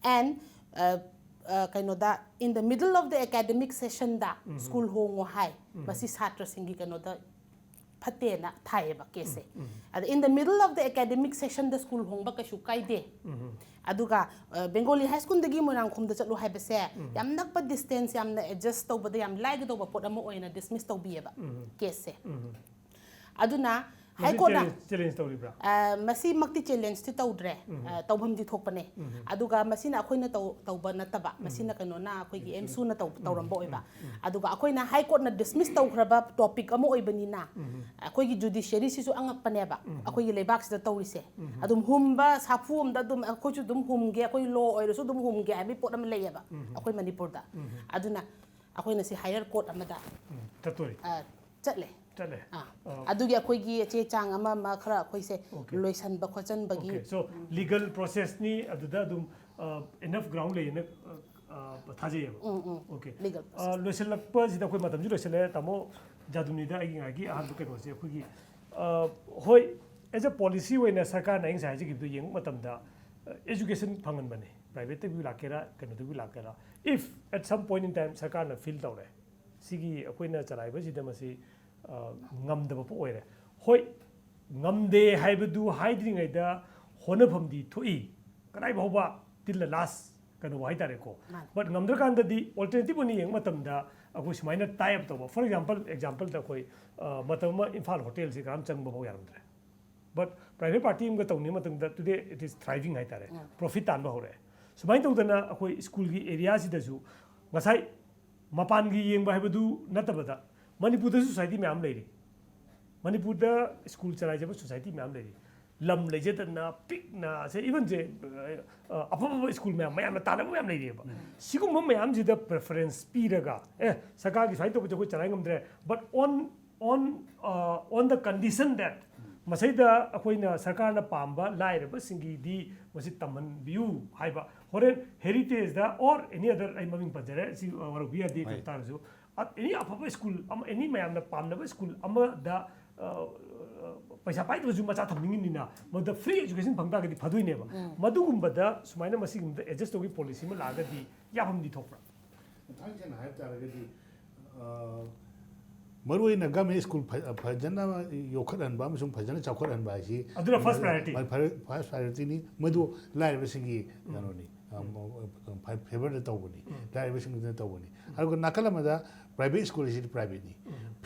And, ꯑ, ꯑ, ꯀꯩꯅꯣꯗ, in the middle of the academic session the school ꯍꯣꯡꯉꯣ ꯍꯥꯏ꯫ ꯃꯁꯤ ꯁꯥꯇ꯭ꯔꯁꯤꯡꯒꯤ ꯀꯩꯅꯣꯗ ꯐꯠꯇꯦꯅ ꯊꯥꯏꯌꯦꯕ case ꯁꯦ꯫ ꯑꯗ in the middle of the academic session the school ꯍꯣꯡꯕ ꯀꯩꯁꯨ ꯀꯥꯏꯗꯦ꯫ ꯑꯗꯨꯒ, ꯑ, Bengali High School ꯗꯒꯤ ꯃꯣꯏꯔꯥꯡꯈꯣꯝꯗ ꯆꯠꯂꯨ ꯍꯥꯏꯕꯁꯦ ꯌꯥꯝ ꯅꯛꯄ distance, ꯌꯥꯝꯅ adjust ꯇꯧꯕꯗ ꯌꯥꯝ ꯂꯥꯏꯒꯗꯧꯕ ꯄꯣꯠ ꯑꯃ ꯑꯣꯏꯅ dismiss ꯇꯧꯕꯤꯑꯕ case ꯁꯦ꯫ ꯑꯗꯨꯅ ꯃꯁꯤ High Court ꯅ challenge, challenge ꯇꯧꯔꯤꯕ꯭ꯔꯥ? ꯑ, ꯃꯁꯤꯃꯛꯇꯤ challenge ꯇꯤ ꯇꯧꯗ꯭ꯔꯦ꯫ ꯑ, ꯇꯧꯐꯝꯗꯤ ꯊꯣꯛꯄꯅꯦ꯫ ꯑꯗꯨꯒ ꯃꯁꯤꯅ ꯑꯩꯈꯣꯏꯅ ꯇꯧ-, ꯇꯧꯕ ꯅꯠꯇꯕ, ꯃꯁꯤꯅ ꯀꯩꯅꯣꯅ, ꯑꯩꯈꯣꯏꯒꯤ ꯑꯦꯝꯁꯨꯅ ꯇꯧ-, ꯇꯧꯔꯝꯕ ꯑꯣꯏꯕ꯫ ꯑꯗꯨꯒ ꯑꯩꯈꯣꯏꯅ High Court ꯅ dismiss ꯇꯧꯈ꯭ꯔꯕ topic ꯑꯃ ꯑꯣꯏꯕꯅꯤꯅ, ꯑꯩꯈꯣꯏꯒꯤ judiciary ꯁꯤꯁꯨ ꯑꯉꯛꯄꯅꯦꯕ, ꯑꯩꯈꯣꯏꯒꯤ ꯂꯩꯕꯥꯛꯁꯤꯗ ꯇꯧꯔꯤꯁꯦ꯫ ꯑꯗꯨꯝ ꯍꯨꯝꯕ, ꯁꯥꯐꯨ ꯑꯃꯗ ꯑꯗꯨꯝ ꯑꯩꯈꯣꯏꯁꯨ ꯑꯗꯨꯝ ꯍꯨꯝꯒꯦ, ꯑꯩꯈꯣꯏ law ꯑꯣꯏꯔꯁꯨ ꯑꯗꯨꯝ ꯍꯨꯝꯒꯦ ꯍꯥꯏꯕꯒꯤ ꯄꯣꯠ ꯑꯃ ꯂꯩꯌꯦꯕ ꯑꯩꯈꯣꯏ ꯃꯅꯤꯄꯨꯔꯗ꯫ ꯑꯗꯨꯅ ꯑꯩꯈꯣꯏꯅ ꯁꯤ higher court ꯑꯃꯗ, ꯎꯝ, ꯆꯠꯇꯣꯔꯤ꯫ ꯑ, ꯆꯠꯂꯦ꯫ ꯆꯠꯂꯦ꯫ ꯑꯥ꯫ ꯑ, ꯑꯗꯨꯒꯤ ꯑꯩꯈꯣꯏꯒꯤ ꯆꯦ ꯆꯥꯡ ꯑꯃ ꯑꯃ ꯈꯔ ꯑꯩꯈꯣꯏꯁꯦ Okay. ꯂꯣꯏꯁꯟꯕ ꯈꯣꯠꯆꯟꯕꯒꯤ꯫ Okay. So, legal process ꯅꯤ ꯑꯗꯨꯗ ꯑꯗꯨꯝ, ꯑ, enough ground ꯂꯩꯌꯦꯅ, ꯑ, ꯑ, ꯑ, ꯊꯥꯖꯩꯌꯦꯕ꯫ ꯎꯝ, ꯎꯝ꯫ Okay. Legal ꯑ, ꯂꯣꯏꯁꯤꯜꯂꯛꯄꯁꯤꯗ ꯑꯩꯈꯣꯏ ꯃꯇꯝꯁꯨ ꯂꯣꯏꯁꯤꯜꯂꯦ, ꯇꯥꯃꯣ ꯖꯥꯗꯨꯅꯤꯗ ꯑꯩꯒꯤ ꯉꯥꯏꯒꯤ ꯑꯍꯥꯟꯕ ꯀꯩꯅꯣꯁꯦ ꯑꯩꯈꯣꯏꯒꯤ, ꯑ, ꯍꯣꯏ, as a policy ꯑꯣꯏꯅ ꯁꯔꯀꯥꯔꯅ ꯑꯩ ꯉꯁꯥꯏ ꯍꯥꯏꯖꯈꯤꯕꯗꯣ ꯌꯦꯡꯕ ꯃꯇꯝꯗ, ꯑ, education ꯐꯪꯍꯟꯕꯅꯦ, privateꯇꯒꯤ ꯂꯥꯛꯀꯦꯔꯥ ꯀꯩꯅꯣꯗꯒꯤ ꯂꯥꯛꯀꯦꯔꯥ, if at some point in time ꯁꯔꯀꯥꯔꯅ feel ꯇꯧꯔꯦ ꯁꯤꯒꯤ ꯑꯩꯈꯣꯏꯅ ꯆꯂꯥꯏꯕꯁꯤꯗ ꯃꯁꯤ, ꯑ, ꯉꯝꯗꯕ ꯄꯣ ꯑꯣꯏꯔꯦ꯫ ꯍꯣꯏ, ꯉꯝꯗꯦ ꯍꯥꯏꯕꯗꯨ ꯍꯥꯏꯗ꯭ꯔꯤꯉꯩꯗ ꯍꯣꯠꯅꯐꯝꯗꯤ ꯊꯣꯛꯏ, ꯀꯗꯥꯏ ꯐꯥꯎꯕ till the last ꯀꯩꯅꯣ ꯍꯥꯏꯇꯥꯔꯦꯀꯣ꯫ ꯃꯥꯅꯦ꯫ But ꯉꯝꯗ꯭ꯔꯀꯥꯟꯗꯗꯤ alternative ꯑꯣꯏꯅ ꯌꯦꯡꯕ ꯃꯇꯝꯗ ꯑꯩꯈꯣꯏ ꯁꯨꯃꯥꯏꯅ tie up ꯇꯧꯕ, for example, exampleꯗ ꯑꯩꯈꯣꯏ, ꯑ, ꯃꯇꯝ ꯑꯃ ꯏꯝꯐꯥꯜ ꯍꯣꯇꯦꯜꯁꯤ ꯀꯅꯥꯝ ꯆꯪꯕ ꯐꯥꯎ ꯌꯥꯔꯝꯗ꯭ꯔꯦ꯫ But private party ꯑꯃꯒ ꯇꯧꯅꯤꯡꯕ ꯃꯇꯝꯗ today it is thriving ꯍꯥꯏꯇꯥꯔꯦ, profit ꯇꯥꯟꯕ ꯍꯧꯔꯛꯑꯦ꯫ ꯁꯨꯃꯥꯏꯅ ꯇꯧꯗꯅ ꯑꯩꯈꯣꯏ ꯁ꯭ꯀꯨꯜꯒꯤ areaꯁꯤꯗꯁꯨ ꯉꯁꯥꯏ ꯃꯄꯥꯟꯒꯤ ꯌꯦꯡꯕ ꯍꯥꯏꯕꯗꯨ ꯅꯠꯇꯕꯗ ꯃꯅꯤꯄꯨꯔꯗꯁꯨ society ꯃꯌꯥꯝ ꯂꯩꯔꯤ꯫ ꯃꯅꯤꯄꯨꯔꯗ ꯁ꯭ꯀꯨꯜ ꯆꯂꯥꯏꯖꯕ society ꯃꯌꯥꯝ ꯂꯩꯔꯤ꯫ ꯂꯝ ꯂꯩꯖꯗꯅ ꯄꯤꯛꯅ ꯁꯦ, even ꯁꯦ, ꯑ, ꯑꯐ ꯑꯐꯕ ꯁ꯭ꯀꯨꯜ ꯃꯌꯥꯝ, ꯃꯌꯥꯝꯅ ꯇꯥꯟꯅꯕ ꯃꯌꯥꯝ ꯂꯩꯔꯤꯑꯕ꯫ ꯁꯤꯒꯨꯝꯕ ꯃꯌꯥꯝꯁꯤꯗ preference ꯄꯤꯔꯒ, ꯑꯦ, ꯁꯔꯀꯥꯔꯒꯤ ꯁꯨꯃꯥꯏꯅ ꯇꯧꯕꯁꯦ ꯑꯩꯈꯣꯏ ꯆꯂꯥꯏ ꯉꯝꯗ꯭ꯔꯦ, but on, on, uh, on the condition that ꯃꯁꯩꯗ ꯑꯩꯈꯣꯏꯅ ꯁꯔꯀꯥꯔꯅ ꯄꯥꯝꯕ ꯂꯥꯏꯔꯕꯁꯤꯡꯒꯤꯗꯤ ꯃꯁꯤ ꯇꯝꯍꯟꯕꯤꯌꯨ ꯍꯥꯏꯕ, ꯍꯣꯔꯦꯟ ꯍꯦꯔꯤꯇꯦꯖꯗ or any other, ꯑꯩ ꯃꯃꯤꯡ ꯄꯟꯖꯔꯦ, ꯁꯤ, ꯑ, ꯋꯥꯔꯧꯕꯤ ꯌꯥꯗꯦ, ꯍꯣꯏ꯫ ꯀꯩ ꯇꯥꯔꯁꯨ, ꯑ, any ꯑꯐꯕ ꯁ꯭ꯀꯨꯜ ꯑꯃ, any ꯃꯌꯥꯝꯅ ꯄꯥꯝꯅꯕ ꯁ꯭ꯀꯨꯜ ꯑꯃꯗ, ꯑ, ꯄꯩꯁꯥ ꯄꯥꯏꯗ꯭ꯔꯁꯨ ꯃꯆꯥ ꯊꯝꯅꯤꯡꯉꯤꯅꯤꯅ, ꯃꯗꯨꯗ free education ꯐꯪ ꯇꯥꯔꯒꯗꯤ ꯐꯗꯣꯏꯅꯦꯕ꯫ ꯃꯗꯨꯒꯨꯝꯕꯗ ꯁꯨꯃꯥꯏꯅ ꯃꯁꯤꯒꯨꯝꯕꯗ adjust ꯇꯧꯕꯒꯤ policy ꯑꯃ ꯂꯥꯛꯑꯒꯗꯤ ꯌꯥꯐꯝꯗꯤ ꯊꯣꯛꯄ꯭ꯔꯥ? ꯃꯊꯪ ꯁꯦꯡꯅ ꯍꯥꯏꯕ ꯇꯥꯔꯒꯗꯤ, ꯑ, ꯃꯔꯨꯑꯣꯏꯅ government school ꯐ-, ꯐꯖꯅ ꯌꯣꯛꯈꯠꯍꯟꯕ ꯑꯃꯁꯨꯡ ꯐꯖꯅ ꯆꯥꯎꯈꯠꯍꯟꯕ ꯍꯥꯏꯁꯤ ꯑꯗꯨꯅ first priority꯫ ꯃ-, ꯐꯔ-, first priorityꯅꯤ꯫ ꯃꯗꯨ ꯂꯥꯏꯔꯕꯁꯤꯡꯒꯤ ꯀꯩꯅꯣꯅꯤ, ꯑ, ꯃ-, ꯐ-, favourꯗ ꯇꯧꯕꯅꯤ, ꯂꯥꯏꯔꯕꯁꯤꯡꯗꯨꯅ ꯇꯧꯕꯅꯤ꯫ ꯑꯗꯨꯒ ꯅꯥꯀꯜ ꯑꯃꯗ private school ꯑꯁꯤꯗꯤ privateꯅꯤ꯫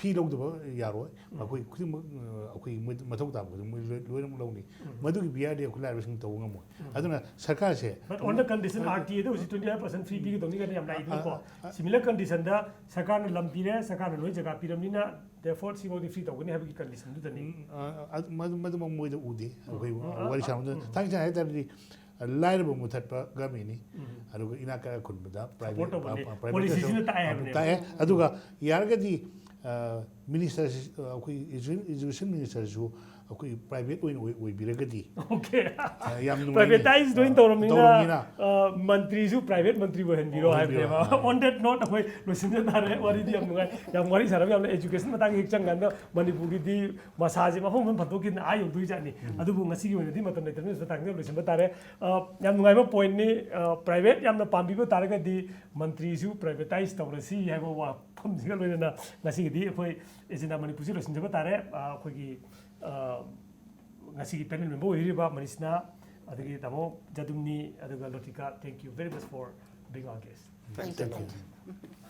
Fee ꯂꯧꯗꯕ ꯌꯥꯔꯣꯏ꯫ ꯃꯈꯣꯏ ꯈꯨꯗꯤꯡꯃꯛ, ꯑ, ꯑꯩꯈꯣꯏ ꯃꯣꯏ ꯃꯊꯧ ꯇꯥꯕ ꯈꯨꯗꯤꯡꯃꯛ ꯂꯣꯏ-, ꯂꯣꯏꯅꯃꯛ ꯂꯧꯅꯤ꯫ ꯃꯗꯨꯒꯤ ꯄꯤꯌꯥꯔꯗꯤ ꯑꯩꯈꯣꯏ ꯂꯥꯏꯔꯕꯁꯤꯡ ꯇꯧꯕ ꯉꯝꯃꯣꯏ꯫ ꯑꯗꯨꯅ ꯁꯔꯀꯥꯔꯁꯦ But on the condition, RTAꯗ ꯍꯧꯖꯤꯛ twenty five percent free ꯄꯤꯒꯗꯧꯅꯤ ꯀꯥꯏꯅ ꯌꯥꯝ ꯂꯥꯛꯏꯗꯅꯀꯣ꯫ ꯑ, ꯑ, Similar conditionꯗ ꯁꯔꯀꯥꯔꯅ ꯂꯝ ꯄꯤꯔꯦ, ꯁꯔꯀꯥꯔꯅ ꯂꯣꯏ ꯖꯒꯥ ꯄꯤꯔꯕꯅꯤꯅ, therefore ꯁꯤꯐꯥꯎꯗꯤ free ꯇꯧꯒꯅꯤ ꯍꯥꯏꯕꯒꯤ conditionꯗꯨꯗꯅꯤ꯫ ꯎꯝ, ꯑ, ꯑ, ꯃꯗꯨ-, ꯃꯗꯨꯃꯛ ꯃꯣꯏꯗ ꯎꯗꯦ꯫ ꯑꯩꯈꯣꯏ ꯎꯝ, ꯋꯥꯔꯤ ꯑ, ꯁꯥꯟꯅꯕꯗ ꯎꯝ꯫ ꯊꯥꯡ ꯁꯦꯡꯅ ꯍꯥꯏ ꯇꯥꯔꯗꯤ, ꯑ, ꯂꯥꯏꯔꯕ ꯃꯨꯊꯠꯄ governmentꯅꯤ꯫ ꯎꯝ꯫ ꯑꯗꯨꯒ ꯏꯅꯥꯛ ꯀꯥꯏꯔ ꯈꯨꯟꯕꯗ Support ꯇꯧꯕꯅꯤ꯫ private, private Policyꯁꯤꯅ ꯇꯥꯛꯑꯦ ꯍꯥꯏꯕꯅꯦꯕ꯫ ꯇꯥꯛꯑꯦ꯫ ꯑꯗꯨꯒ ꯌꯥꯔꯒꯗꯤ, ꯑ, minister, ꯑ, ꯑꯩꯈꯣꯏ education ministerꯁꯨ, ꯑꯩꯈꯣꯏ ꯄ꯭ꯔꯥꯏꯚꯦꯠ ꯑꯣꯏꯅ ꯑꯣꯏ- ꯑꯣꯏꯕꯤꯔꯒꯗꯤ ꯑꯣꯀꯦ ꯑ, ꯌꯥꯝ ꯅꯨꯡꯉꯥꯏꯅꯤ꯫ ꯄ꯭ꯔꯥꯏꯚꯦꯇꯥꯏꯁ ꯂꯣꯏꯅ ꯇꯧꯔꯕꯅꯤꯅ ꯇꯧꯔꯕꯅꯤꯅ꯫ ꯑ, ꯃꯟꯇ꯭ꯔꯤꯁꯨ ꯄ꯭ꯔꯥꯏꯚꯦꯠ ꯃꯟꯇ꯭ꯔꯤ ꯑꯣꯏꯍꯟꯕꯤꯔꯣ ꯑꯣꯏꯍꯟꯕꯤꯔꯣ꯫ ꯍꯥꯏꯕꯅꯦꯕ ꯑꯣꯟ ꯗꯦꯠ ꯅꯣꯠ ꯑꯩꯈꯣꯏ ꯂꯣꯏꯁꯤꯟꯖ ꯇꯥꯔꯦ꯫ ꯋꯥꯔꯤꯗꯤ ꯌꯥꯝ ꯅꯨꯡꯉꯥꯏ, ꯌꯥꯝ ꯋꯥꯔꯤ ꯁꯥꯟꯅꯕ ꯌꯥꯝꯅ, ꯑꯦꯖꯨꯀꯦꯁꯟ ꯃꯇꯥꯡꯒꯤ ꯍꯦꯛ ꯆꯪꯀꯥꯟꯗ ꯃꯅꯤꯄꯨꯔꯒꯤꯗꯤ ꯃꯁꯥꯁꯦ ꯃꯐꯝ ꯑꯃ ꯐꯟꯗꯣꯛꯈꯤꯗꯅ ꯑꯥ ꯌꯧꯗꯣꯏ ꯖꯥꯠꯅꯤ꯫ ꯑꯗꯨꯕꯨ ꯉꯁꯤꯒꯤ ꯑꯣꯏꯅꯗꯤ ꯃꯇꯝ ꯂꯩꯇꯕꯅꯤꯅ ꯃꯇꯥꯡꯗ ꯂꯣꯏꯁꯤꯟꯕ ꯇꯥꯔꯦ꯫ ꯑ, ꯌꯥꯝ ꯅꯨꯡꯉꯥꯏꯕ ꯄꯣꯏꯟꯠꯅꯤ꯫ ꯄ꯭ꯔꯥꯏꯚꯦꯠ ꯌꯥꯝꯅ ꯄꯥꯝꯕꯤꯕ ꯇꯥꯔꯒꯗꯤ ꯃꯟꯇ꯭ꯔꯤꯁꯨ ꯄ꯭ꯔꯥꯏꯚꯦꯇꯥꯏꯁ ꯇꯧꯔꯁꯤ ꯍꯥꯏꯕ ꯋꯥꯐꯝꯁꯤꯒ ꯂꯣꯏꯅꯅ ꯉꯁꯤꯒꯤꯗꯤ ꯑꯩꯈꯣꯏ ꯑꯦꯖꯦꯟꯗꯥ ꯃꯅꯤꯄꯨꯔꯁꯤ ꯂꯣꯏꯁꯤꯟꯖꯕ ꯇꯥꯔꯦ꯫ ꯑ, ꯑꯩꯈꯣꯏꯒꯤ ꯑ, ꯉꯁꯤꯒꯤ ꯄꯦꯅꯦꯜ ꯃꯦꯝꯕꯔ ꯑꯣꯏꯕꯤꯔꯤꯕ ꯃꯅꯤꯁꯅꯥ, ꯑꯗꯒꯤ ꯇꯥꯃꯣ ꯖꯗꯨꯝꯅꯤ, ꯑꯗꯨꯒ ꯂꯣꯇꯤꯀꯥ, thank you very much for being our guest. Thank you.